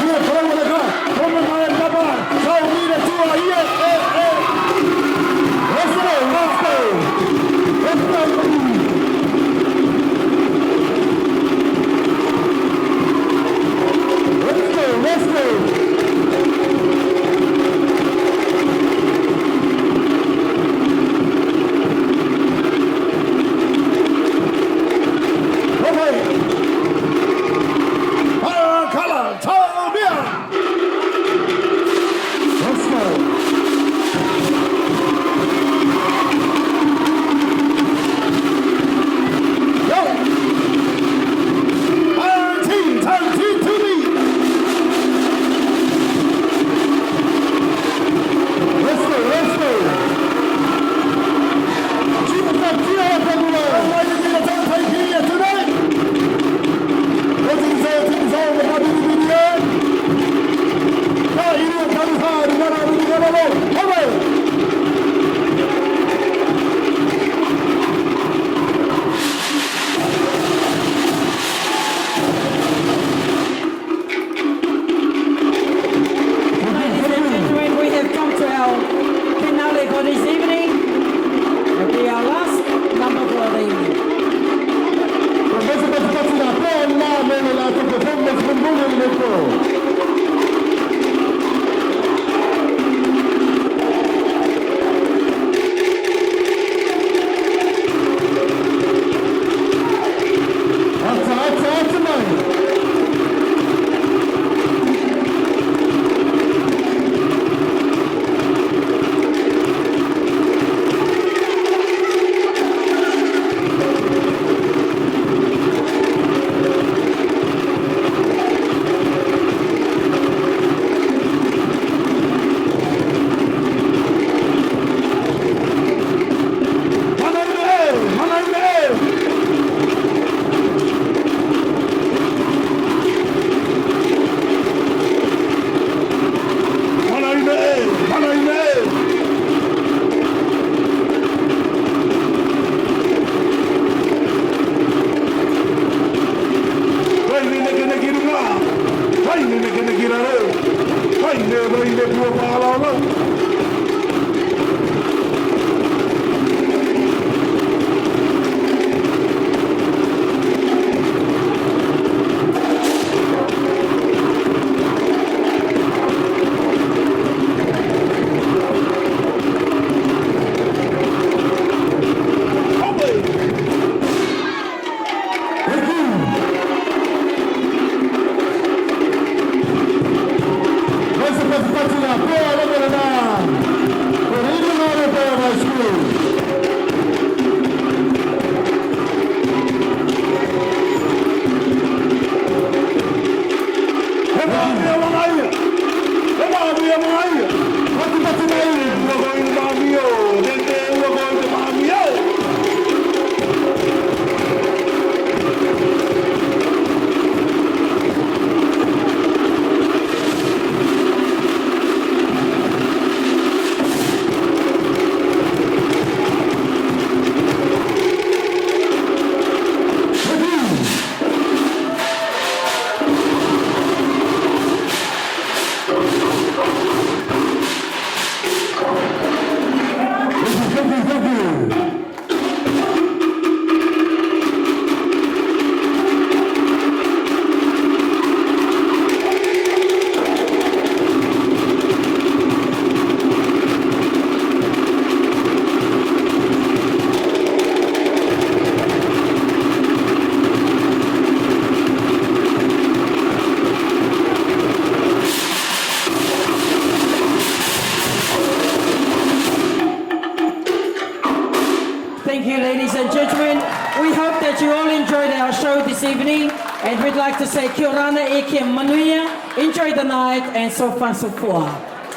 Thank you, ladies and gentlemen. We hope that you all enjoyed our show this evening. And we'd like to say kia orana e kia manuia. Enjoy the night and so far so forth.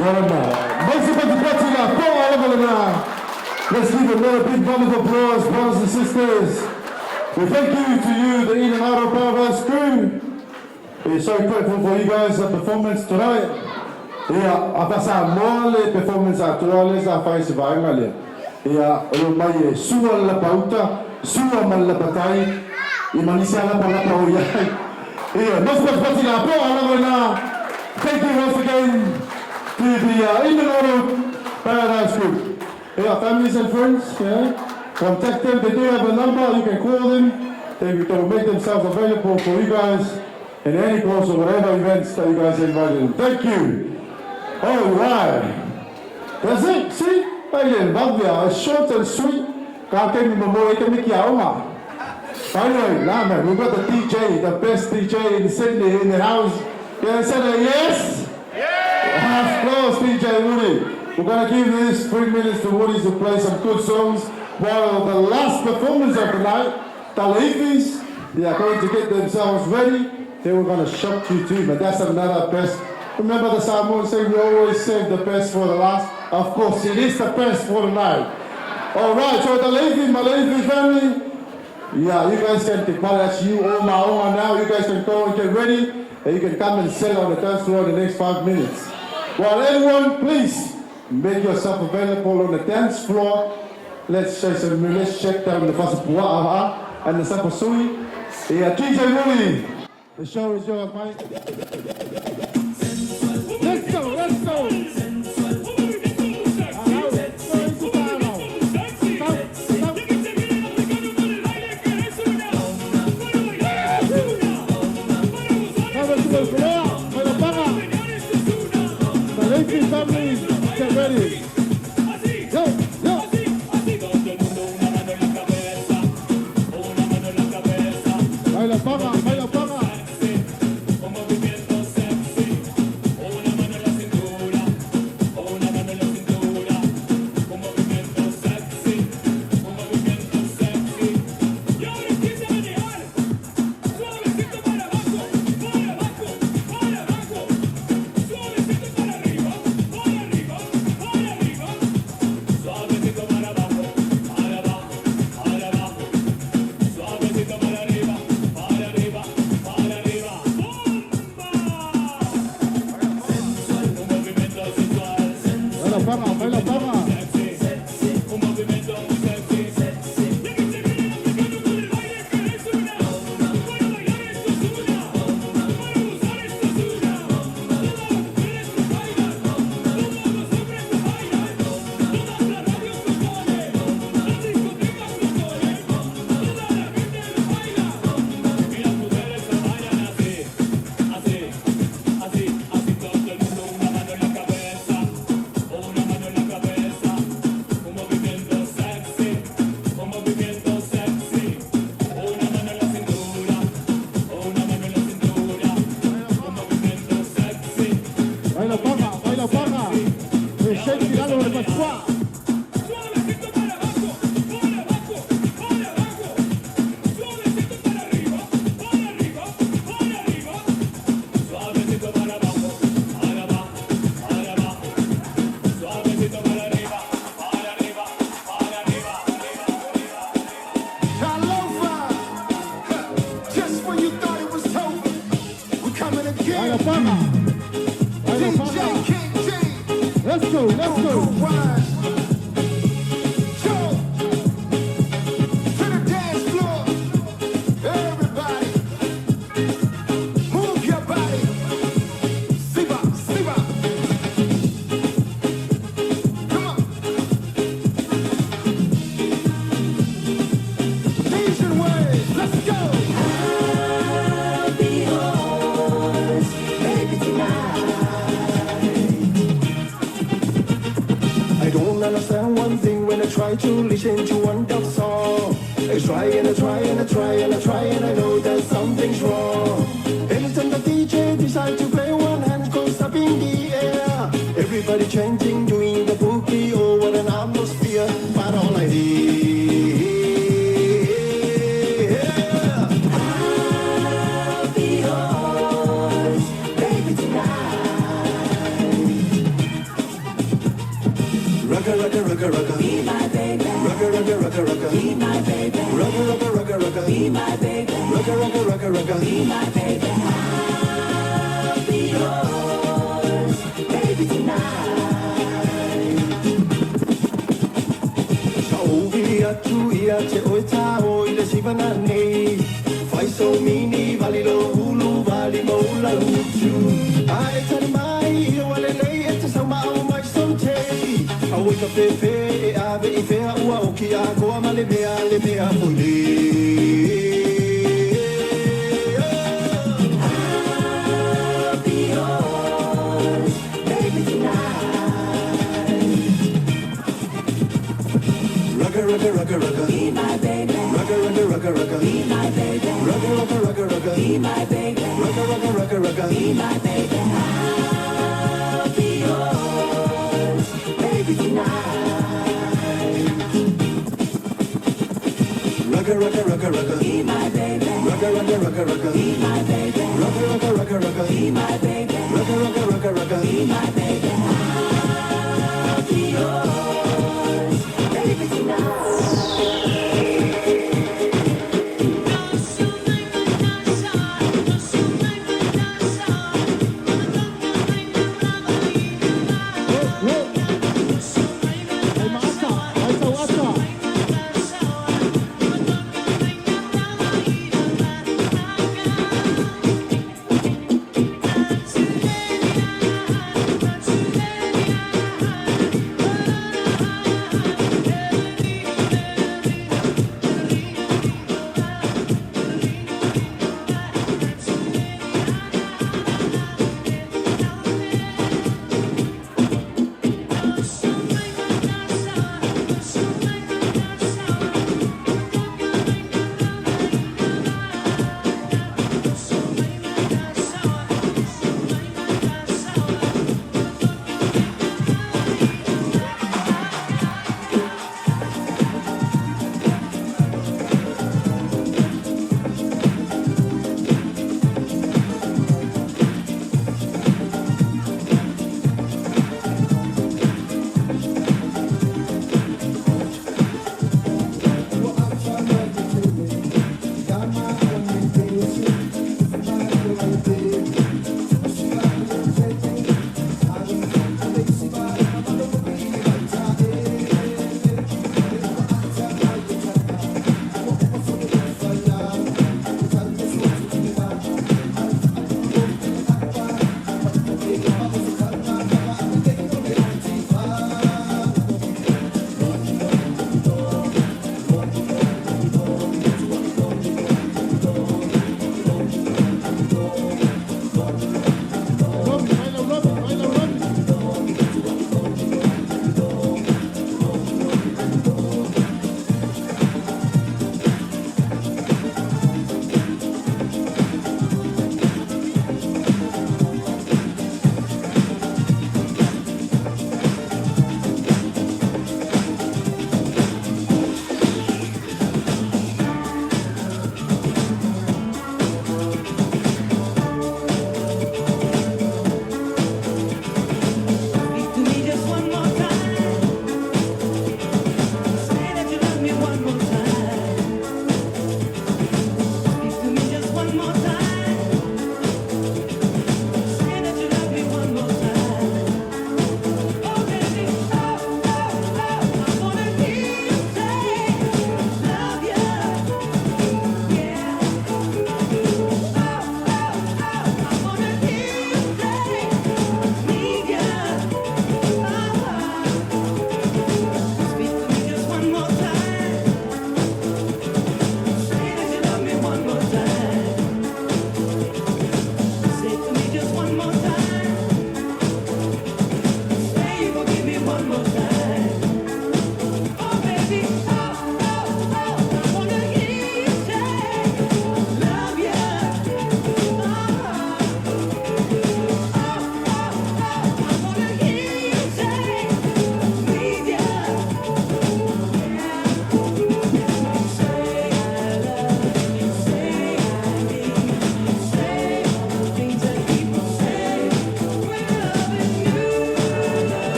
Let's give another big round of applause, brothers and sisters. We thank you to you, the In and Out of Paradise crew. We're so grateful for you guys' performance tonight. Ia, a fa'asamoa le performance atoa lea sa fai se vaega lea. Ia, o lo mai e sua le lapauta, sua ma le lapatai, ia ma nisi alapalapa o i ai. Ia, nofo patipati la po'a lava lena. Thank you once again to the In and Out of Paradise Group. Yeah, families and friends, yeah. Contact them. They do have a number. You can call them. They will make themselves available for you guys in any course or whatever events that you guys invited them. Thank you. All right. That's it. See? Again, it's short and sweet. Anyway, nah, man, we've got the DJ, the best DJ in Sydney in the house. Yeah, say yes? Yeah! Of course, DJ Woody. We're going to give this 3 minutes to Woody to play some good songs while the last performance of the night, the Leafies, they are going to get themselves ready. Then we're going to shock you too, but that's another best. Remember the Samoan saying we always save the best for the last? Of course, it is the best for the night. All right, so the Leafy, my Leafy family, yeah, you guys can take part. That's you all my own now. You guys can go and get ready, and you can come and sit on the dance floor in the next 5 minutes. While everyone, please make yourself available on the dance floor. Let's check some, let's check down the Fasapua'a and the Sapasui. Yeah, DJ Woody, the show is yours, mate. Let's go, let's go. The Leafy family, get ready. Yo, yo. Baila paga, baila paga. Un movimiento sexy, una mano en la cintura, una mano en la cintura, un movimiento sexy, un movimiento sexy. Y ahora empieza a manejar, suavecito para abajo, para abajo, para abajo, suavecito para arriba, para arriba, para arriba, suavecito para abajo, para abajo, para abajo, suavecito para arriba, para arriba, para arriba. Un movimiento sensual, Baila paga, baila paga. Sexy, un movimiento muy sexy, sexy. Y aquí se viene el africano con el baile que es una. Para bailar esto es una. Para gozar esto es una. Todas las mujeres lo bailan. Todos los hombres lo bailan. Todas las radios lo ponen. Las discotecas lo ponen. Toda la gente lo baila. Y las mujeres lo bailan así, así, así, así todo el mundo una mano en la cabeza, una mano en la cabeza, un movimiento sexy, un movimiento sexy, una mano en la cintura, una mano en la cintura, un movimiento sexy. Baila paga, baila paga. We shake it out of the squat. Suavecito para abajo, para abajo, para abajo. Suavecito para arriba, para arriba, para arriba. Suavecito para abajo, para abajo, para abajo. Suavecito para arriba, para arriba, para arriba. Talofa! Just when you thought it was over, we coming again. Baila paga. Baila DJ paga. King G. Let's go, let's go. Rewind. Jump to the dance floor. Everybody, move your body. Siva, Siva. Come on. Asian waves. Let's go. I'll be yours, baby, tonight. I don't understand one thing when I try to listen to one dub song. I try and I try and I try and I try and I know that something's wrong. Anytime the DJ decide to play, one hand goes up in the air. Everybody chanting, doing the boogie, oh what an atmosphere. But all I hear Be my baby. Rugga, rugga, rugga, rugga. Be my baby. I'll be yours, baby, tonight. Sa atu ia te oe tā o i le sivana nei. Whai so mini vali lo ulu vali mo la utu. A e tari mai i o ale lei e te sau mao mai so te. A oi ka fefe e ave i fea ua o ki a koa ma le mea le mea pule. I'll be yours, baby, tonight. Rugga, rugga, rugga, rugga. Be my baby. Rugga, rugga, rugga, rugga. Be my baby. Rugga, rugga, rugga, rugga. Be my baby. Rugga, rugga, rugga, rugga. Be my baby. I'll be yours, baby, tonight. Rugga, rugga, rugga, rugga. Be my baby. Rugga, rugga, rugga, rugga. Be my baby. Rugga, rugga, rugga, rugga. Be my baby. Rugga, rugga, rugga, rugga. Be my baby. I'll be yours, baby, tonight. Thank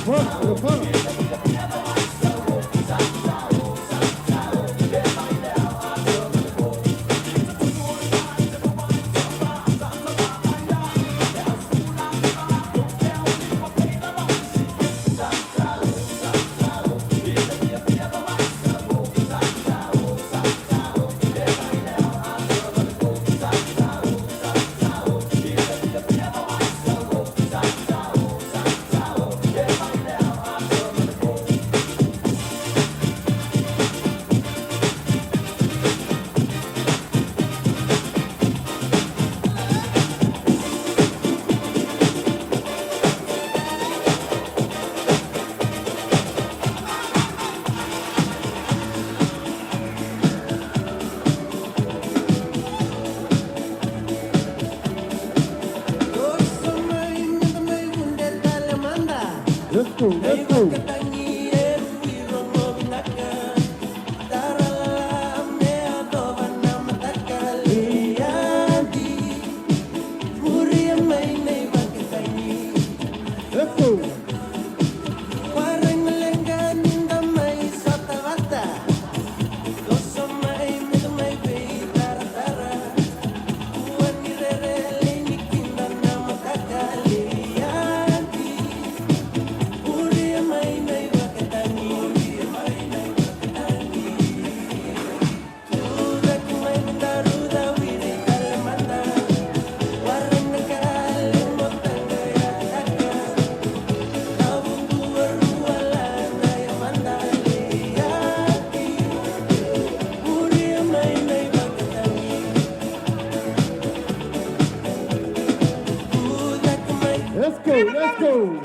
front, in the front. Let's go, let's go. Let's go. Let's go, let's go.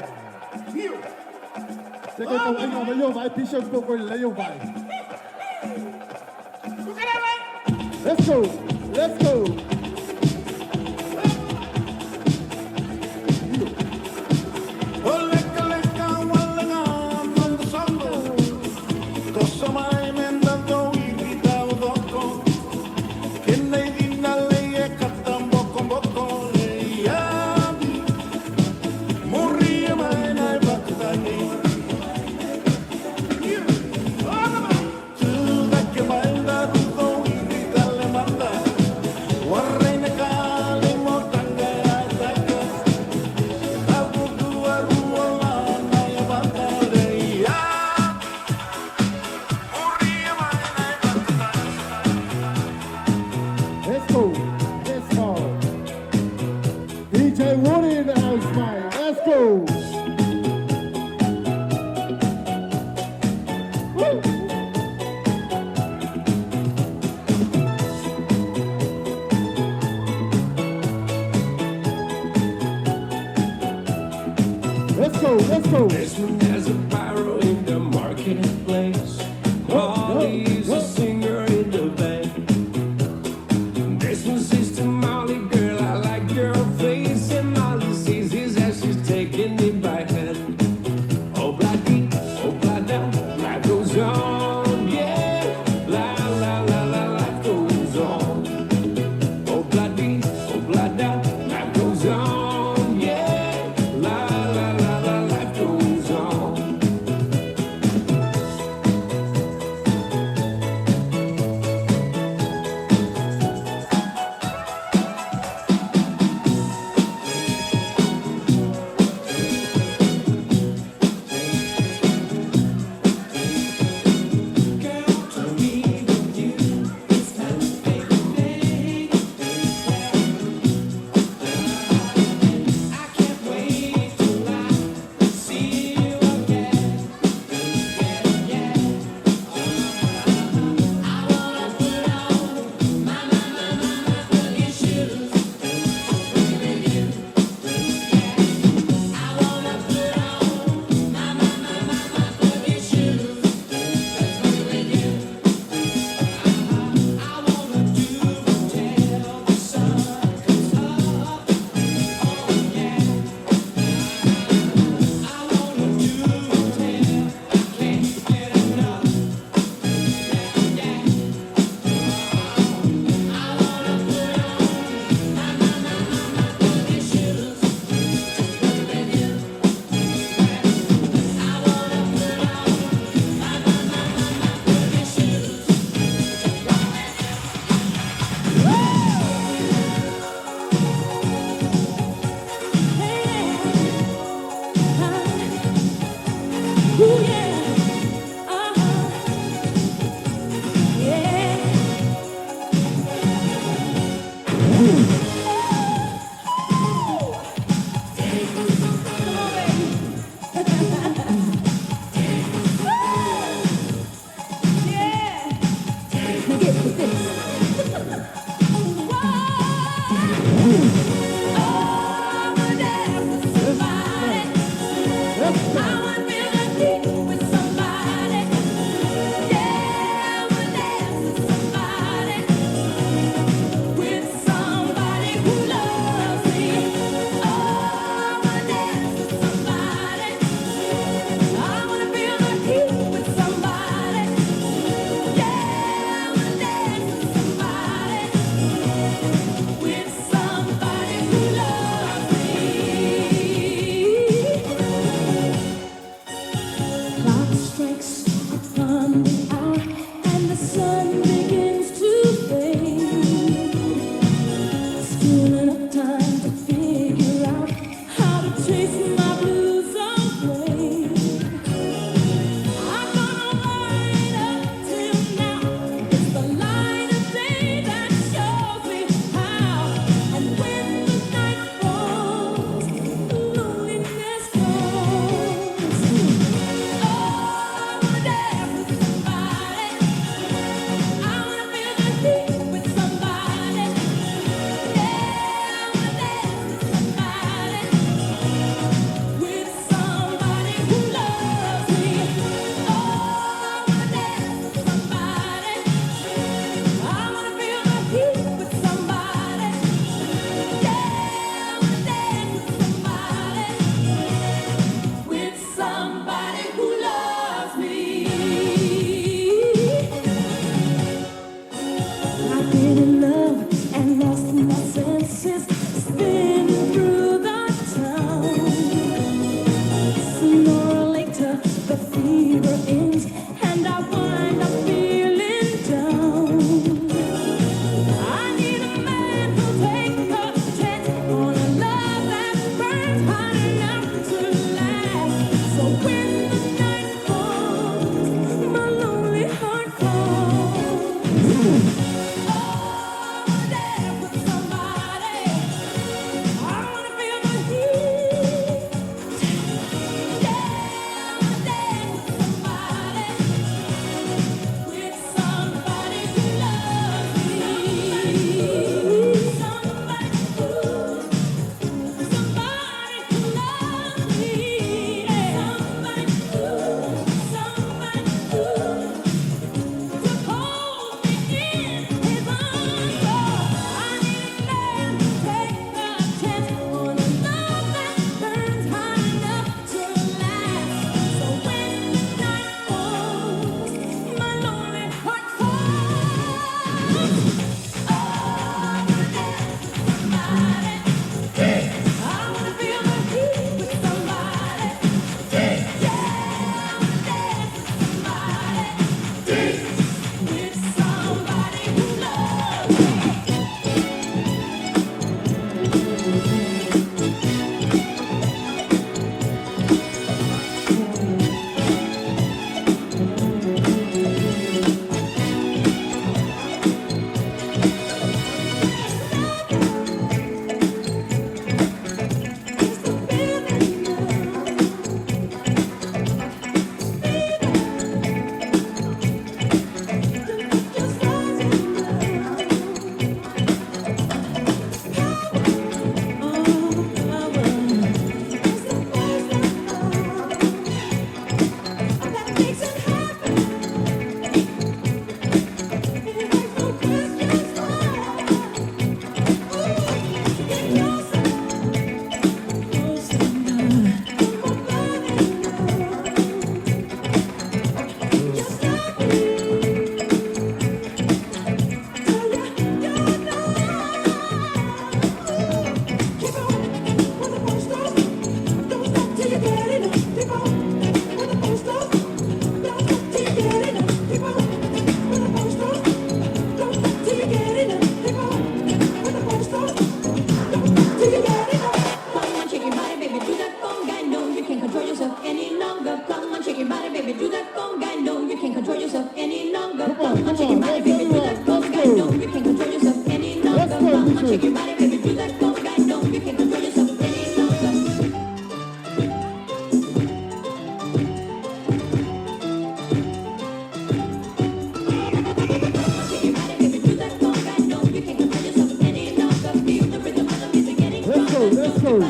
这个抖音我们又来，必须不会来又来。Let's go, let's go. Let's go, let's go. DJ Woody in the house, man. Let's go. Woo. Let's go, let's go. This one has a pyro in the marketplace. Molly's a singer in the band. This one says to Molly, girl, I like your face. And Molly sees his ass, she's taking it by hand. Oh, bloody, oh, blada, life goes on, yeah. La, la, la, la, life goes on. Oh, bloody, oh, blada, life goes on, yeah. La, la, la, la, life goes on. Ooh, yeah. Uh-huh. Yeah. Come on, baby. Yeah. Now get with this. Go.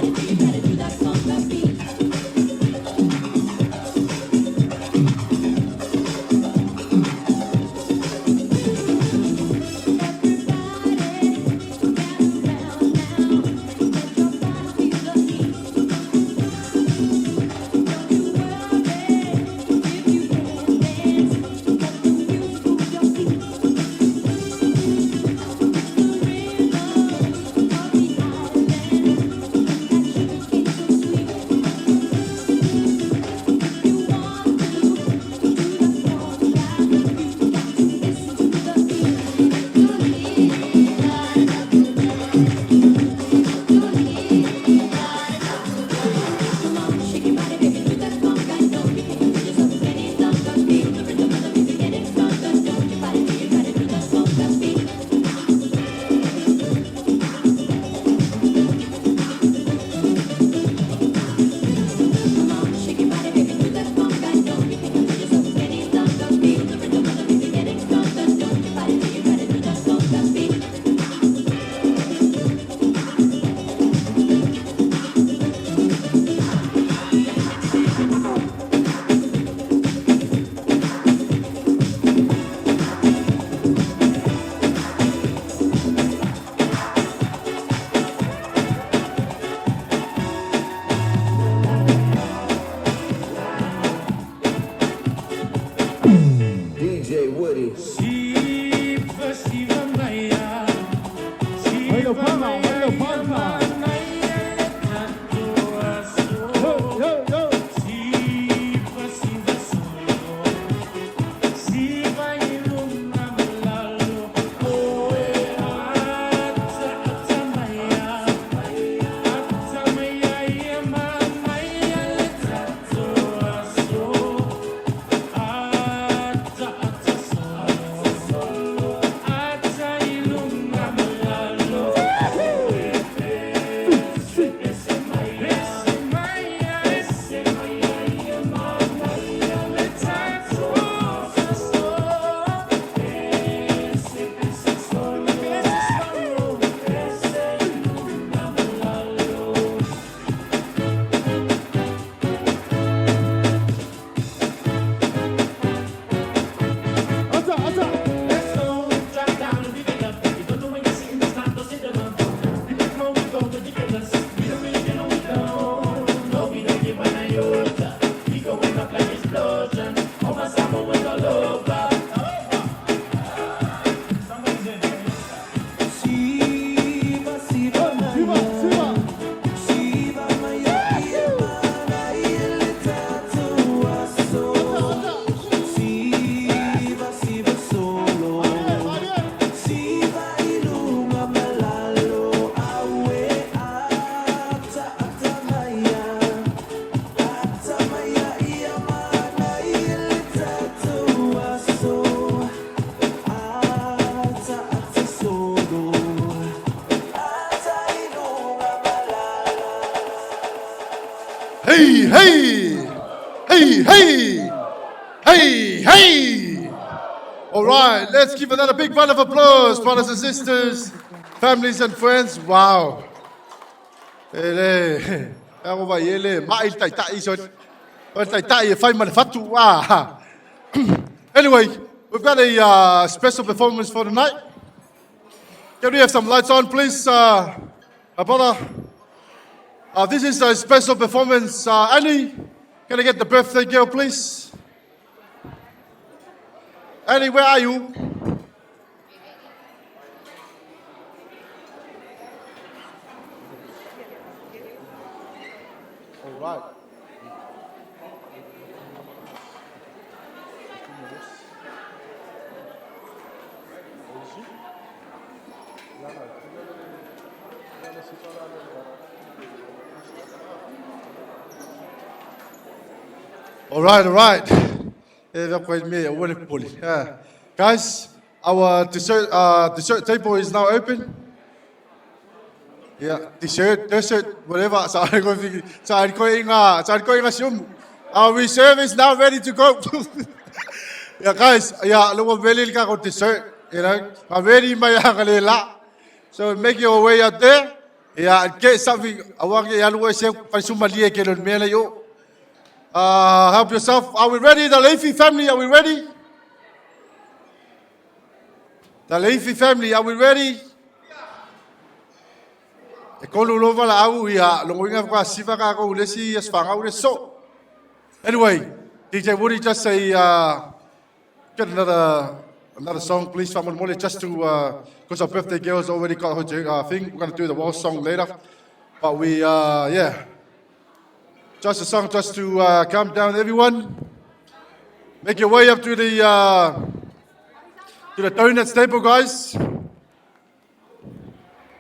DJ Woody. Shiva Shiva Maya Shiva Maya Shiva Shiva Solo Shiva Ilunga Malalo Oe Acha Acha Maya Acha Maya Yema Maya Letato Aso Acha Acha Solo Acha Ilunga Malalo Let's go, drop down and leave it up. You don't know when you're sitting, it's not, don't sit down. You make more, we go ridiculous. We don't really get on, we don't. No, we don't give an iota. We going up like explosion. All my summer went all over. Shiva Shiva Maya Shiva Maya Shiva Shiva Solo Shiva Ilunga Malalo Awe Ata Ata Maya Ata Maya Iyamana Ilitatu Aso Ata Ata Solo Hey, hey! Hey, hey! Hey, hey! All right, let's give another big round of applause, brothers and sisters, families and friends. Wow. Ele, ako ba ele, mail tai tai so. Tai tai e fai ma le fatu. Ah. Anyway, we've got a special performance for tonight. Can we have some lights on, please, my brother? This is a special performance. Annie, can I get the birthday girl, please? Annie, where are you? All right. All right, all right. Eh, vea koe me, ua le poli. Yeah. Guys, our dessert table is now open. Yeah, dessert, dessert, whatever. Sa ko sa ko inga, sa ko inga sium. Our reserve is now ready to go. Yeah, guys, yeah, lo really ka ko dessert, you know. I'm ready my la. So make your way out there. Ia, get something. Aua ke alu e se faisumalie ke le mea lei o. Help yourself. Are we ready? The Leafy family, are we ready? The Leafy family, are we ready? E kolu lova la au ia longoinga kwa siva ka ko lesi ia sfanga ure so. Anyway, DJ Woody, just say get another song, please, Mole, just to because our birthday girl's already got her thing. We're gonna do the waltz song later, but we yeah, just a song just to calm down everyone. Make your way up to the donut table, guys.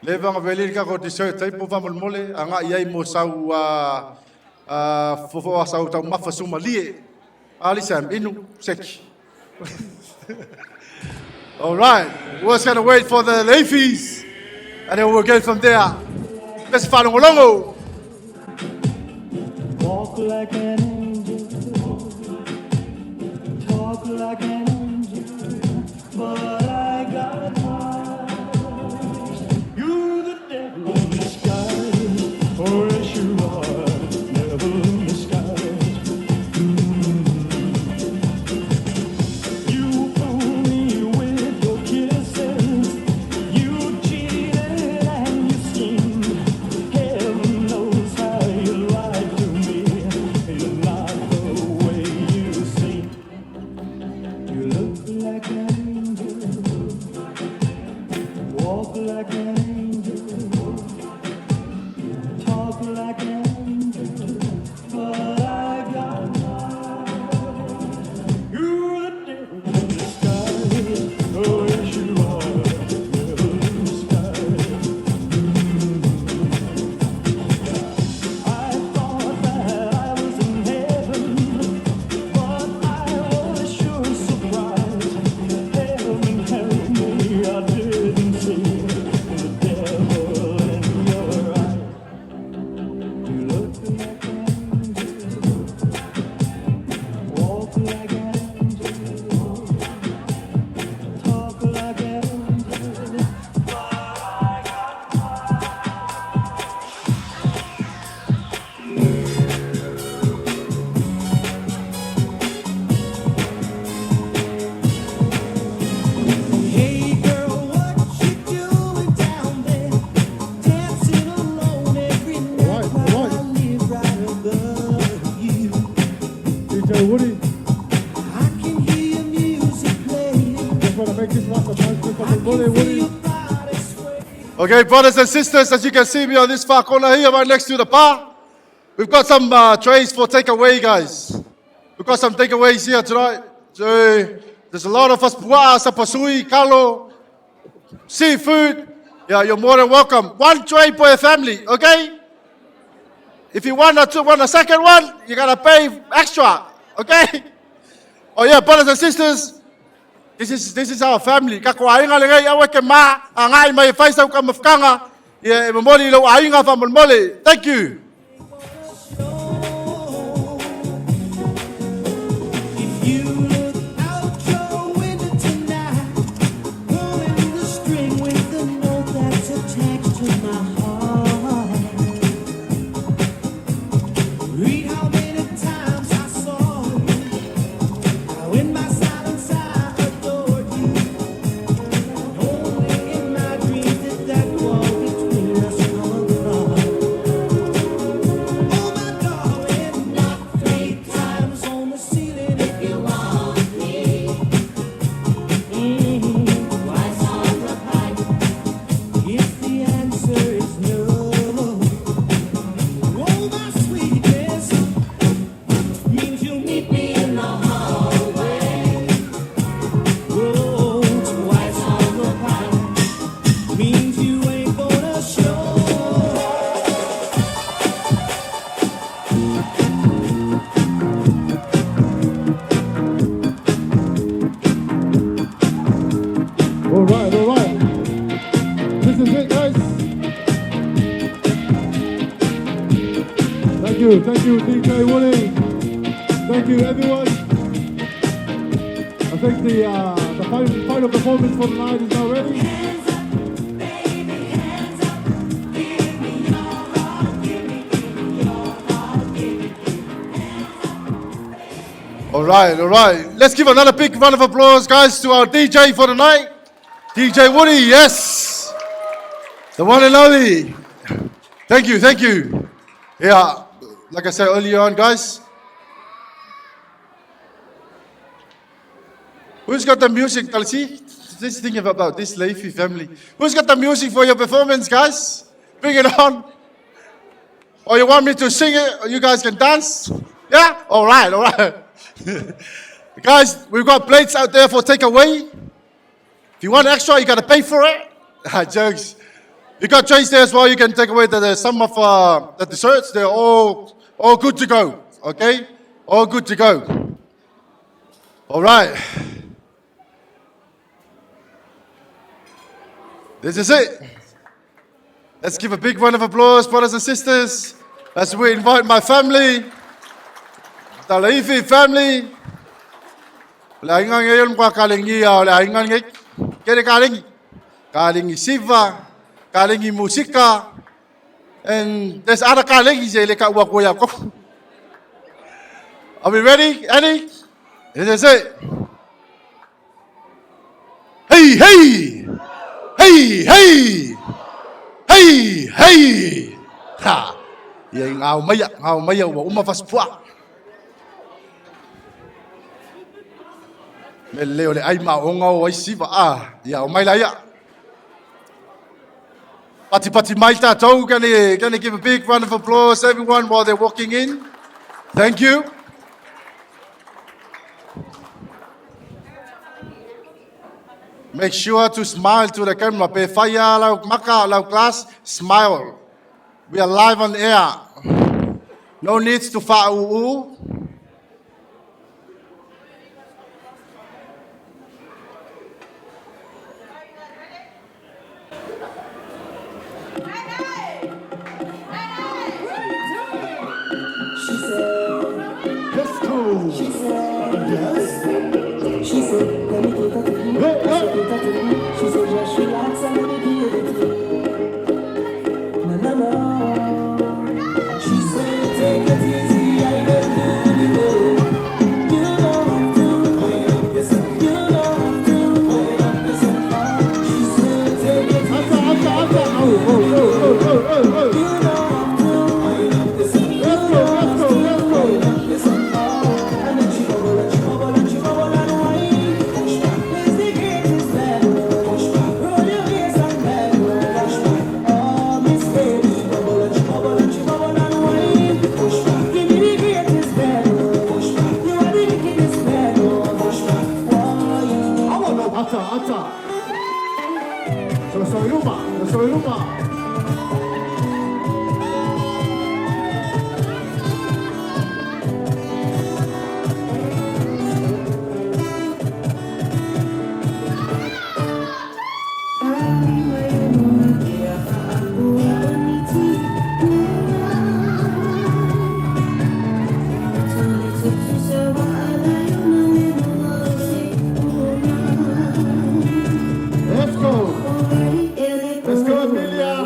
Leva veli ka ko dessert table mole anga iai mo sau fofo sau tau mafa sumalie. Ali Sam inu seki. All right, we're just gonna wait for the Leafies, and then we'll get from there. Let's follow along. Walk like an angel, talk like an angel, but I got wise. You're the devil in disguise, oh yes you are, devil in disguise. You fooled me with your kisses, you cheated and you schemed. Heaven knows how you lied to me. You're not the way you seem. You look like an angel, walk like an angel, talk like an angel, but I got wise. You're the devil in disguise. Oh yes you are, devil in disguise. I thought that I was in heaven, but I was sure surprised. Heaven help me, I didn't see the devil in your eyes. You look like an angel, walk like an angel, talk like an angel, but I got Hey girl, what you doing down there? Dancing alone every night while I live right above you. DJ Woody. I can hear your music playing. Just want to make this last announcement I can Mole feel Woody. your body sway. Okay, brothers and sisters, as you can see me on this far corner here, right next to the bar, we've got some trays for takeaway, guys. We've got some takeaways here tonight. So there's a lot of us, pua, sapasui, kalo, seafood. Yeah, you're more than welcome. One tray per family, okay? If you want a second one, you gotta pay extra, okay? Oh yeah, brothers and sisters, this is our family. Ka ko ainga le ngai awe ke ma, a ngai mai faisa ka mafkanga. Yeah, e momoli lo ainga fa molmole. Thank you. If you look out your window tonight, pulling the string with the note that's attached to my heart. Read how many times I saw you, how in my silence I adored you. Only in my dreams did that wall between us come apart. Oh my darling, knock 3 times on the ceiling if you want me. Twice on the pipe if the answer is no. Oh my sweetness means you'll meet me in the hallway. Oh, twice on the pipe means you ain't gonna show. All right, all right. This is it, guys. Thank you, DJ Woody. Thank you, everyone. I think the final performance for the night is now ready. Hands up, baby, hands up. Give me All right, all right. Let's give another big round of applause, guys, to our DJ for the night. DJ Woody, yes. The one and only. Thank you, thank you. Yeah, like I said earlier on, guys. Who's got the music, Talsi? Just thinking about this Leifi family. Who's got the music for your performance, guys? Bring it on. Or you want me to sing it? Or you guys can dance? Yeah? All right, all right. Guys, we've got plates out there for takeaway. If you want extra, you got to pay for it. Jokes. You got trays there as well. You can take away some of the desserts. They're all good to go. Okay? All good to go. All right. This is it. Let's give a big round of applause, brothers and sisters, as we invite my family, the Leifi family. Le ainga ngai kwa kalengi ya le ainga ngai kere kalengi. Kalengi Siva, kalengi Musika, and there's other kalengi je le ka ua ko ya ko. Are we ready, Annie? This is it. Hey, hey! Hey, hey! Hey, hey! Ha! Ia ngau maya ua uma faspua. Me leo le ai ma onga o ai siva a. Ia o mai la ia. Pati pati mai tātou. Can you give a big round of applause everyone while they're walking in? Thank you. Make sure to smile to the camera. Pe whaia lau maka lau class, smile. We are live on air. No need to wha'u'u. She said, let's go. She said, yes. She said, let me get that to you. I said, get that to you. She said, just relax and let me give it to you. No, no, no. She said, take it easy. I don't do you know. You don't have to wind up yourself. You don't have to wind up yourself. She said, take it easy. I don't do you know. You don't have to wind up yourself. You don't have to wind up yourself. And then she bubble and she bubble and she bubble and wine. Push back is the greatest man. Push back, roll your waist and bend. Push back, oh Miss Baby, bubble and she bubble and she bubble and wine. Push back, give me the greatest man. Push back, you are the wickedest man. Push back, why? I want no ata ata. So so iruma, so iruma. Let's go. Let's go, Amelia.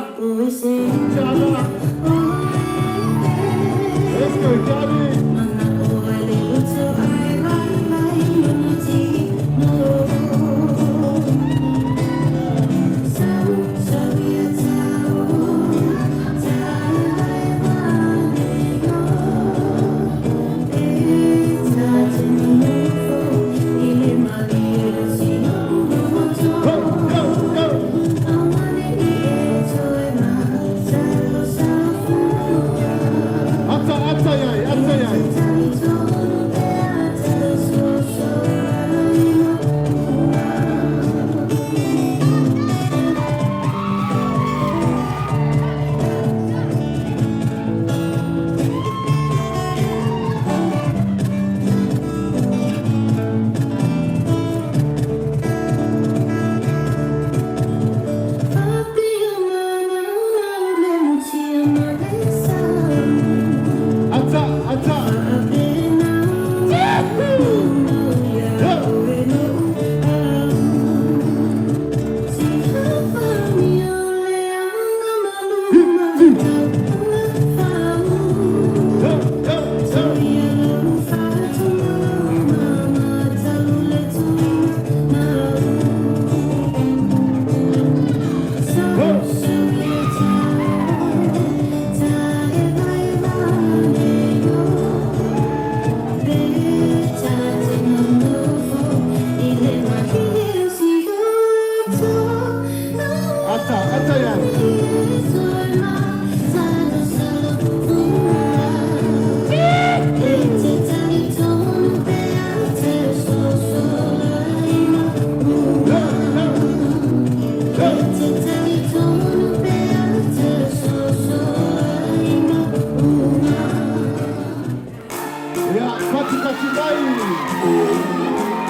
Pati pati mai.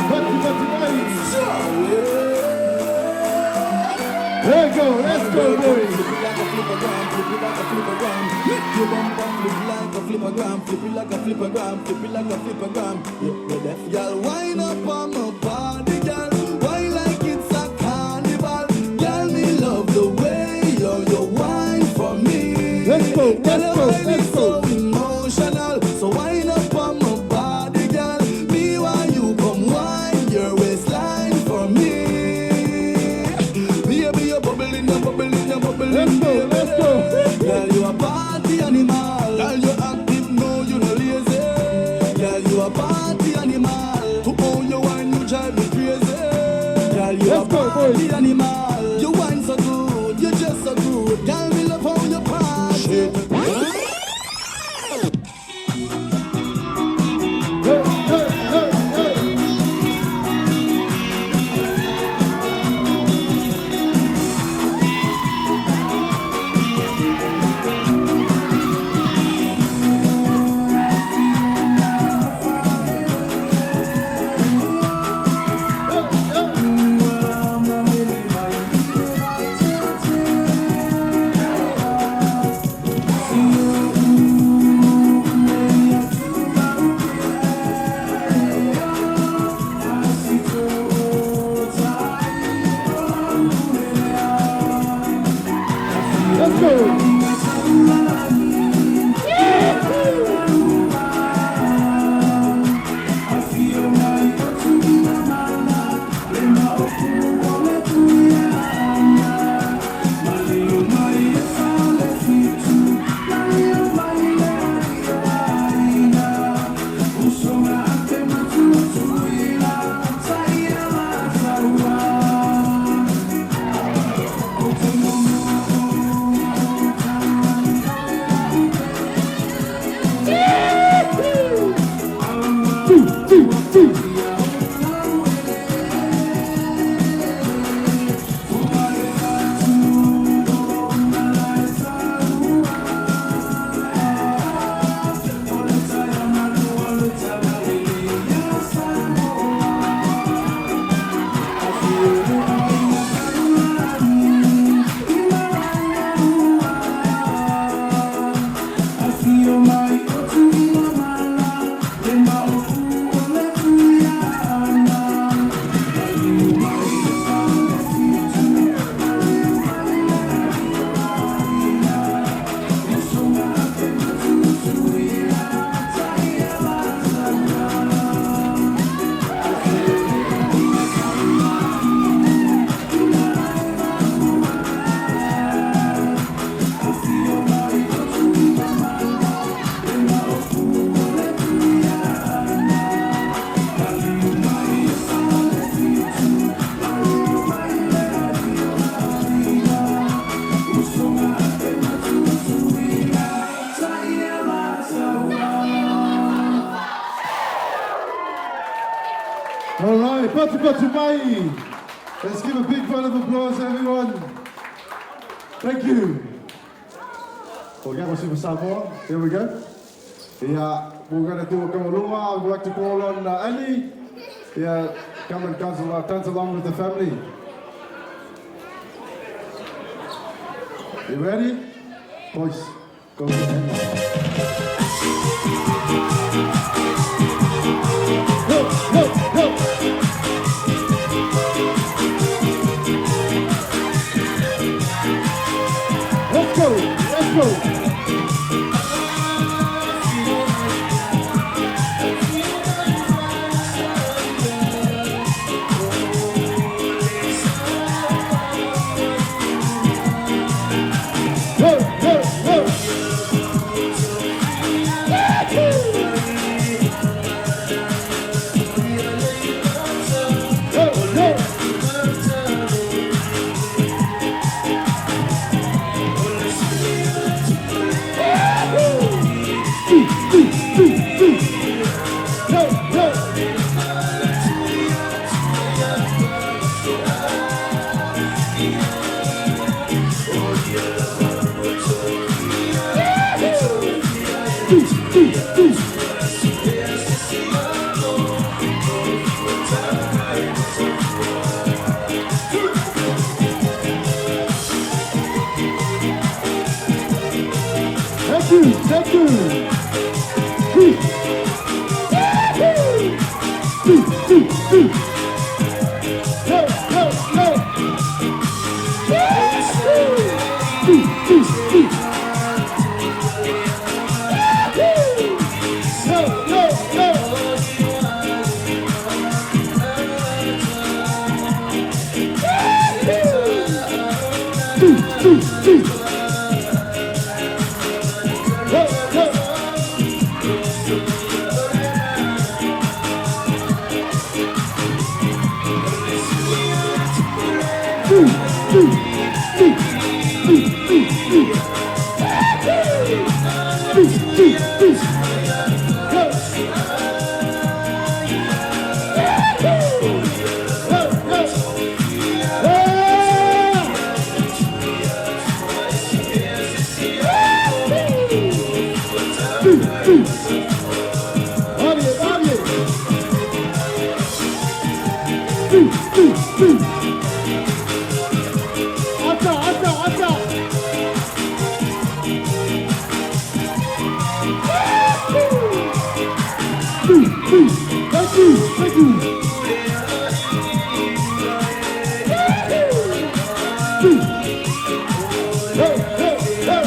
Pati pati mai. There you go. Let's go, boys. Flip it like a flippergram, flip it like a flippergram. Make your bum bum look like a flippergram, flip it like a flippergram, flip it like a flippergram. Yeah, yeah, yeah. Girl, wind up on my body, girl. Wine like it's a carnival. Girl, me love the way you wine for me. Let's go, Girl, let's your go, wine let's is go. so emotional. So wind up on my body, girl. Me want you come wine your waistline for me. Baby, you're bubbling, you're bubbling, you're bubbling. Let's go, let's go. Girl, you a party animal. Girl, you active, no, you no lazy. Girl, you a party animal. To own your wine, you drive me crazy. Girl, you Let's a go, party boys. animal. You wine so good, you just so good. Girl, me love how you party. Hey, hey, hey, hey. Let's go. Two, two, two. All right, pati pati mai. Let's give a big round of applause, everyone. Thank you. Okay, Super Samoa. Here we go. Yeah, we're going to do a kamaluma. I would like to call on Annie. Yeah, come and dance, dance along with the family. You ready? Boys, go ahead. Go, go, go. Let's go, let's go. Go, go, go. two, two, two. Go, go, go. Two, two, two. Go, go, go. Two, two, two. Go, go. Two, two, two, two, two, two. Two, two, two. Go. Go, go. Yeah. Two, two. Audience, audience. Two, two, two. Ata, ata, ata. Two, two. Thank you, thank you. Two. Hey, hey, hey.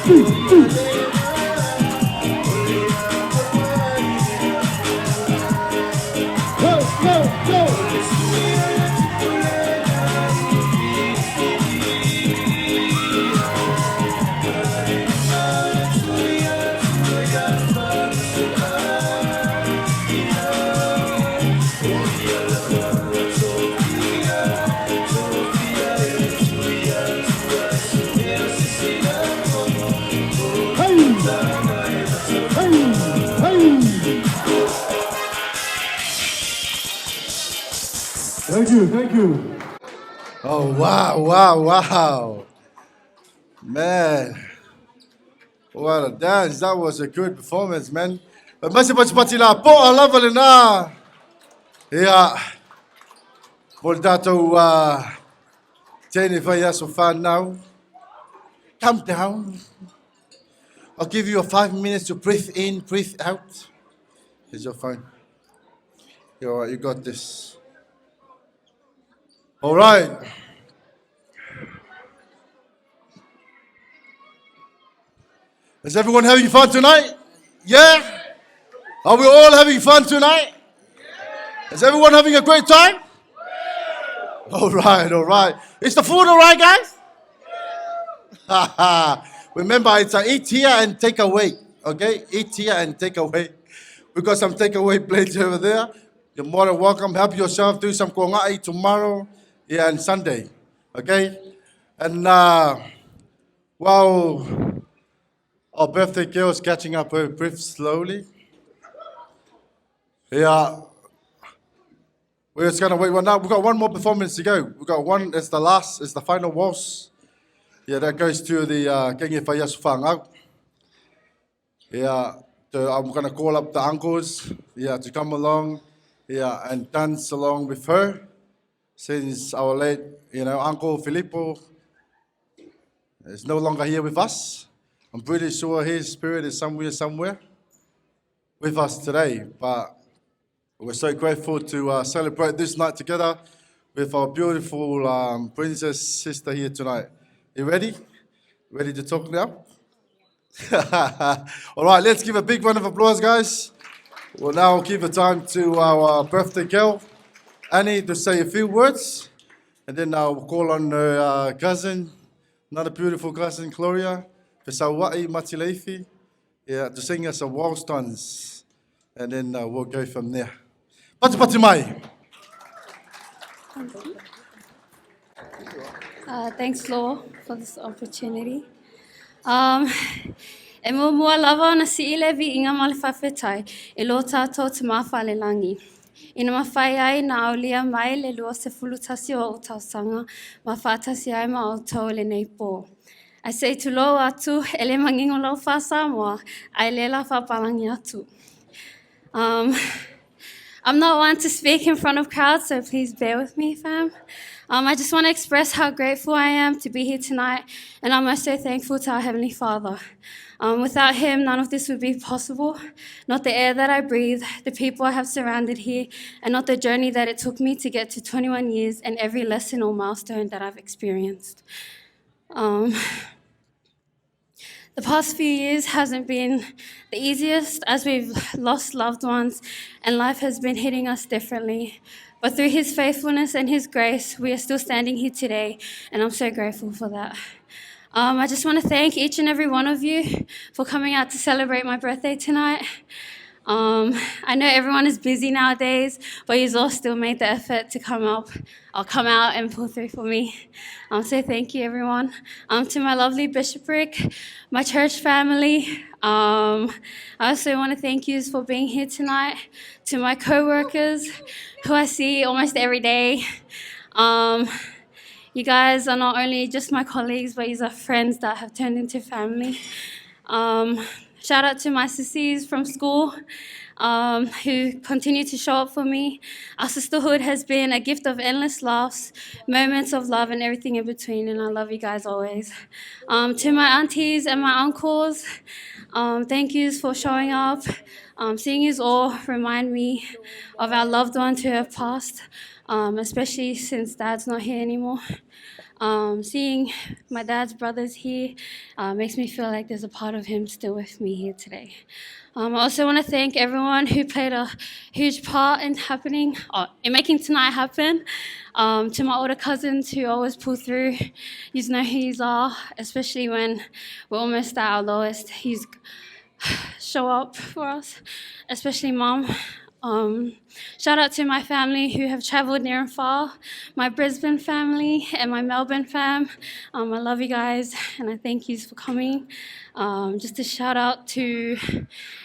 Two, two. Go, go, go. Hey! Hey! Hey! Thank you, thank you. Oh, wow, wow, wow. Man, what a dance. That was a good performance, man. But masi pati pati la po a lava le na. Ia, mo le tātou tēnei whai aso whānau. Calm down. I'll give you a 5 minutes to breathe in, breathe out. Is your phone? You're all right, you got this. All right. Is everyone having fun tonight? Yeah? Are we all having fun tonight? Is everyone having a great time? All right, all right. Is the food all right, guys? Remember, it's a eat here and take away. Okay? Eat here and take away. We got some takeaway plates over there. You're more than welcome. Help yourself. Do some kongai tomorrow, yeah, and Sunday. Okay? And while our birthday girl is catching up her breath slowly, yeah, we're just gonna wait one now. We've got one more performance to go. We've got one, it's the last, it's the final waltz. Yeah, that goes to the Kenge Fayasu Whangau. Yeah, I'm gonna call up the uncles, yeah, to come along, yeah, and dance along with her. Since our late, Uncle Filippo is no longer here with us. I'm pretty sure his spirit is somewhere, somewhere with us today. But we're so grateful to celebrate this night together with our beautiful princess sister here tonight. You ready? Ready to talk now? All right, let's give a big round of applause, guys. We'll now give the time to our birthday girl, Annie, to say a few words. And then I'll call on her cousin, another beautiful cousin, Gloria, Fesawa'i Matileifi, yeah, to sing us a waltz dance. And then we'll go from there. Pati pati mai. Thanks, Law, for this opportunity. E mua lava ona si ile vi inga ma le whawhetai, e lo tātou te mawhale langi. Ina mawhai ai na aulia mai le lua se fulutasi o o tausanga, ma whātasi ai ma o tau le nei pō. Ai se i tulo atu, e le mangingo lau wha Samoa, ai le la whapalangi atu. I'm not one to speak in front of crowds, so please bear with me, fam. Um, I just want to express how grateful I am to be here tonight, and I'm also thankful to our Heavenly Father. Um, without Him, none of this would be possible. Not the air that I breathe, the people I have surrounded here, and not the journey that it took me to get to 21 years and every lesson or milestone that I've experienced. Um, the past few years hasn't been the easiest as we've lost loved ones and life has been hitting us differently. But through His faithfulness and His grace, we are still standing here today, and I'm so grateful for that. Um, I just want to thank each and every one of you for coming out to celebrate my birthday tonight. Um, I know everyone is busy nowadays, but you all still made the effort to come up, or come out and pull through for me. Um, so thank you, everyone. Um, to my lovely bishopric, my church family. Um, I also want to thank you for being here tonight. To my co-workers, who I see almost every day. Um, you guys are not only just my colleagues, but you are friends that have turned into family. Um, shout out to my sissies from school um, who continue to show up for me. Our sisterhood has been a gift of endless laughs, moments of love, and everything in between, and I love you guys always. Um, to my aunties and my uncles, um, thank yous for showing up. Um, seeing yous all remind me of our loved ones who have passed, um, especially since dad's not here anymore. Um, seeing my dad's brothers here uh, makes me feel like there's a part of him still with me here today. Um, I also want to thank everyone who played a huge part in happening, uh, in making tonight happen. Um, to my older cousins who always pull through, you know who you are, especially when we're almost at our lowest. He's show up for us, especially mom. Um, shout out to my family who have traveled near and far, my Brisbane family and my Melbourne fam. Um, I love you guys and I thank you for coming. Um, just a shout out to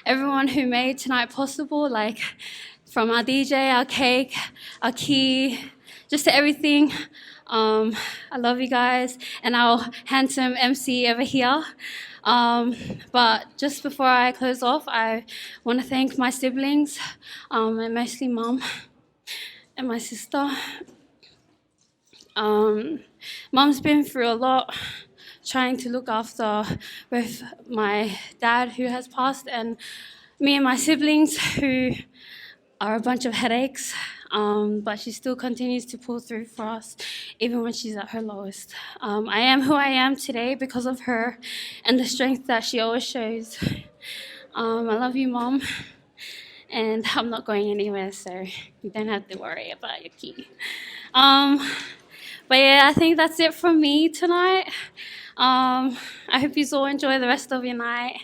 everyone who made tonight possible, like from our DJ, our cake, our key, just to everything. Um, I love you guys and our handsome MC over here. Um, but just before I close off, I want to thank my siblings, um, and mostly mom and my sister. Um, mom's been through a lot trying to look after both my dad, who has passed, and me and my siblings, who are a bunch of headaches. Um, but she still continues to pull through for us, even when she's at her lowest. Um, I am who I am today because of her and the strength that she always shows. Um, I love you, Mom, and I'm not going anywhere, so you don't have to worry about your key. Um, but yeah, I think that's it from me tonight. Um, I hope you all enjoy the rest of your night.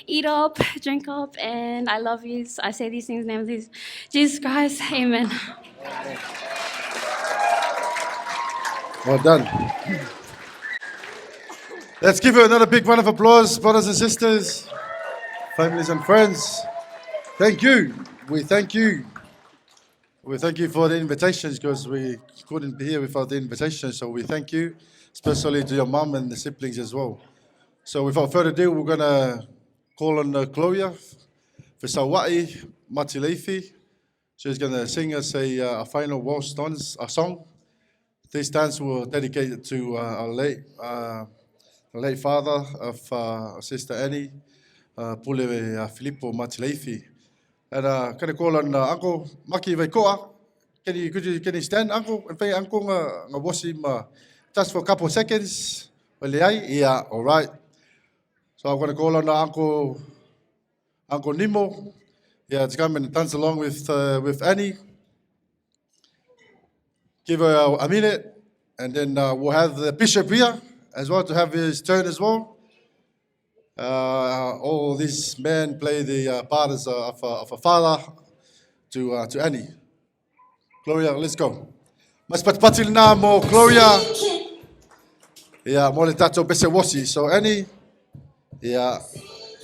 Eat up, drink up, and I love you. I say these things in the name of Jesus Christ. Amen. Well done. Let's give her another big round of applause, brothers and sisters, families and friends. Thank you. We thank you. We thank you for the invitations because we couldn't be here without the invitation. So we thank you, especially to your mum and the siblings as well. So without further ado, we're going to call on uh, Gloria Fisawai Matileifi. She's going to sing us a, uh, a final waltz dance, a song. This dance will dedicate it to uh, our late, uh, late father of uh, Sister Annie, uh, Pule uh, Filippo Matileifi. And uh, can I call on uh, Uncle Maki Vaikoa? Can you, could you, can you stand, Uncle? And say, Uncle, nga, nga wasi ma, just for a couple of seconds. Well, yeah, all right. So I'm going to call on uh, Uncle, Uncle Nemo. Yeah, to come and dance along with, uh, with Annie. Give her a, a minute, and then uh, we'll have the bishop here as well to have his turn as well. Uh, all these men play the uh, part as a, of, a, of a father to, uh, to Annie. Gloria, let's go. Mas patpatil na mo Gloria. Yeah, mo le tato bese wasi. So Annie, yeah,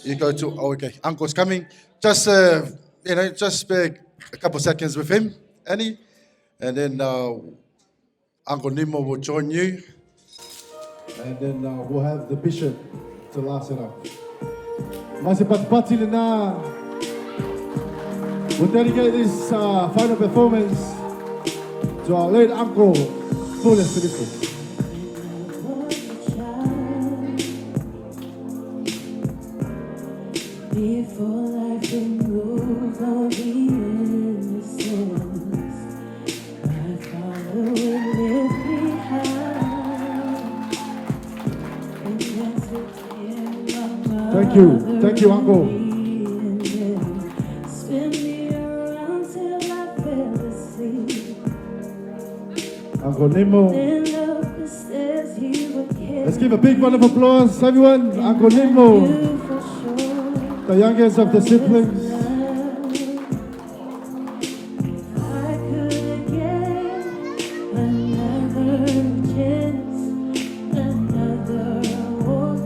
you go to, oh, okay, uncle's coming. Just, uh, you know, just spare a couple seconds with him, Annie, and then uh, Uncle Nemo will join you. And then uh, we'll have the bishop to last it up. Masipatpati na. We'll dedicate this final performance to our late uncle, Pule Filipo. Before life removed all the innocence, my father would lift me high and dance with him, my Thank you. mother Thank you, Uncle. and then spin me around till I fell asleep. Uncle Nemo. Then up the stairs he would carry Let's give a big round of applause, everyone. Uncle Nemo, you for sure. the youngest of the siblings. I could get another chance, another walk,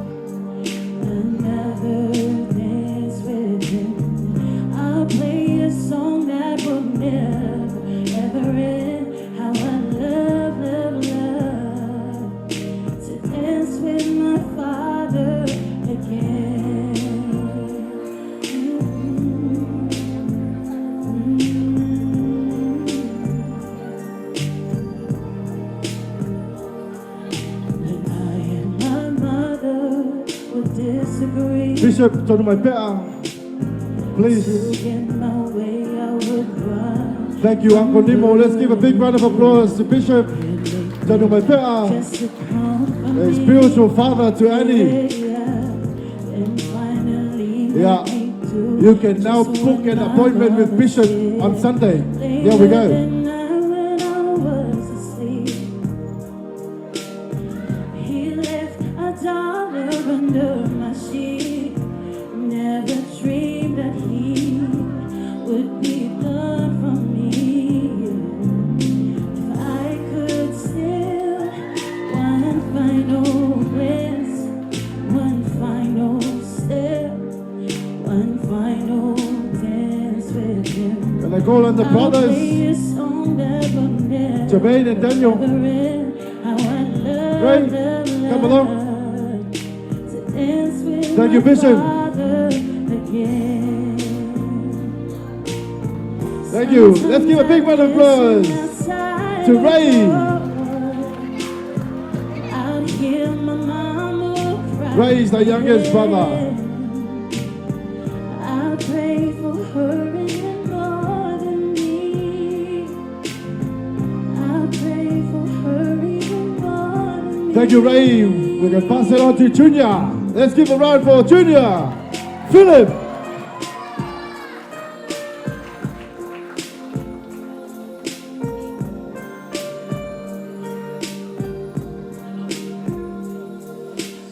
another dance with him. I'll play a song that will never, ever end. How I love, love, love to dance with my father again. And I and my mother would disagree. Bishop Tonumaipea, please. To get my way, I would run. Thank you, Uncle Nemo. Let's give a big round of applause to Bishop Tonumaipea, Just to comfort the me. spiritual father to Annie. Yeah. And finally, Yeah. make me do You can now just book what an my appointment with mother Bishop did. on Sunday. Here we Later go. that night when I was asleep, he left a dollar under my sheet. Never dreamed that he would be gone from me. If I could steal one final glance, one final step, one final dance with him. And I call on the I'll brothers, play a song that will never, Jermaine and Daniel. ever end. How I love, Ray, love, come along. love to dance with Thank you, my Bishop. father again. Thank you. Let's give a big round of applause to Ray. I'd hear my mama cry. Ray is the youngest brother. I pray for her even more than me. I pray for her even more than me. Thank you, Ray. We can pass it on to Junior. Let's give a round for Junior. Philip.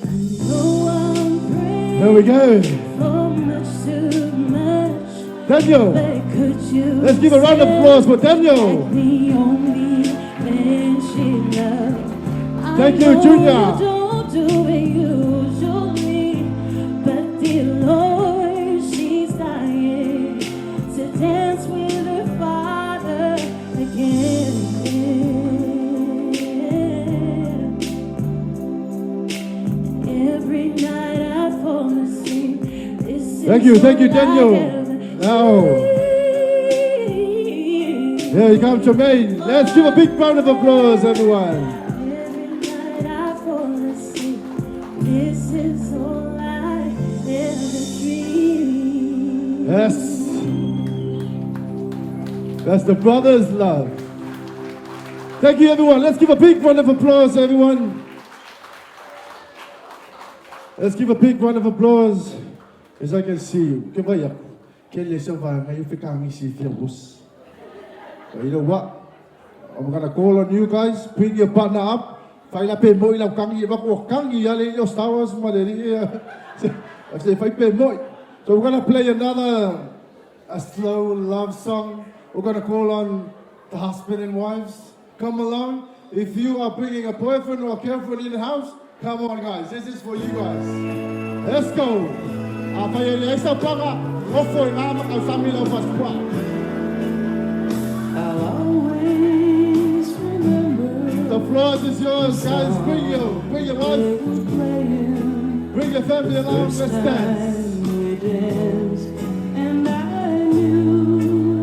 No, I'm praying There we go. for much too much. Daniel. But could you Let's give a round of applause for Daniel. like the only man she loved? I Thank you, know Junior. You don't do it usually, but dear Lord, she's dying to dance with her father again. Every night I fall asleep. This Thank is you, thank you, all I Daniel. ever Now, dreamed. here comes Jermaine. Let's give a big round of applause, everyone. Every night I fall asleep. This is all I ever dreamed. Yes. That's the brothers' love. Thank you, everyone. Let's give a big round of applause, everyone. Let's give a big round of applause. As I can see you. But you know what? I'm gonna call on you guys. Bring your partner up. Fai pe moi lau kangi va ko kangi ya le yo Star Wars ma le I say fai pe moi. So we're gonna play another a slow love song. We're gonna call on the husband and wives. Come along. If you are bringing a boyfriend or a girlfriend in the house, come on guys. This is for you guys. Let's go. A fai le esa paga. Ofo i ngā maka sami lau pasua. I'll always remember The floor is yours, guys. Bring your wife, playing bring your family along. first Let's dance. time we danced, and I knew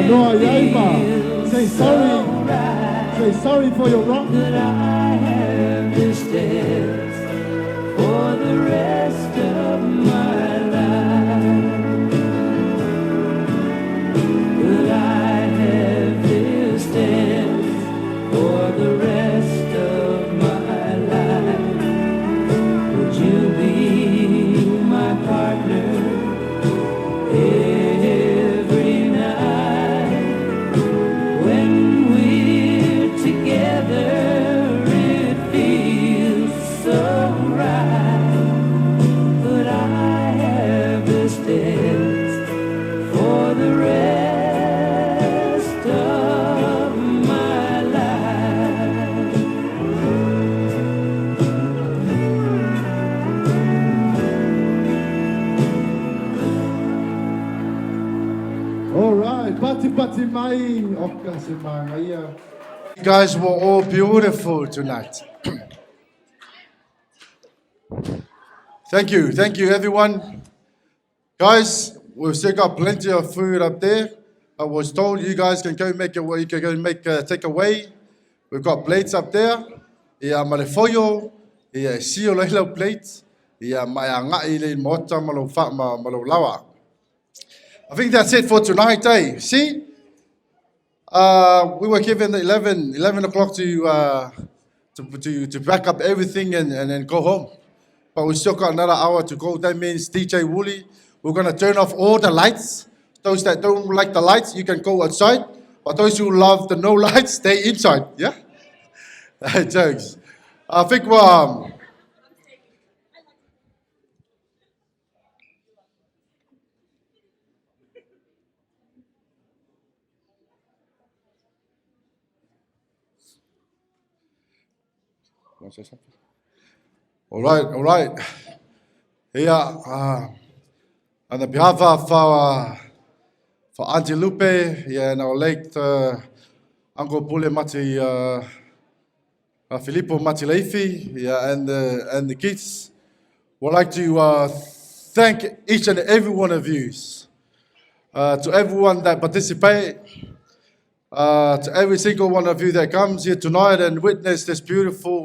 Noa Yaiba. Say sorry. Say sorry for your wrong. Could I have this dance for the rest of my life? Could I have this dance for the rest of my life? Would you be my partner every night? When we're together, it feels so right. Could I have this dance for the rest of my life? All right, pati pati mai oka se mangaia. You guys were all beautiful tonight. Thank you, thank you everyone. Guys, we've still got plenty of food up there. I was told you guys can go make a you can go make a takeaway. We've got plates up there. Ia ma le foio, ia e sio lai lau plate, ia ma e agai le maota ma lau fa ma, ma lau lawa. I think that's it for tonight, eh? See? We were given 11, 11 o'clock to, to, to, to pack up everything and, and then go home. But we still got another hour to go. That means DJ Wooly, we're going to turn off all the lights. Those that don't like the lights, you can go outside. But those who love the no lights, stay inside. Yeah? Jokes. I think Want to say something? All right, all right. Yeah, on the behalf of our for Auntie Lupe, yeah, and our late Uncle Pule Mati, Filippo Matileifi, yeah, and the and the kids, would like to thank each and every one of you, to everyone that participate, to every single one of you that comes here tonight and witness this beautiful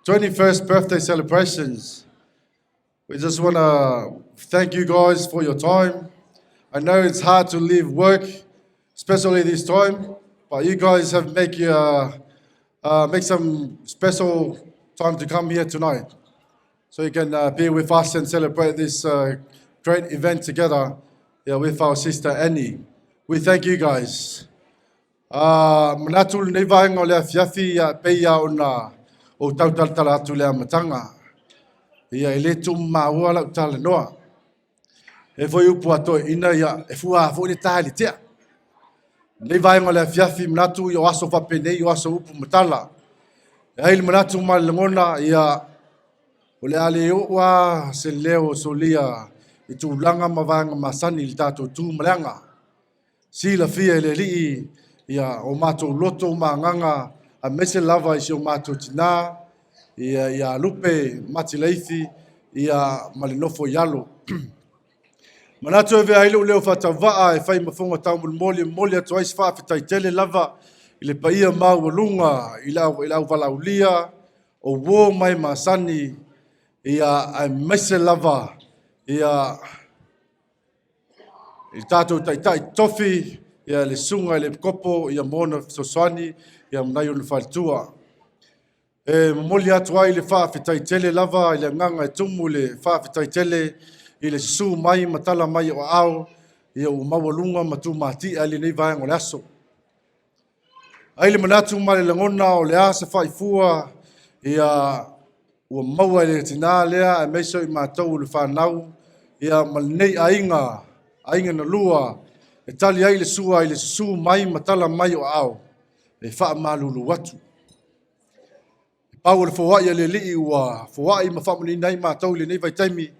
21st birthday celebrations. We just want to thank you guys for your time. I know it's hard to leave work, especially this time, but you guys have make make some special time to come here tonight, so you can be with us and celebrate this great event together, yeah, with our sister Annie. We thank you guys. Manatu lenei vaega o le afiafi ia pei a ona ou tautalatala atu le amataga. Ia e le tumaua lau talanoa. E foi upu a toeaiina ia e fua foi le ta i le tea. Lenei vaega o le afiafi manatu ia o aso faapenei o aso upu ma tala. E ai le manatu ma le lagona ia o le a le oo lava se leo o solia i tulaga ma vaega masani i le tatou tu ma le aga. Silafia e le Alii ia o matou loto ma agaga aemaise lava i si o matou tinā ia ia Lupe Matileifi ia ma le nofo i alo. Manatu e avea ai lou leo faatauvaa e fai ma fofoga taumolimoli e momoli atu ai se faafetai tele lava i le paia maualuga i le au, i le auvalaulia o uo mai masani ia aemaise lava ia i le tatou taitai tofi ia le susuga i le Epikopo ia ma ona fesoasoani ia ma nai ona faletua. E momoli atu ai le faafetai tele lava i le agaga e tumu le faafetai tele i le susu mai ma tala mai o aao ia ua maualuga ma tumatia i lenei vaega o le aso. Ai le manatu ma le lagona o le a se faifua ia ua maua e le tinā lea aemaise o i matou o le fanau ia ma lenei aiga, aiga na lua e tali ai le sua i le susu mai ma tala mai o aao e faamalulu atu. E pau o le foai a le Alii ua foai ma faamanuiaina ai matou i lenei vaitaimi,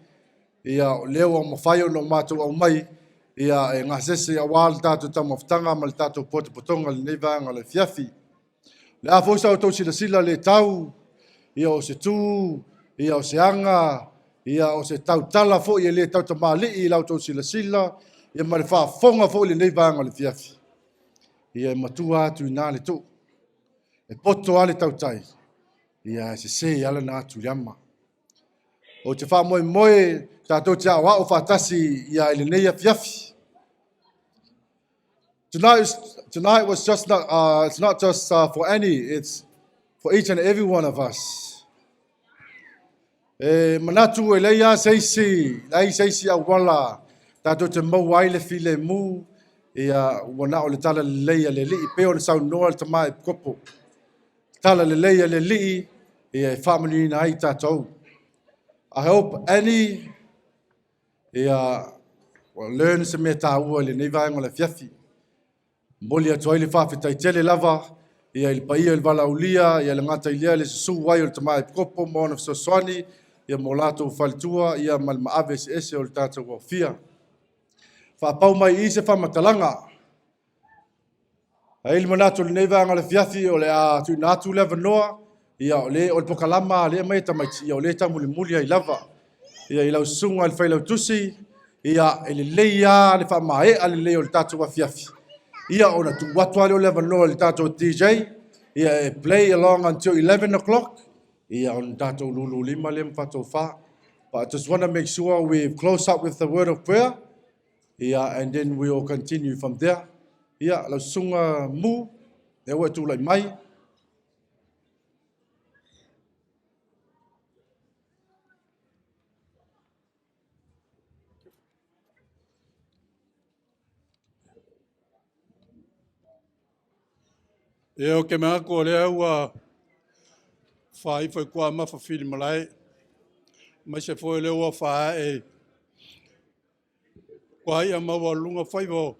ia o lea ua mafai ona o matou aumai ia e gasese aua le tatou taumafataga ma le tatou potopotoga i lenei vaega o le afiafi. O le a foi sa outou silasila le tau, ia o se tu, ia o se aga, ia o se tautala foi e le tautamalii i la outou silasila, Ia ma le faafofoga foi i lenei vaega o le afiafi. Ia e matua atu i ina le tuu. E poto lava le tautai, ia e sese lava lana atu i le ama. Ou te faamoemoe tatou te aoao faatasi ia i lenei afiafi. Tonight, tonight was just not, it's not just for Annie, it's for each and every one of us. E manatu e leai lava se isi, leai se isi auala tatou te maua ai le filemu, ia ua na o le talalelei a le Alii, pei ona saunoa le Tama Epikopo. Talalelei a le Alii, ia e faamanuiaina ai tatou. I hope Annie, ia, ua learn se mea taua i lenei vaega o le afiafi. Momoli atu ai le faafetai tele lava ia i le paia i le valaaulia, ia le gata i lea le susu ai o le Tama Epikopo ma ona fesoasoani ia mo latou faletua ia ma le maave eseese o le tatou aofia. Faapau mai i i se faamatalaga. E i ai le manatu o lenei vaega o le afiafi o le a tuuina atu le avanoa, ia o le, o le pokalama a lea e aumai e tamaiti, ia o lea e taumulimuli ai lava. Ia i lau susuga i le Failautusi, ia e lelei lava le faamaea lelei o le tatou afiafi, ia ona tuu atu lava lea o le avanoa i le tatou DJ, ia e play along until 11 o'clock, ia ona tatou lululima lea ma faatofa. But I just want to make sure we close up with the word of prayer. Ia, and then we will continue from there. Ia, lau susuga Mu, lea ua e tulai mai. Ia, ou te manatu o lea ua faaifo i tua mafa filimalae, aemaise foi o lea ua faaee ua ia maualuluga faiva o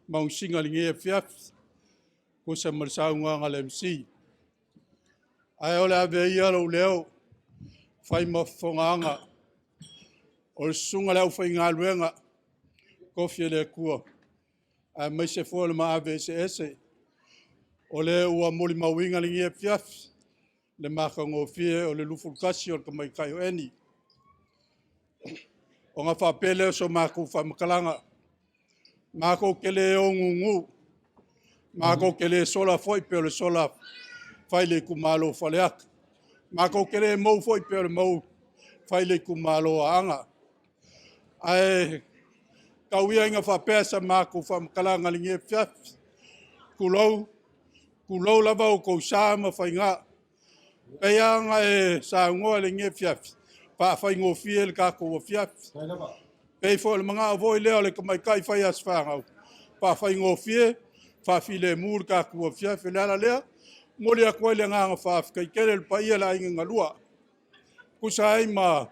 Manusina i lenei afiafi, tusa ma le saunoaga a le MC. Ae o le a avea ia lou leo fai ma fofogaaga o le susuga i le aufaigaluega tofi e le Atua, aemaise foi o le maave eseese o le ua molimauina lenei afiafi le matagofie o le 21 o le tamaitai o Eni. Ona faapea lea o so matou faamatalaga, matou te le o gugu, matou te le sola foi pei o le sola fai le itumalo o Faleata, matou te le mou foi pei o le mou fai le itumalo o Aana. Ae tau ia ina faapea sa matou faamatalaga i lenei afiafi, tulou, tulou lava outou sa ma faiga. E pei lava ona e saunoa i lenei afiafi, faafaigofie le tatou afiafi. E pei foi o le manao foi lea o le tamaitai fai aso fanau, faafaigofie, faafilemu le tatou afiafi. O le ala lea, e momoli atu ai le agaga faafetai tele i le paia o le Aiga na Lua. Tusa ai ma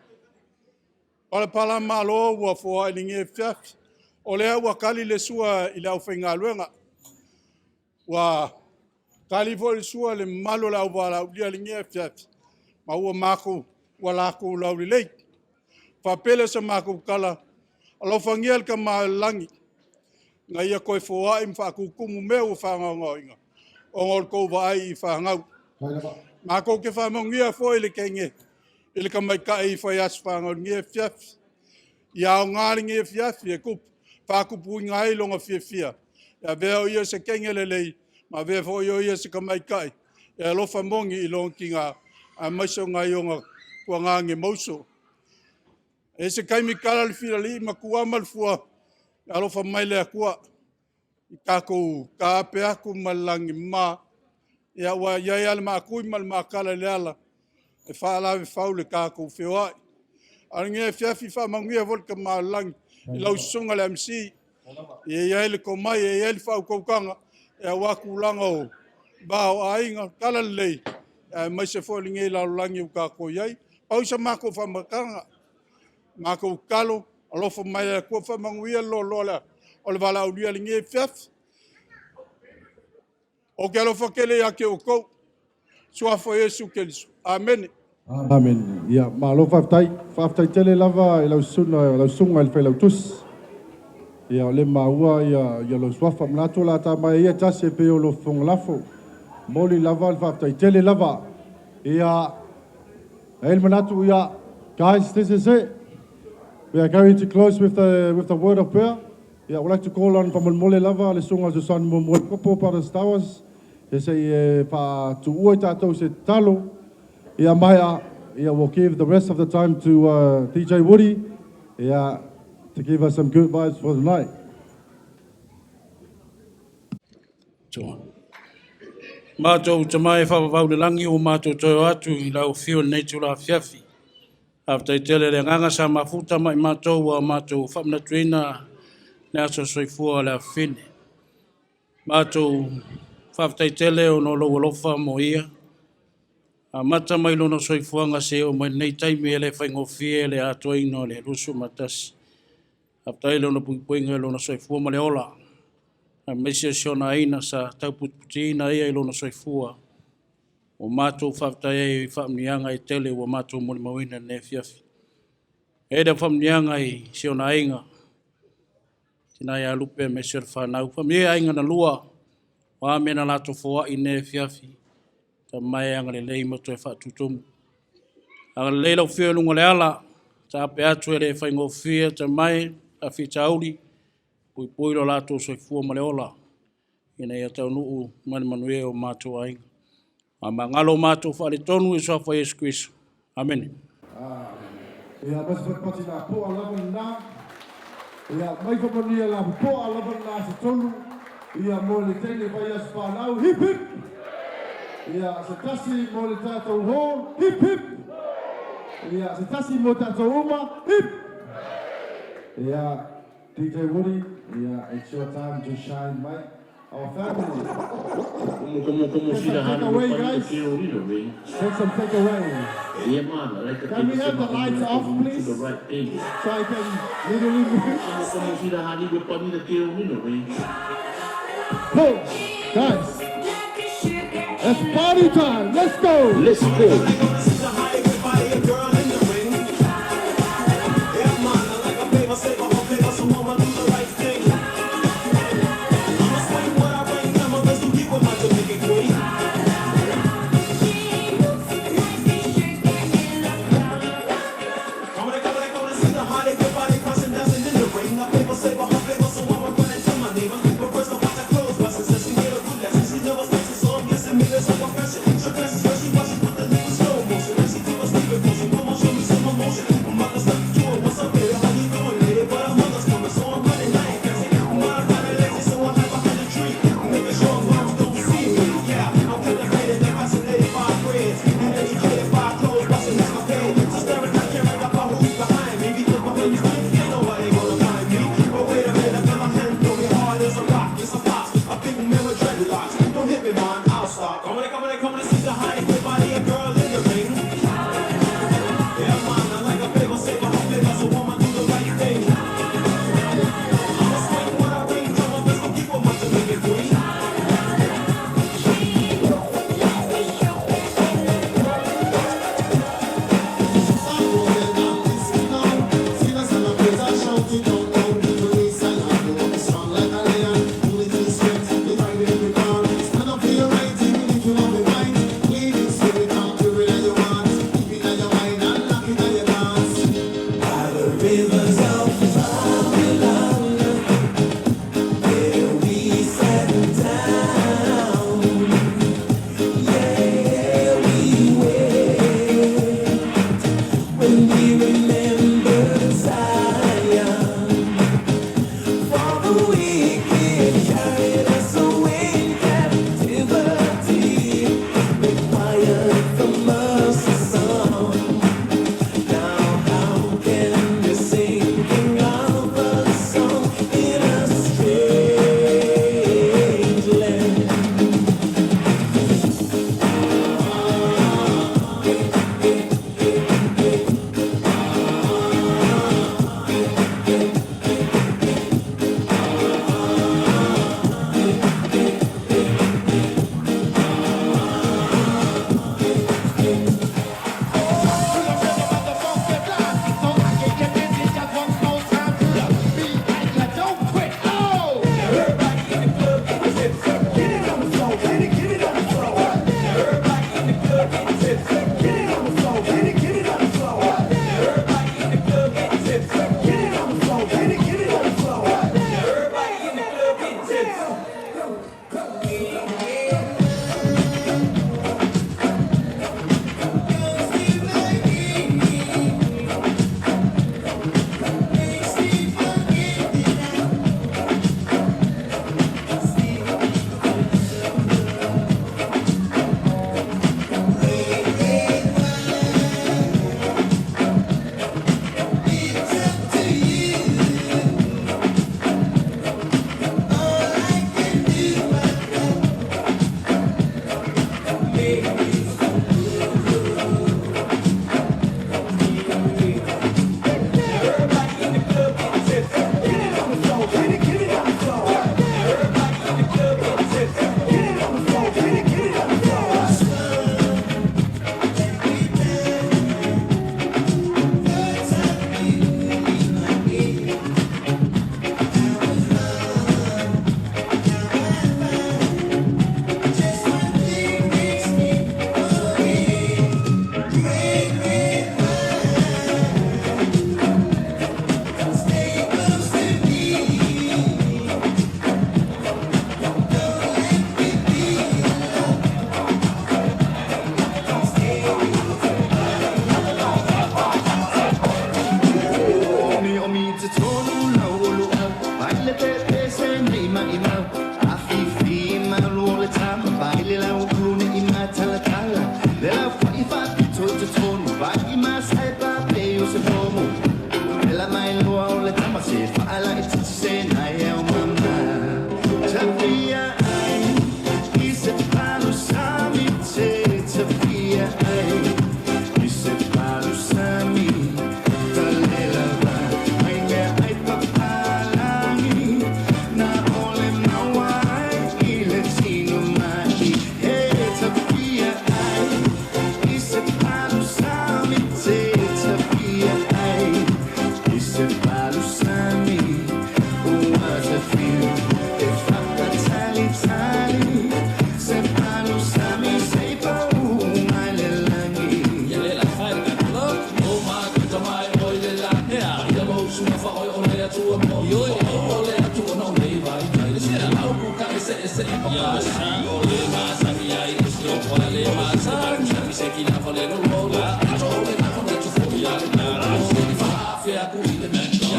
palapalamalo ua foai i lenei afiafi, o lea ua tali le sua i le aufaigaluega. Ua tali foi le sua i le mamalu o le auvalaaulia i lenei afiafi, ma ua matou, ua latou laulelei. Faapea lea o se matou tala, alofagia le Tama i le lagi, ina ia toe foai ma faatutumu mea ua faagaogaoina, ona o le tou vaai i fanau. Matou te faamanuia foi i le teine, i le tamaitai fai aso fanau i lenei afiafi. Ia aoga lenei afiafi e faatupuina ai lona fiafia, e avea o ia o se teine lelei, ma avea foi o ia o se tamaitai e alofa moni i lona tina, aemaise o nai ona tuagane ma uso. E se taimi tala le filalii ma tuama le fua, alofa mai le Atua i tatou taape atu ma le lagi e mama, ia ua i ai lava le maatui ma le maatala i le ala e faalavefau le tatou feoai. A o lenei afiafi, faamanuia foi le Tama o le Lagi i lau susuga i le MC, ia i ai le tomai, ia i ai le faautautaga aua tulaga o va o aiga, talalelei, aemaise foi o lenei lalolagi ua tatou i ai. Pau sa matou faamatalaga, matou tatalo, alofa mai le Atua, faamanuia le loaloa o le valaaulia i lenei afiafi. Ou te alofa tele ia te outou. Suafa o Iesu Keriso. Amene. Amene. Ia, malo faafetai. Faafetai tele lava i lau susuga, lau susuga i le Failautusi. Ia, o lea maua ia, ia lou suafa. Manatu o le a ta mai ia tasi e pei o lou fofoga lafo. Momoli lava le faafetai tele lava. Ia, e i ai le manatu, ia, guys, this is it. We are going to close with the word of prayer. Yeah, I would like to call on faamolemole lava le susuga Josani Muamua Kopo Brother Stowers e se i e faatuua i tatou se tatalo. Ia maea, ia we'll give the rest of the time to DJ Woody, yeah, to give us some good vibes for the night. Matou tama e faavavau i le lagi ua matou toe o atu i lau afio i lenei itula afiafi. Faafetai tele i le agaga sa mafuta ma i matou ua matou faamanatuina le aso soifua o le afafine. Matou faafetai tele ona o lou alofa mo ia. Amata mai lona soifuaga seia oo mai lenei taimi e le faigofie le atoaina o le 21. Faafetai i lona puipuiga i lona soifua ma le ola. Aemaise o si ona aiga sa tauputiputiina ia i lona soifua. Ua matou faafetai ai i faamanuiaga e tele ua matou molimauina i lenei afiafi. E i ai le faamanuiaga i si ona aiga, tina ia Lupe aemaise o le fanau. Faamanuia aiga na lua, o a mea na latou foai i lenei afiafi, Tama e agalelei ma toe faatutumu. Agalelei lau Afioga i luga o le ala, taape atu e le faigofie, Tama e, faafitauli, puipui lo latou soifua ma le ola, ina ia taunuu ma le manuia o matou aiga. A magalo o matou faaletonu i suafa Iesu Keriso. Amene. Ah, ia, ma se fatupati lapoa lava lena. Ia, mai faamanuia lapopoa lava lena se tolu. Ia, mo le teine vaiaso fanau, hip hip! Ia, se tasi mo le tatou hall, hip hip! Ia, se tasi mo tatou uma, hip! Ia, DJ Woody, ia, it's your time to shine, mate. Our family. Como como como Get si some la hana takeaway, no pani guys. te o rino. Get some takeaway. Yeah man, I like to Can take we have the lights off, to please? the right thing. So I can literally move. Como como si la hana no pani te o rino. Boom! Guys, it's party time. Let's go. Let's go.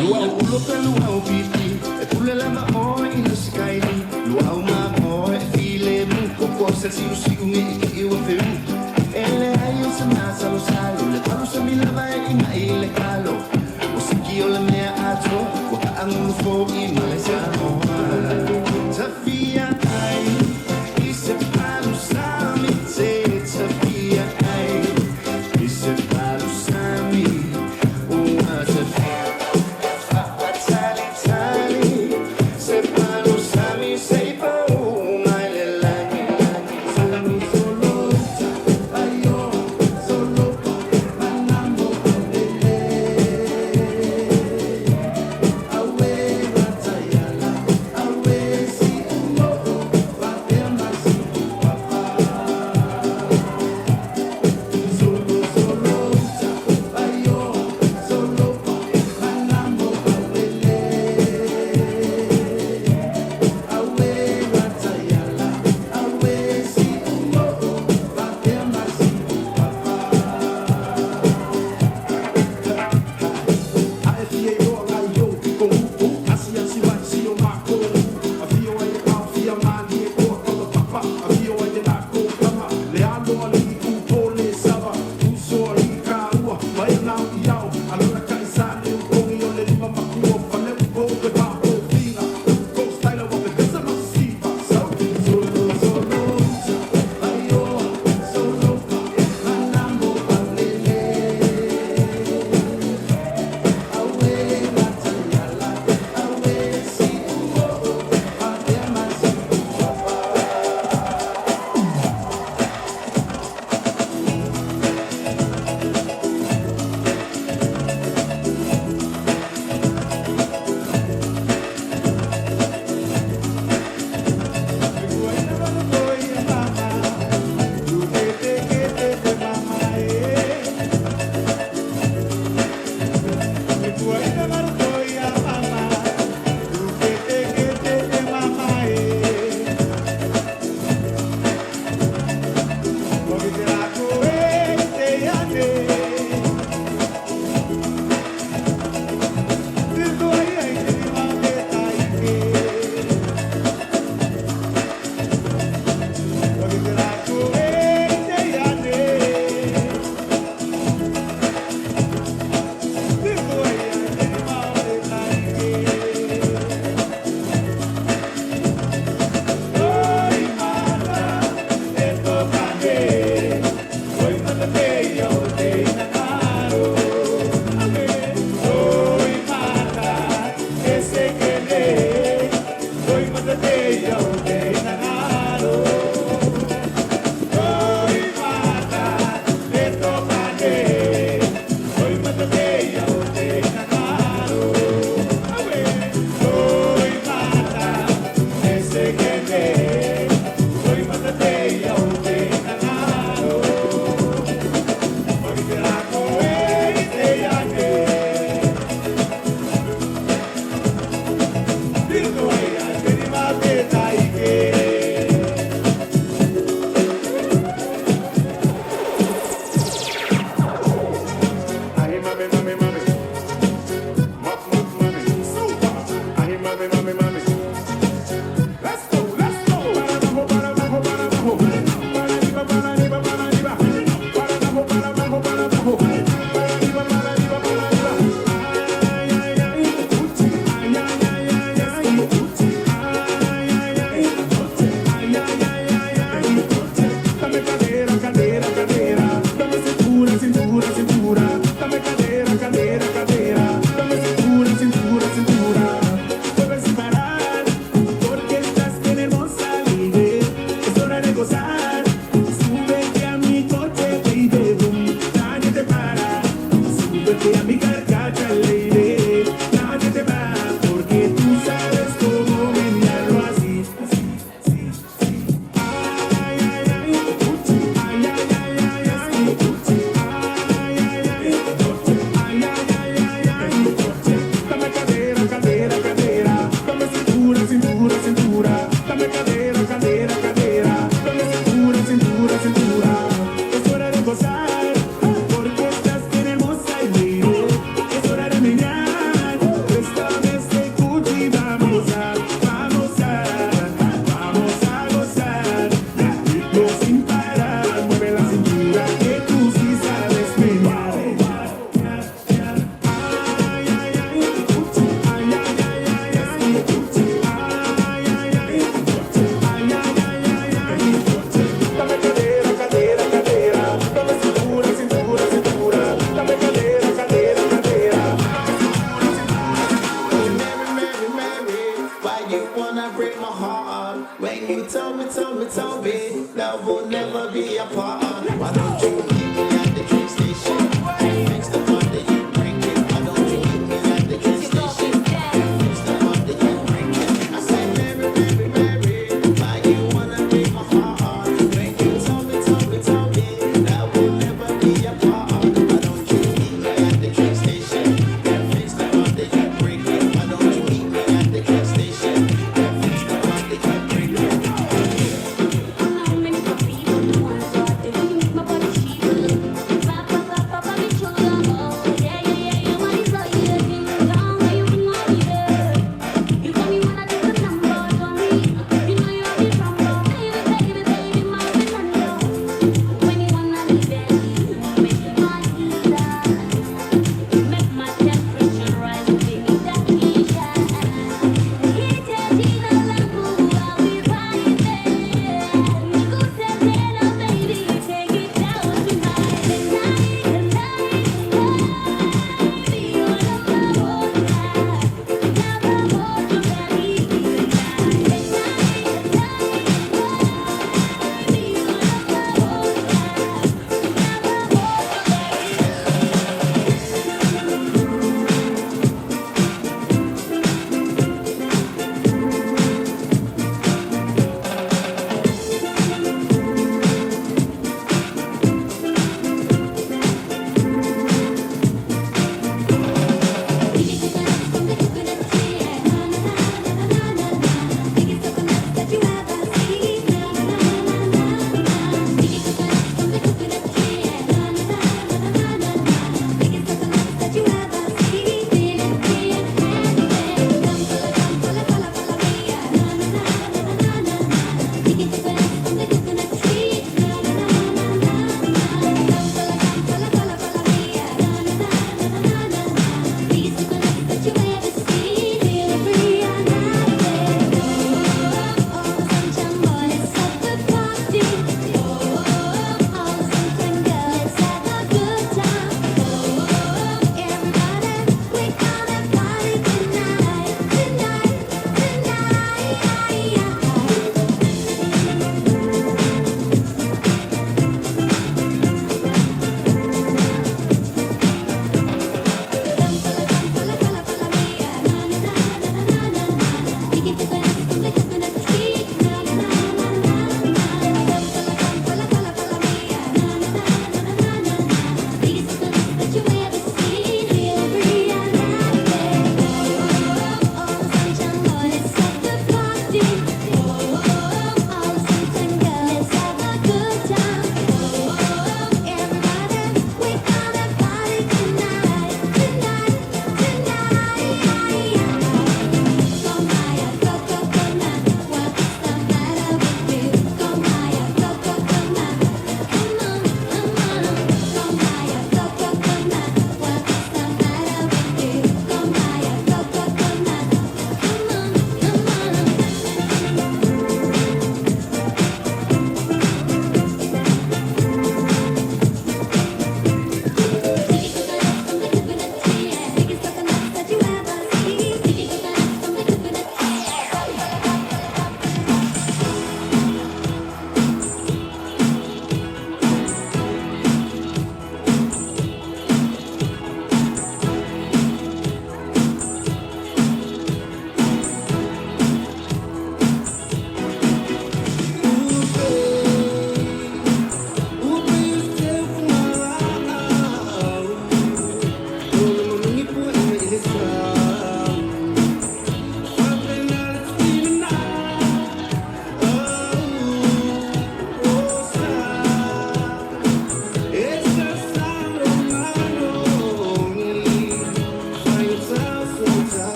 Luau ulo ka luau piti E pule lama oe i na sikaili Luau ma oe file mu Koko se siu siu nge i ki iwa whiu Ele ai o se masalo salo Le palu sa milava e i mai le kalo O siki o le mea ato Wa ka angulu fo i mai Samoa Tafia ai I se palu sami te Tafia ai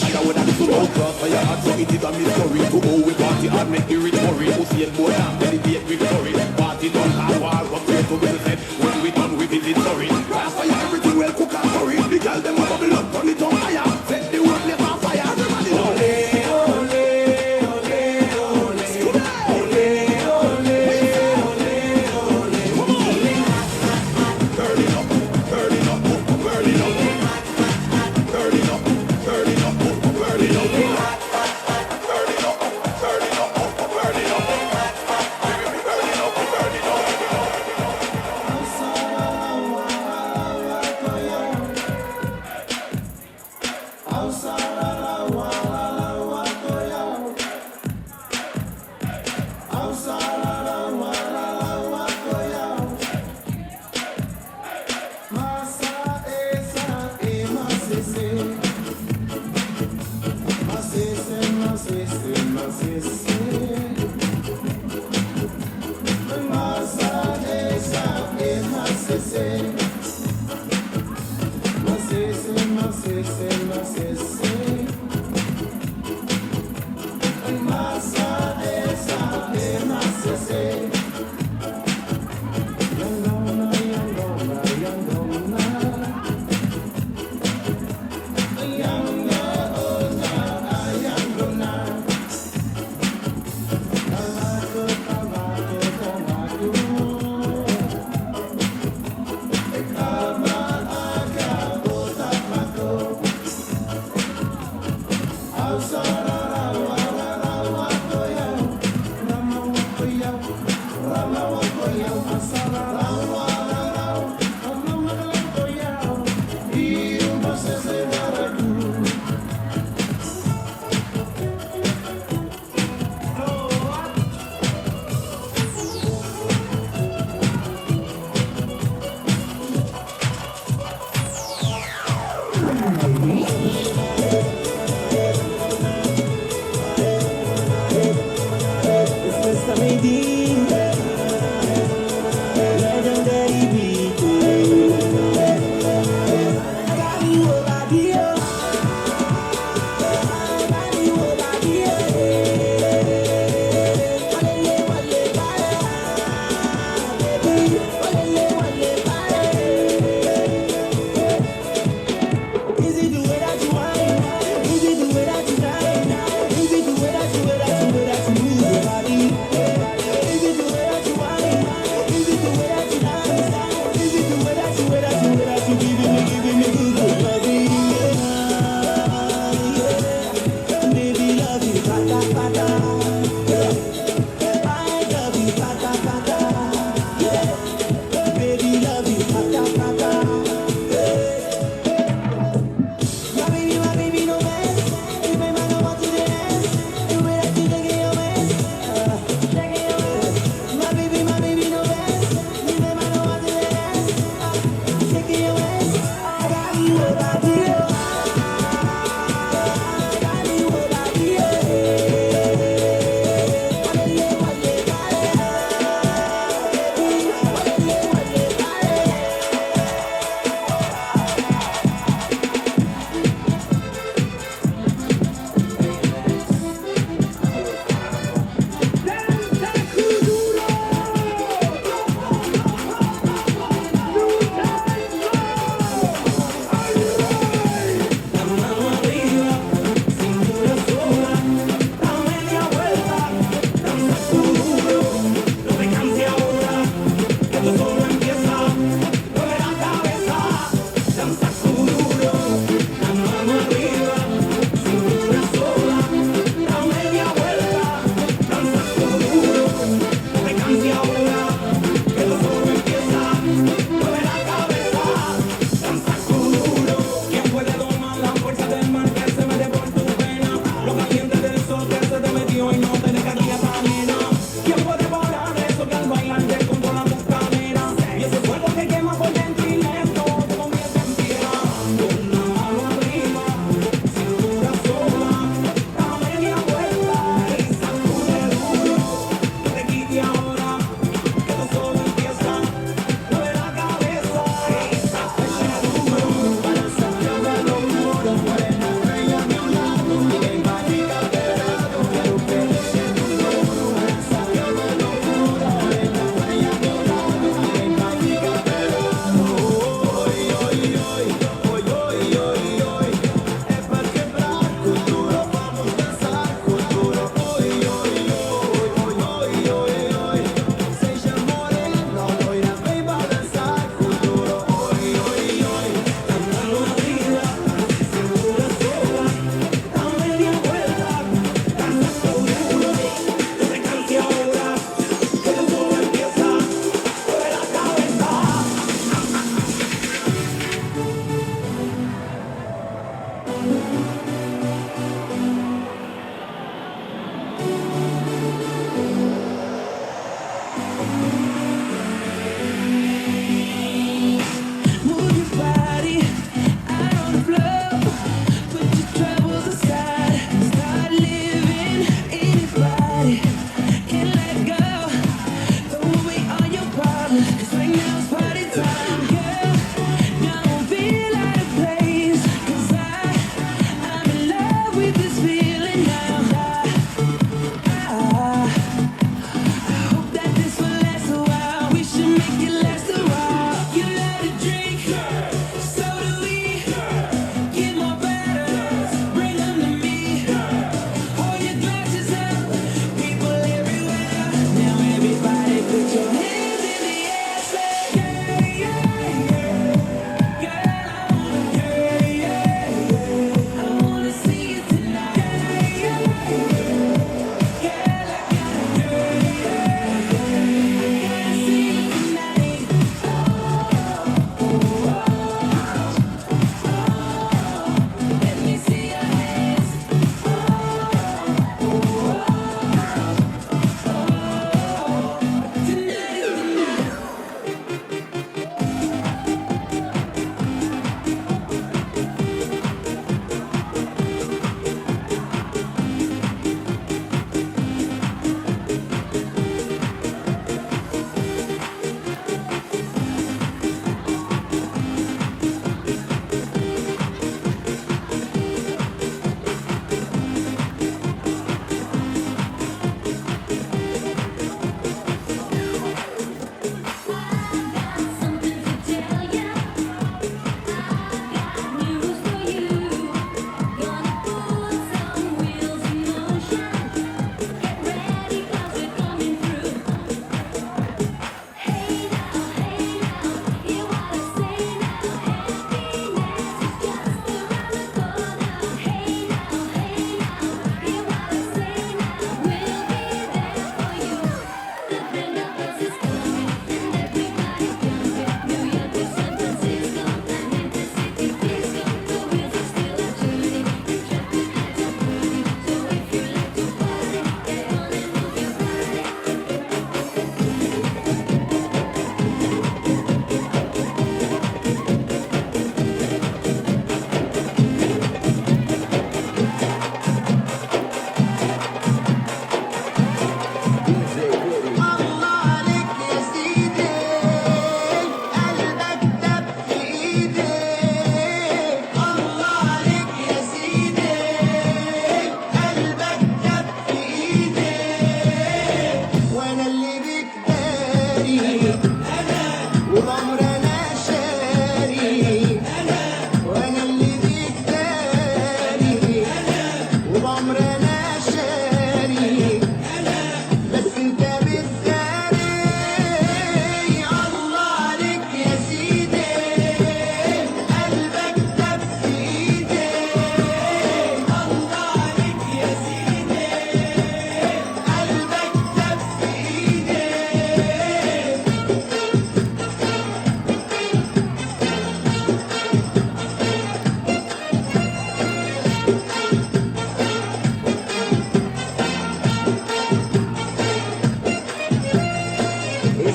fire with a little more cross fire hot, so it is a mystery. To all we party hard, make the rich worry. Usain Bolt and meditate victory. Party done, hard war up straight to Middlesex. When we done, we visit Surrey. Cross fire, everything well cook and curry. The girl them a bubble up, turn it on fire. Set the whole place on fire. Everybody know. It's Mr. Medine.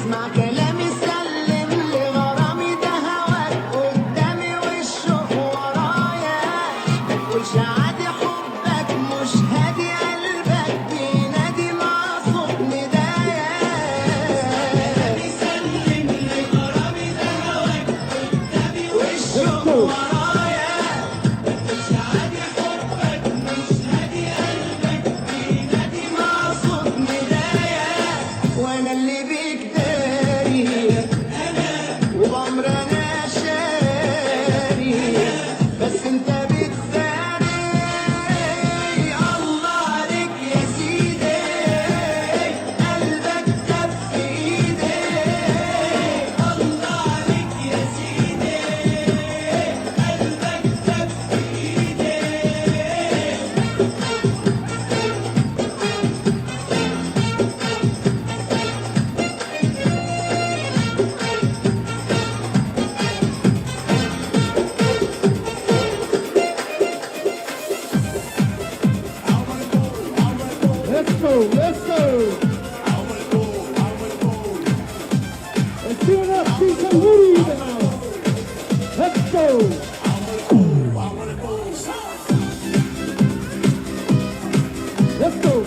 اسمع كلامي سلم لغرامي ده هواك قدامي والشوق ورايا ما تقولش عادي حبك مش هادي قلبك بينادي مع صوت ندايا كلامي سلم لغرامي ده هواك قدامي والشوق ورايا ما تقولش عادي حبك مش هادي قلبك بينادي مع صوت ندايا وانا اللي بيك داري انا وبعمر انا شاري بس انت بتداري الله عليك يا سيدي قلبك كف ايدي الله عليك يا سيدي قلبك كف ايدي. Let's go, let's go. Let's give it up, DJ Woody in the house. Let's go. Let's go.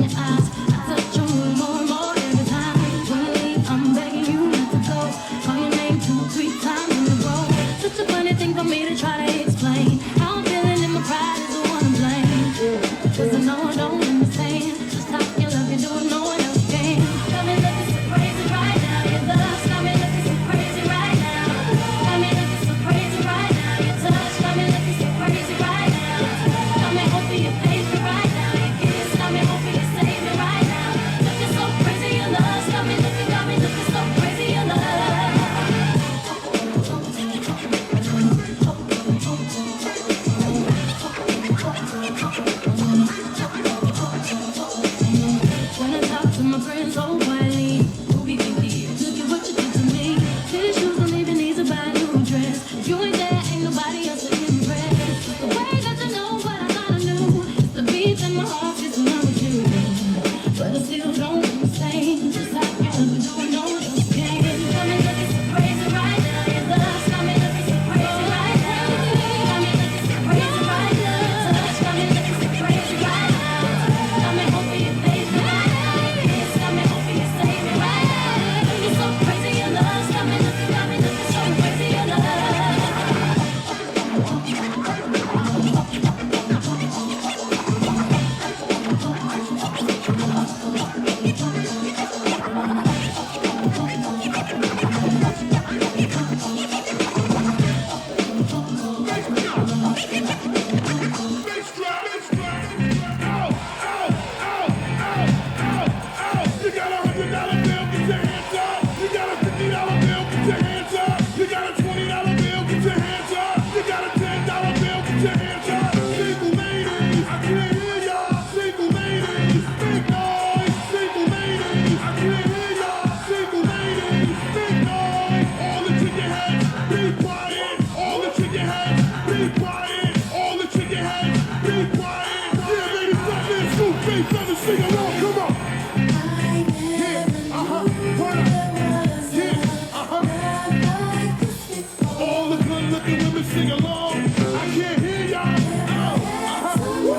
in your eyes. I touch on you more and more every time. Wanna leave, I'm begging you not to go. Call your name 2, 3 times in a row. Such a funny thing for me to try to explain. How I'm feeling and my pride is the one to blame. 'Cause I know I don't understand just how you love you do it, no one else can. Got me looking so crazy right now. Your love's got me looking so crazy right now. Got me looking so crazy right now. Your touch got me looking so crazy right now. Got me hoping you page me right now. Your kiss got me hoping you save me right now. Looking so crazy, your love's got me looking so crazy, your love. When I talk to my friends, oh quietly, who be thinking? Look at what you did to me. These shoes don't even need to buy a new dress. If you ain't there, ain't nobody else to impress. The way that you know what I thought I knew. It's the beat in my heart gets when I'm with you. But I still don't understand just how you love me, do no one else can. Got me looking so crazy right now. Your love's got me looking so crazy right now. Got me looking so crazy right now. Your touch got me looking so crazy right now. Got me hoping you page me right now. Your kiss got me hoping you save me right now. Looking so crazy, your love's got me looking so crazy, your love. You got $100 bill, get your hands up. You got a $50 bill, get your hands up. You got a $20 bill, get your hands up. You got a $10 bill, get your hands up. Single ladies, I can't hear y'all. Single ladies, big noise. Single ladies, I can't hear y'all. Single ladies, big noise. All the chicken heads, be quiet. All the chicken heads, be quiet. All the chicken heads, be quiet. Yeah, ladies, stop this. Scoop, big feathers, sing along. Come on. Yeah, uh-huh. Turn up. Yeah, uh-huh. All the good-looking women sing along. I can't hear y'all. Oh, uh-huh. Woo.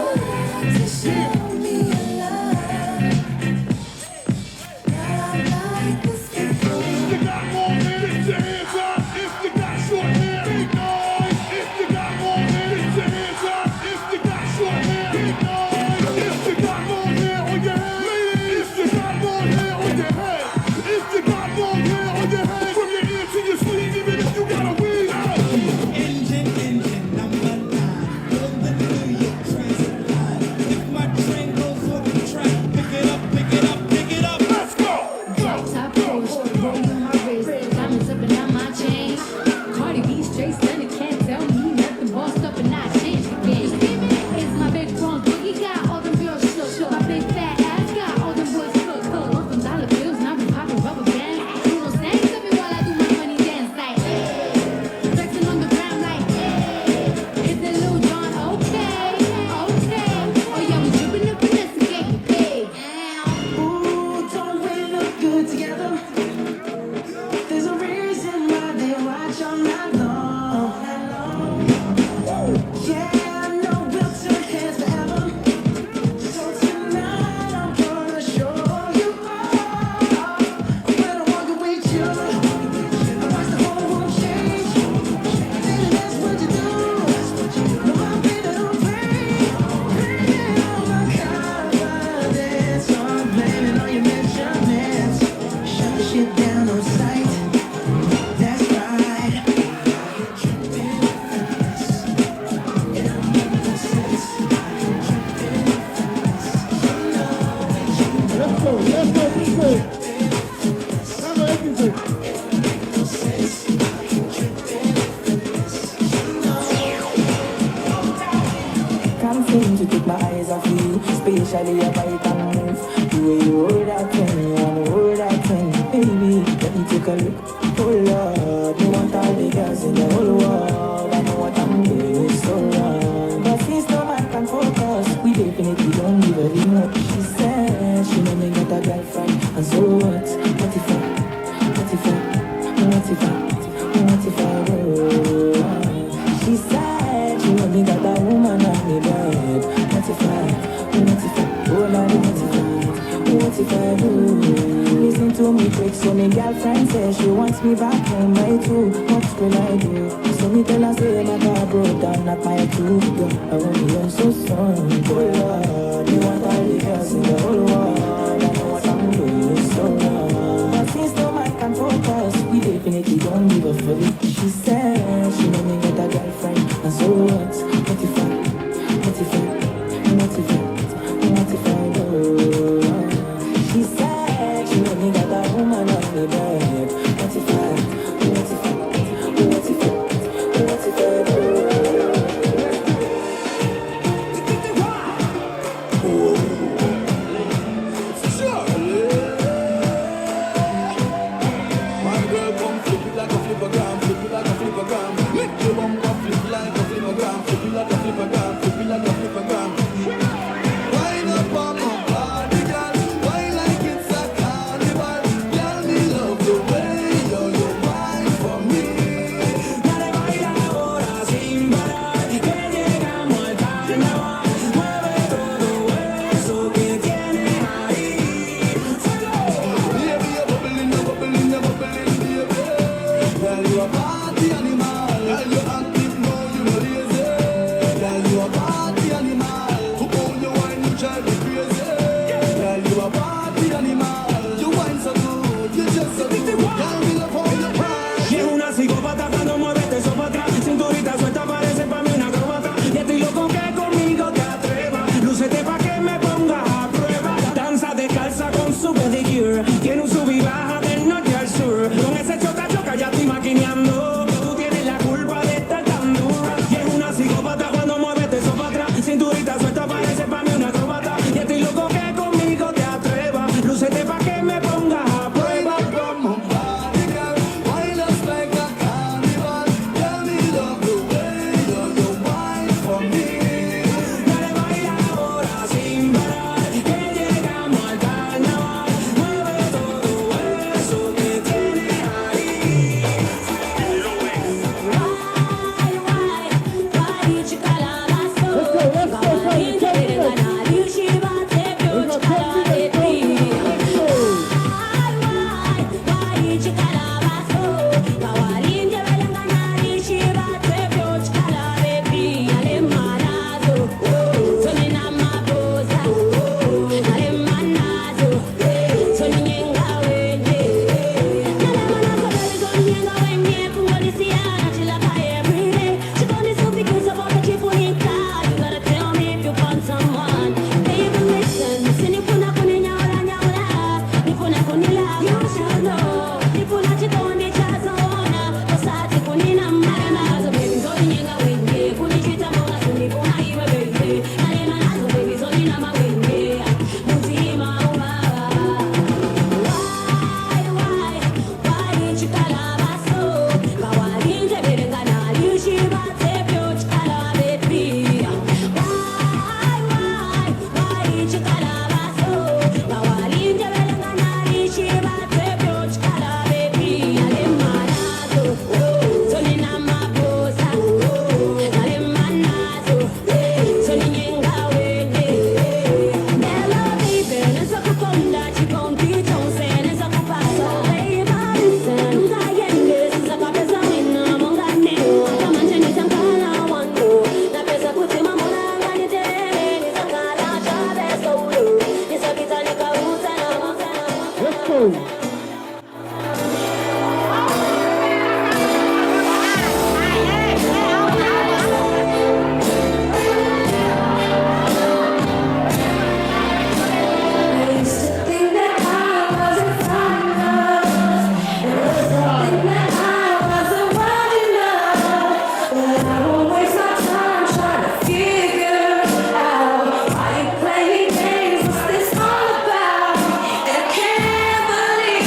Yeah. If you got long hair, get your hands up. If you got short hair, big noise. If you got long hair, get your hands up. If you got short hair, big noise. If you got long hair on your head, ladies. If you got long hair on your head, if you got long hair on your head, from your ear to your sleeve, even if you got a wig. Out. Engine, engine number 9, on the New York Transit line. If my train goes off the track, pick it up, pick it up, pick it up. Let's go. Drop top Porsche, roll on my wrist, diamonds up and down my chain. Cardi B straight stunning, can't tell me nothing. Bossed up and I changed the game. It's my big bronze boogie got all them girls shook. My big fat ass got all them boys cooked. Want some dollar bills, now we popping rubber bands. Bruno sang to me while I do my money dance like. Hey. Flexing on the ground like. Hey. Is it Lil Jon? Okay, okay. Oh yeah, we dripping the finesse and getting paid. Ooh, don't we look good together? There's a reason why they watch all night long. Yeah, I know we'll turn heads forever. So tonight I'm gonna show you all. When I'm walking with you, I watch the whole room change. Baby, that's what you do. No, I'm feeling no pain. Blaming on my confidence. I'm blaming all your measurements. Shut the shit down on sight. That's right. Let's go, let's go, let's go. Number 86. Can't seem to take my eyes off you, especially your bite and move. The way you hold that thing, you wanna hold that thing, baby. Let me take a look. Oh Lord, me want all the girls in the whole world. I know what I'm doing is so wrong, but since no man can focus, we definitely don't give a remote. She said she know me got a girlfriend, and so what? What if I? What if I? What if I? What if I? Oh. She said she know me got a woman on me bed. What if I? What if I? Oh Lord, what if I? What if I do? Listen to me quick, so me girlfriend says she wants me back home by 2. What will I do? So me tell her say my car broke down at my 2. Girl, I won't be home so soon. Oh Lord, me want all the girls in the whole world. I know what I'm doing is so wrong. But since no man can focus, we definitely don't give a fuck. She said she know me get a girlfriend, and so what? What if I? What if I? What if I? What if I do? She said she know me got a woman on me bed. What if I? What if I? What if I? What if I do? My girl, come flip it like a flippergram, flip it like a flippergram. Make your bumper flip like a flippergram, flip it like a flippergram, flip it like a flippergram. Wind up on my body, girl. Wine like it's a carnival. Girl, me love the way you wine for me. Dale, baila ahora sin parar, que llegamos al carnaval. Mueve todo eso que tienes ahí. Baby, you're bubbling, you're bubbling, you're bubbling, baby. Girl, you a party animal. Girl, you active, no, you no lazy. Girl, you a party animal. To hold your wine, you drive me crazy. Girl, you a party animal. You wine so good, you just so good. Girl, me love how you wine. Y es una psicópata cuando mueve eso pa' atrás. Cinturita suelta parece pa' mí una acróbata. Y estoy loco que conmigo te atrevas. Lúcete pa' que me pongas a prueba. Danza descalza con su pedicure. Tiene un sub y baja del norte al sur. Con ese choca choca ya estoy maquineando. Tú tienes la culpa de estar tan dura. Y es una psicópata cuando mueve eso pa' atrás. Cinturita suelta parece pa' mí una acróbata. Y estoy loco que conmigo te atrevas. Lúcete pa' que me pongas a prueba. Wine us like a carnival. Girl, me love the way you wine for me. Dale, baila ahora sin parar, que llegamos al carnaval. Mueve todo eso que tienes ahí. Let's go. What's this all about? And I can't believe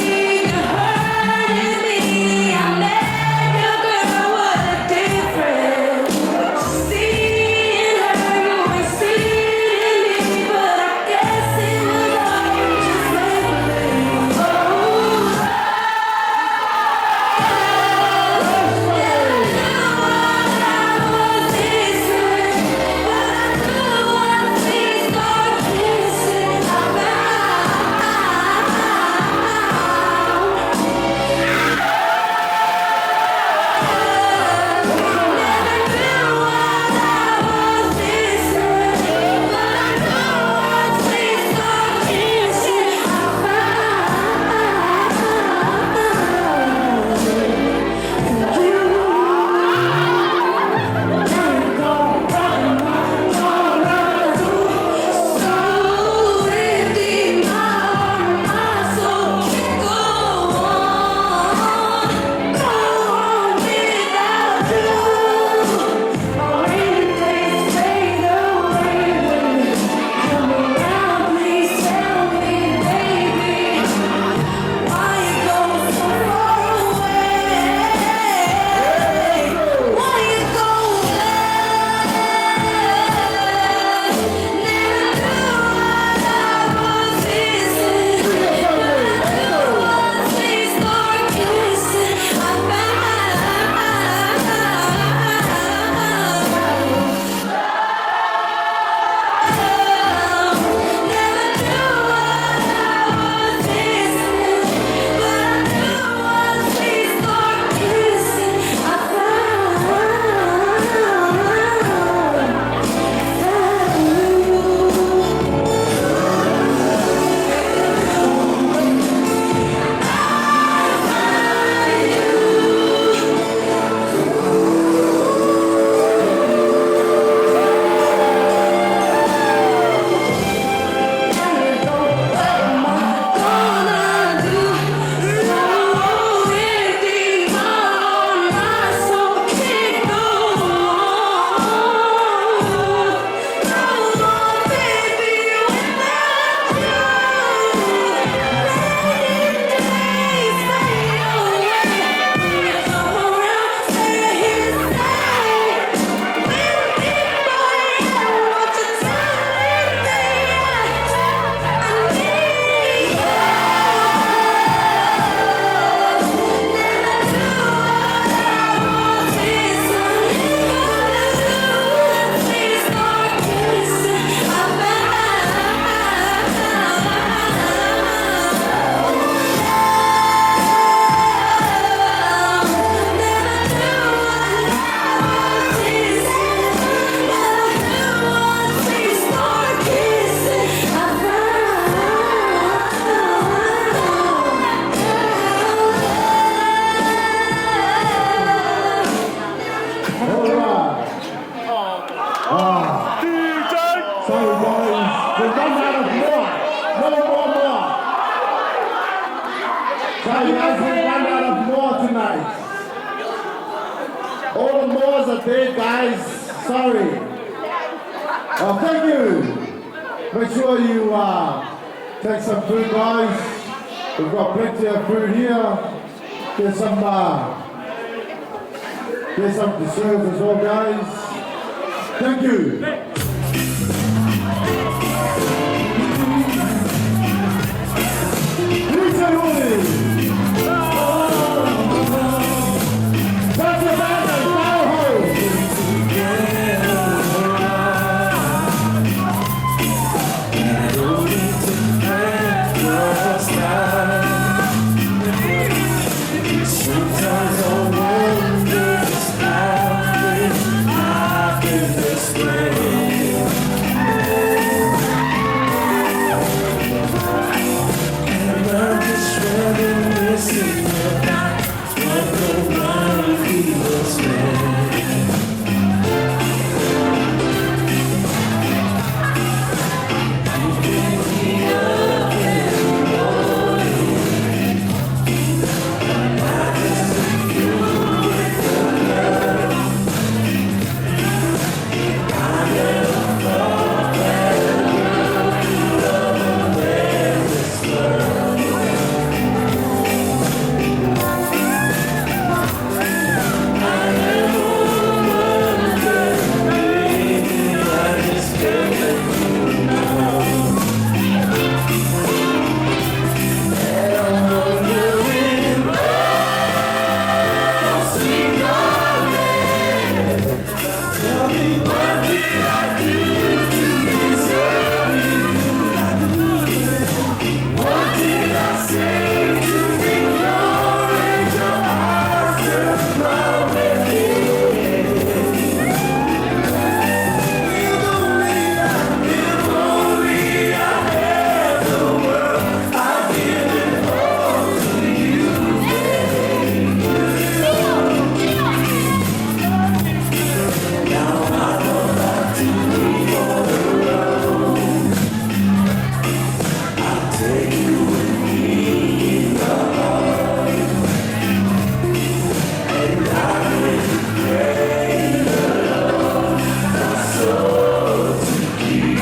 Sorry guys, we've run out of more tonight. All the mores are dead, guys. Sorry. Thank you. Make sure you take some food, guys. We've got plenty of food here. There's some there's some desserts as well, guys. Thank you. DJ Woody. That's the band and Power Sometimes I wonder just how I can explain. And I'm just reminiscing about what the life we once made. You pick me up in the morning, like I just with the love. I never thought that a girl could love a man this much. I am wondering, baby, I just can't let you know. And I'm wondering, oh, sweet darling, tell me what did I do to deserve you? What did I say to make your angel eyes turn my way? If only I had the world, I'd give it all to you, babe. Now I'm about to leave on the road. I'll take you with me in my heart, and I will pray the Lord my soul to keep.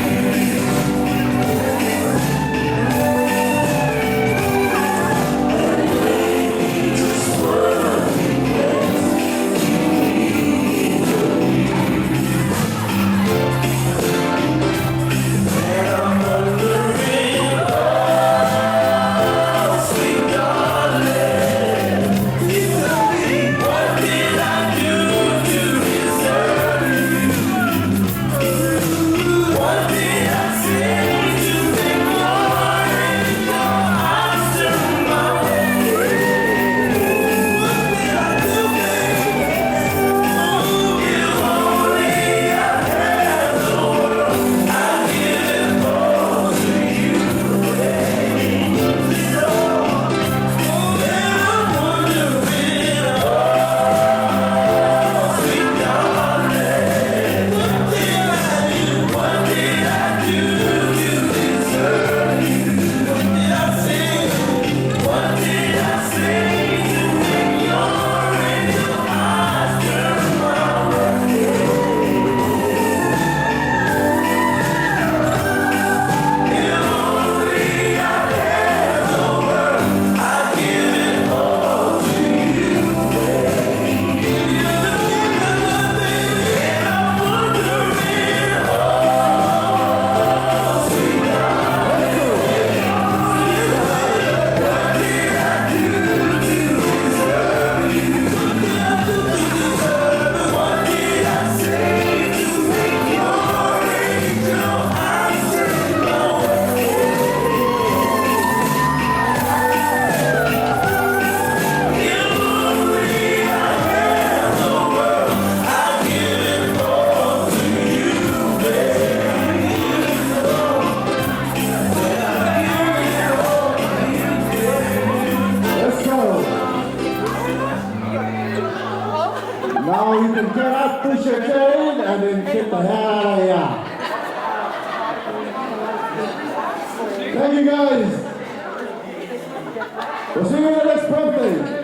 And maybe just one request, keep me in the And I'm wondering, oh, sweet darling, what did I do to deserve you? What did I say to make your angel eyes turn my way? What did I do, baby? If only I had the world, I'd give it all to you, babe. And I'm wondering, oh, sweet darling, what did I do to deserve you? What did I say? What did I say to make your angel eyes turn my way? If only I had the world, I'd give it all to you, babe. And I'm wondering, oh, sweet darling, what did I do to deserve you? What did I say to make your angel eyes turn my way? If only I had the world, I'd give it all to you, Let's go. Now you can get up, push your chain, and then get the hell out of here. Thank you guys. We'll see you in the next birthday.